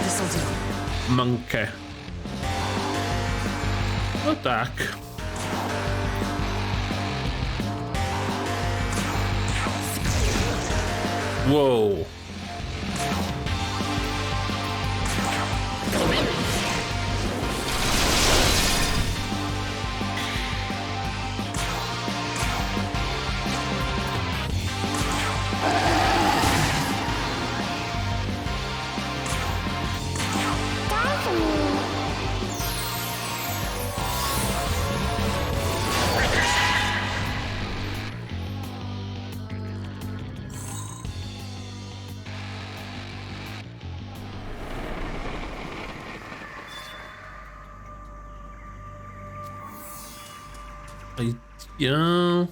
This'll do. Monkey. Oh, dark. Whoa. Ideal.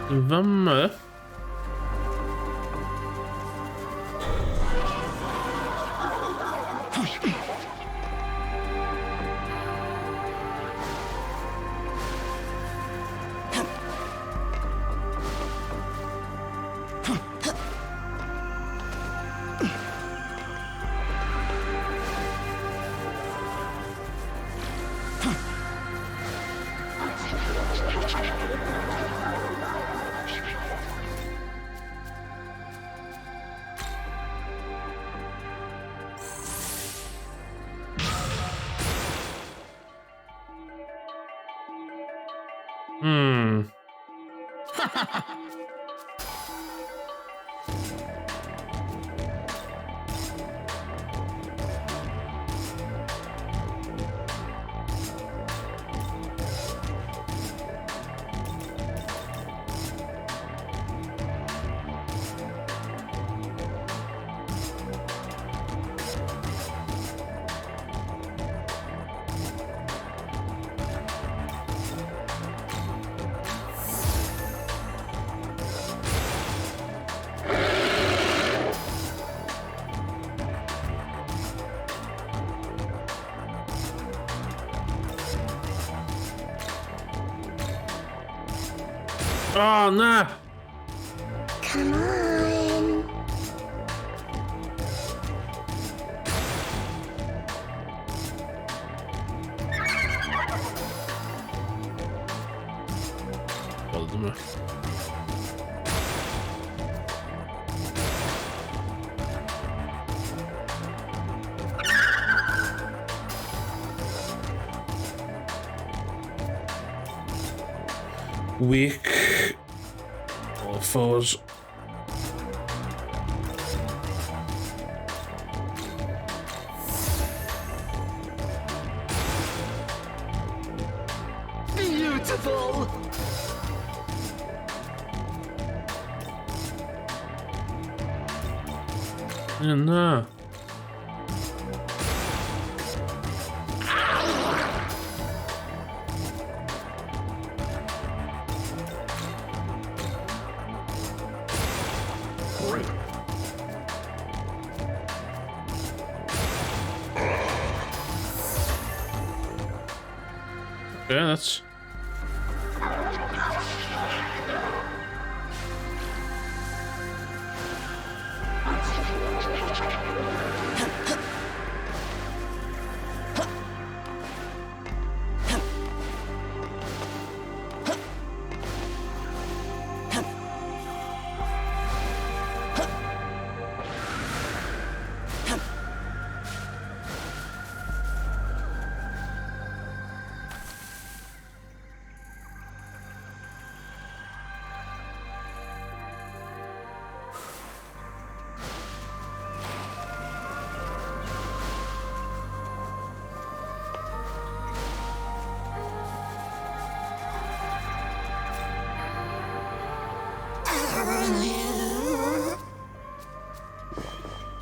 Yn fama. Oh, na! Come on. Oldu mu? Weak. All fours. Beautiful! Ie, na. Great. Okay, that's...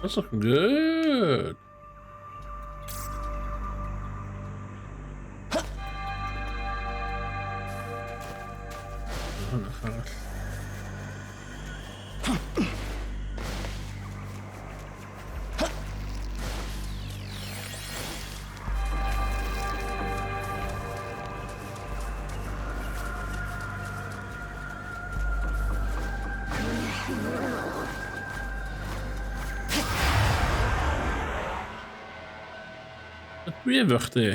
That's looking good. Hwnna arall. Dwi efo chdi.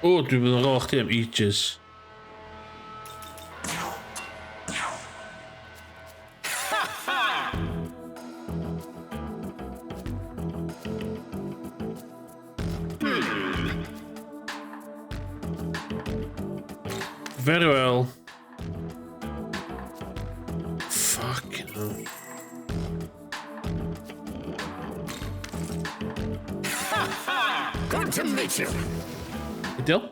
O, dwi'n mynd ar ôl chdi am ages. Very well. Fucking hell. Good to meet you. Ideal.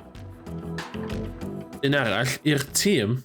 Un arall i'r tîm.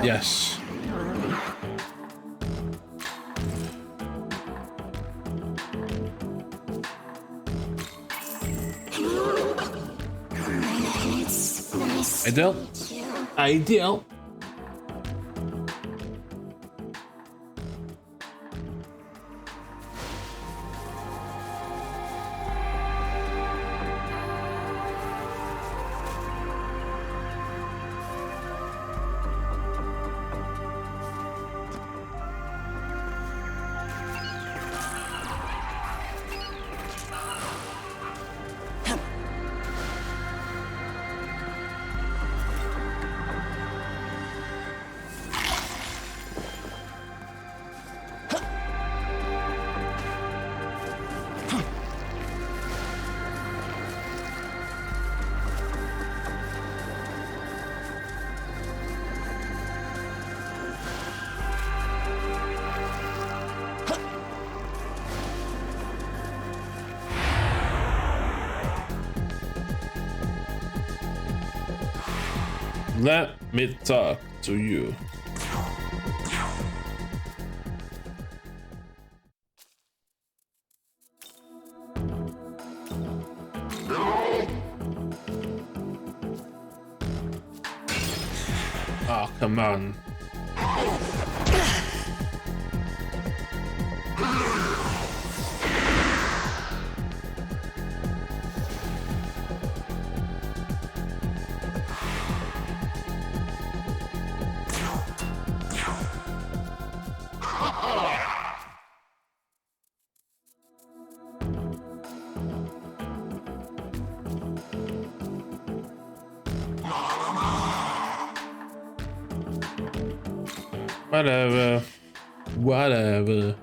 Yes. It's nice Ideal. to meet you. Ideal. Let me talk to you. Oh, come on. Whatever. Whatever.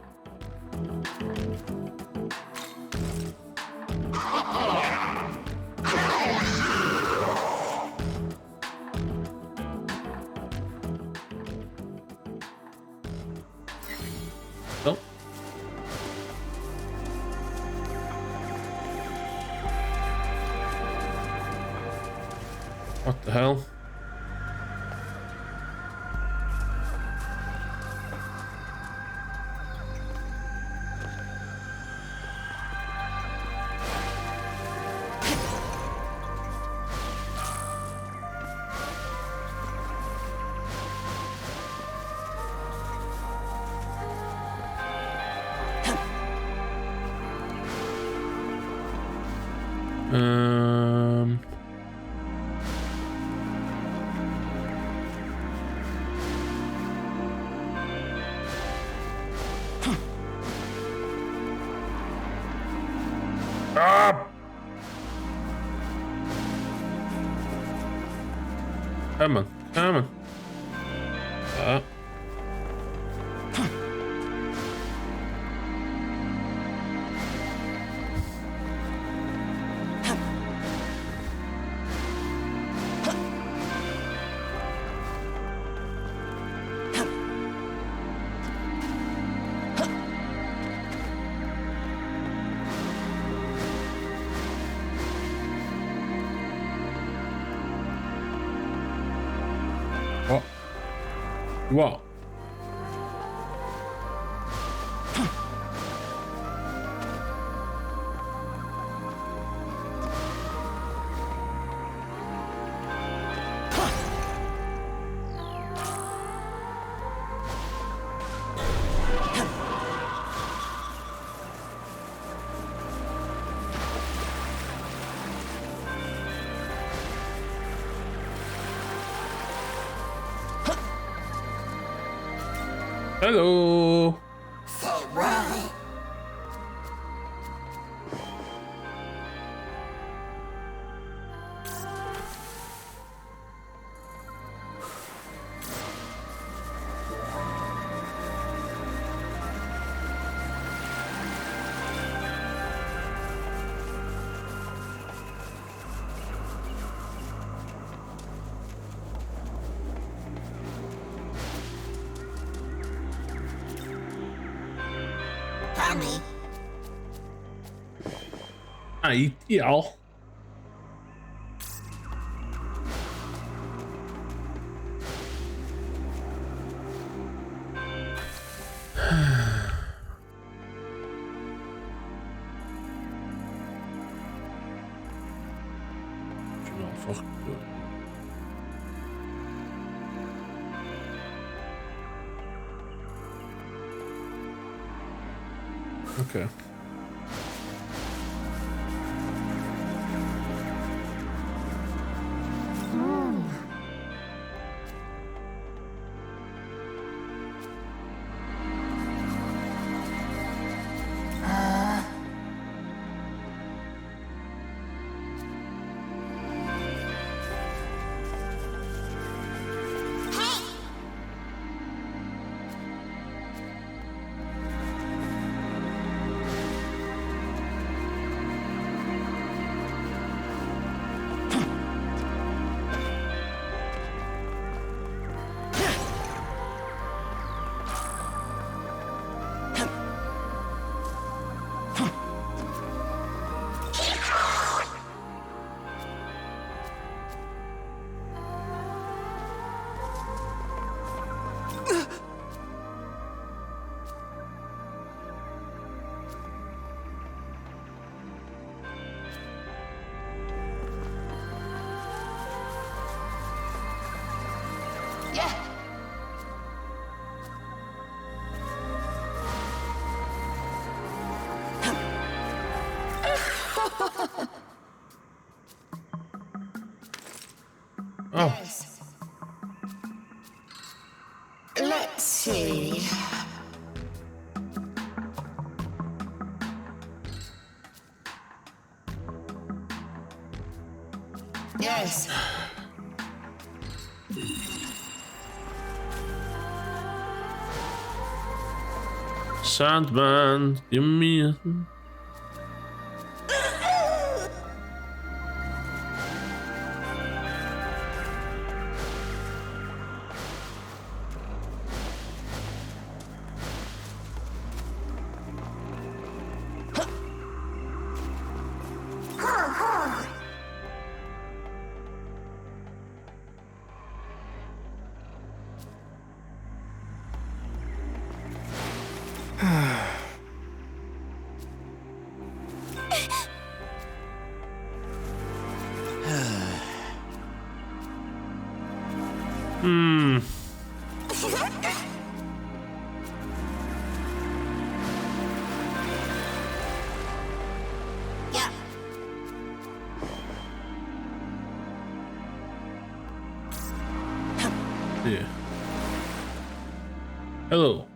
Oh. What the hell? Ah! Come on, come on. What? Hello. Ideal. Okay. Oh. Yes. Let's see. Yes. Sandman, give me. Yeah. Hello.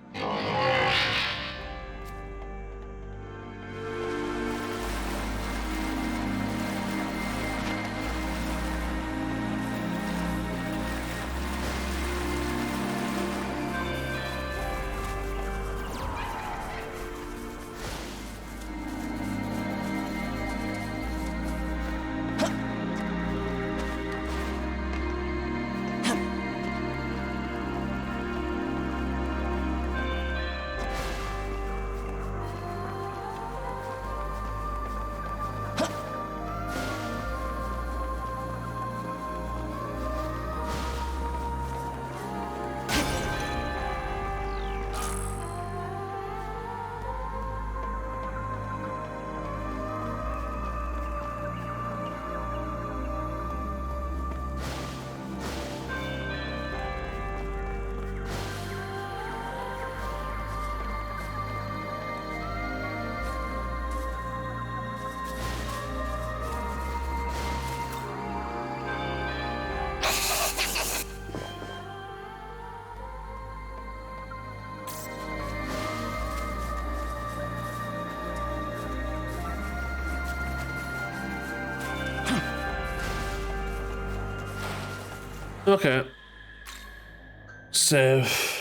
Okay. Sef...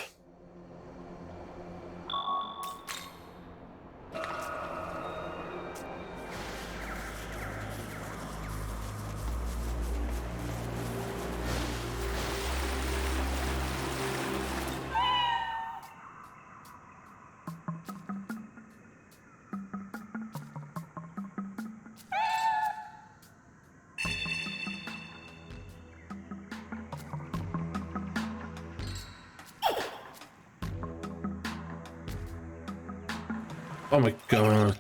Oh my god.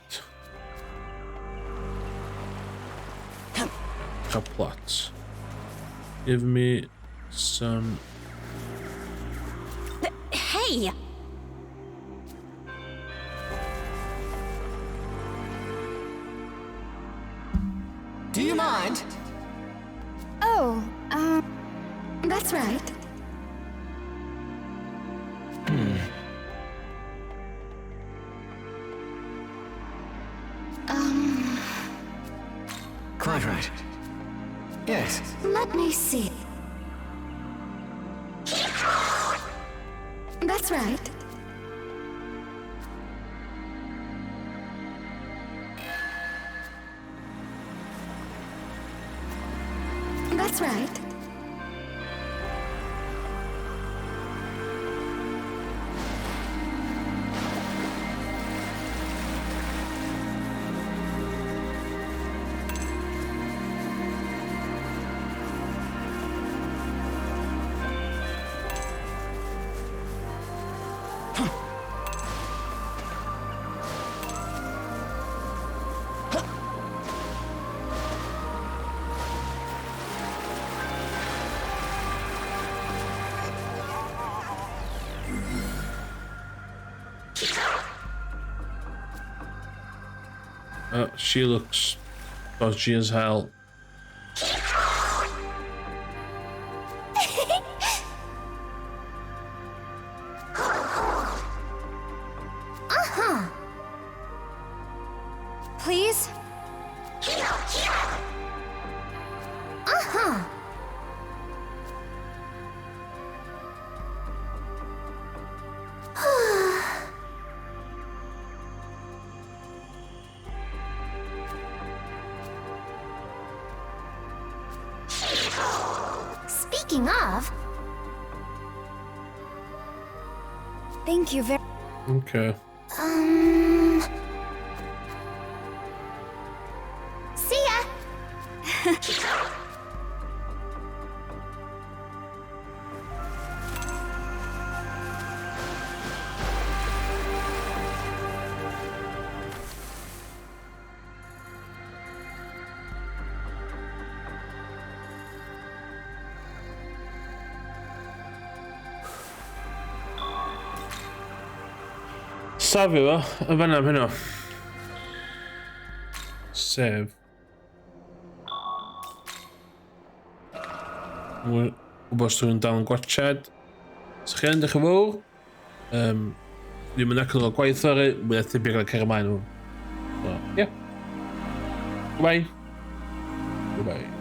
Plots. Give me some. Hey! Do you mind? Oh, that's right. Quite right. Yes. Let me see. That's right. That's right. She looks dodgy as hell. Uh-huh. Please? Uh-huh. Speaking of... Thank you very... Okay. See ya! Safio fo, yn fanna am hynna. Sef. Wybod os dwi'n dal yn gwachad. Sa chi yn, diolch yn fawr. Ddim yn acno o gwaith o'r mwy na thebyg o'r cer ymlaen. So, yeah. Goodbye. Goodbye.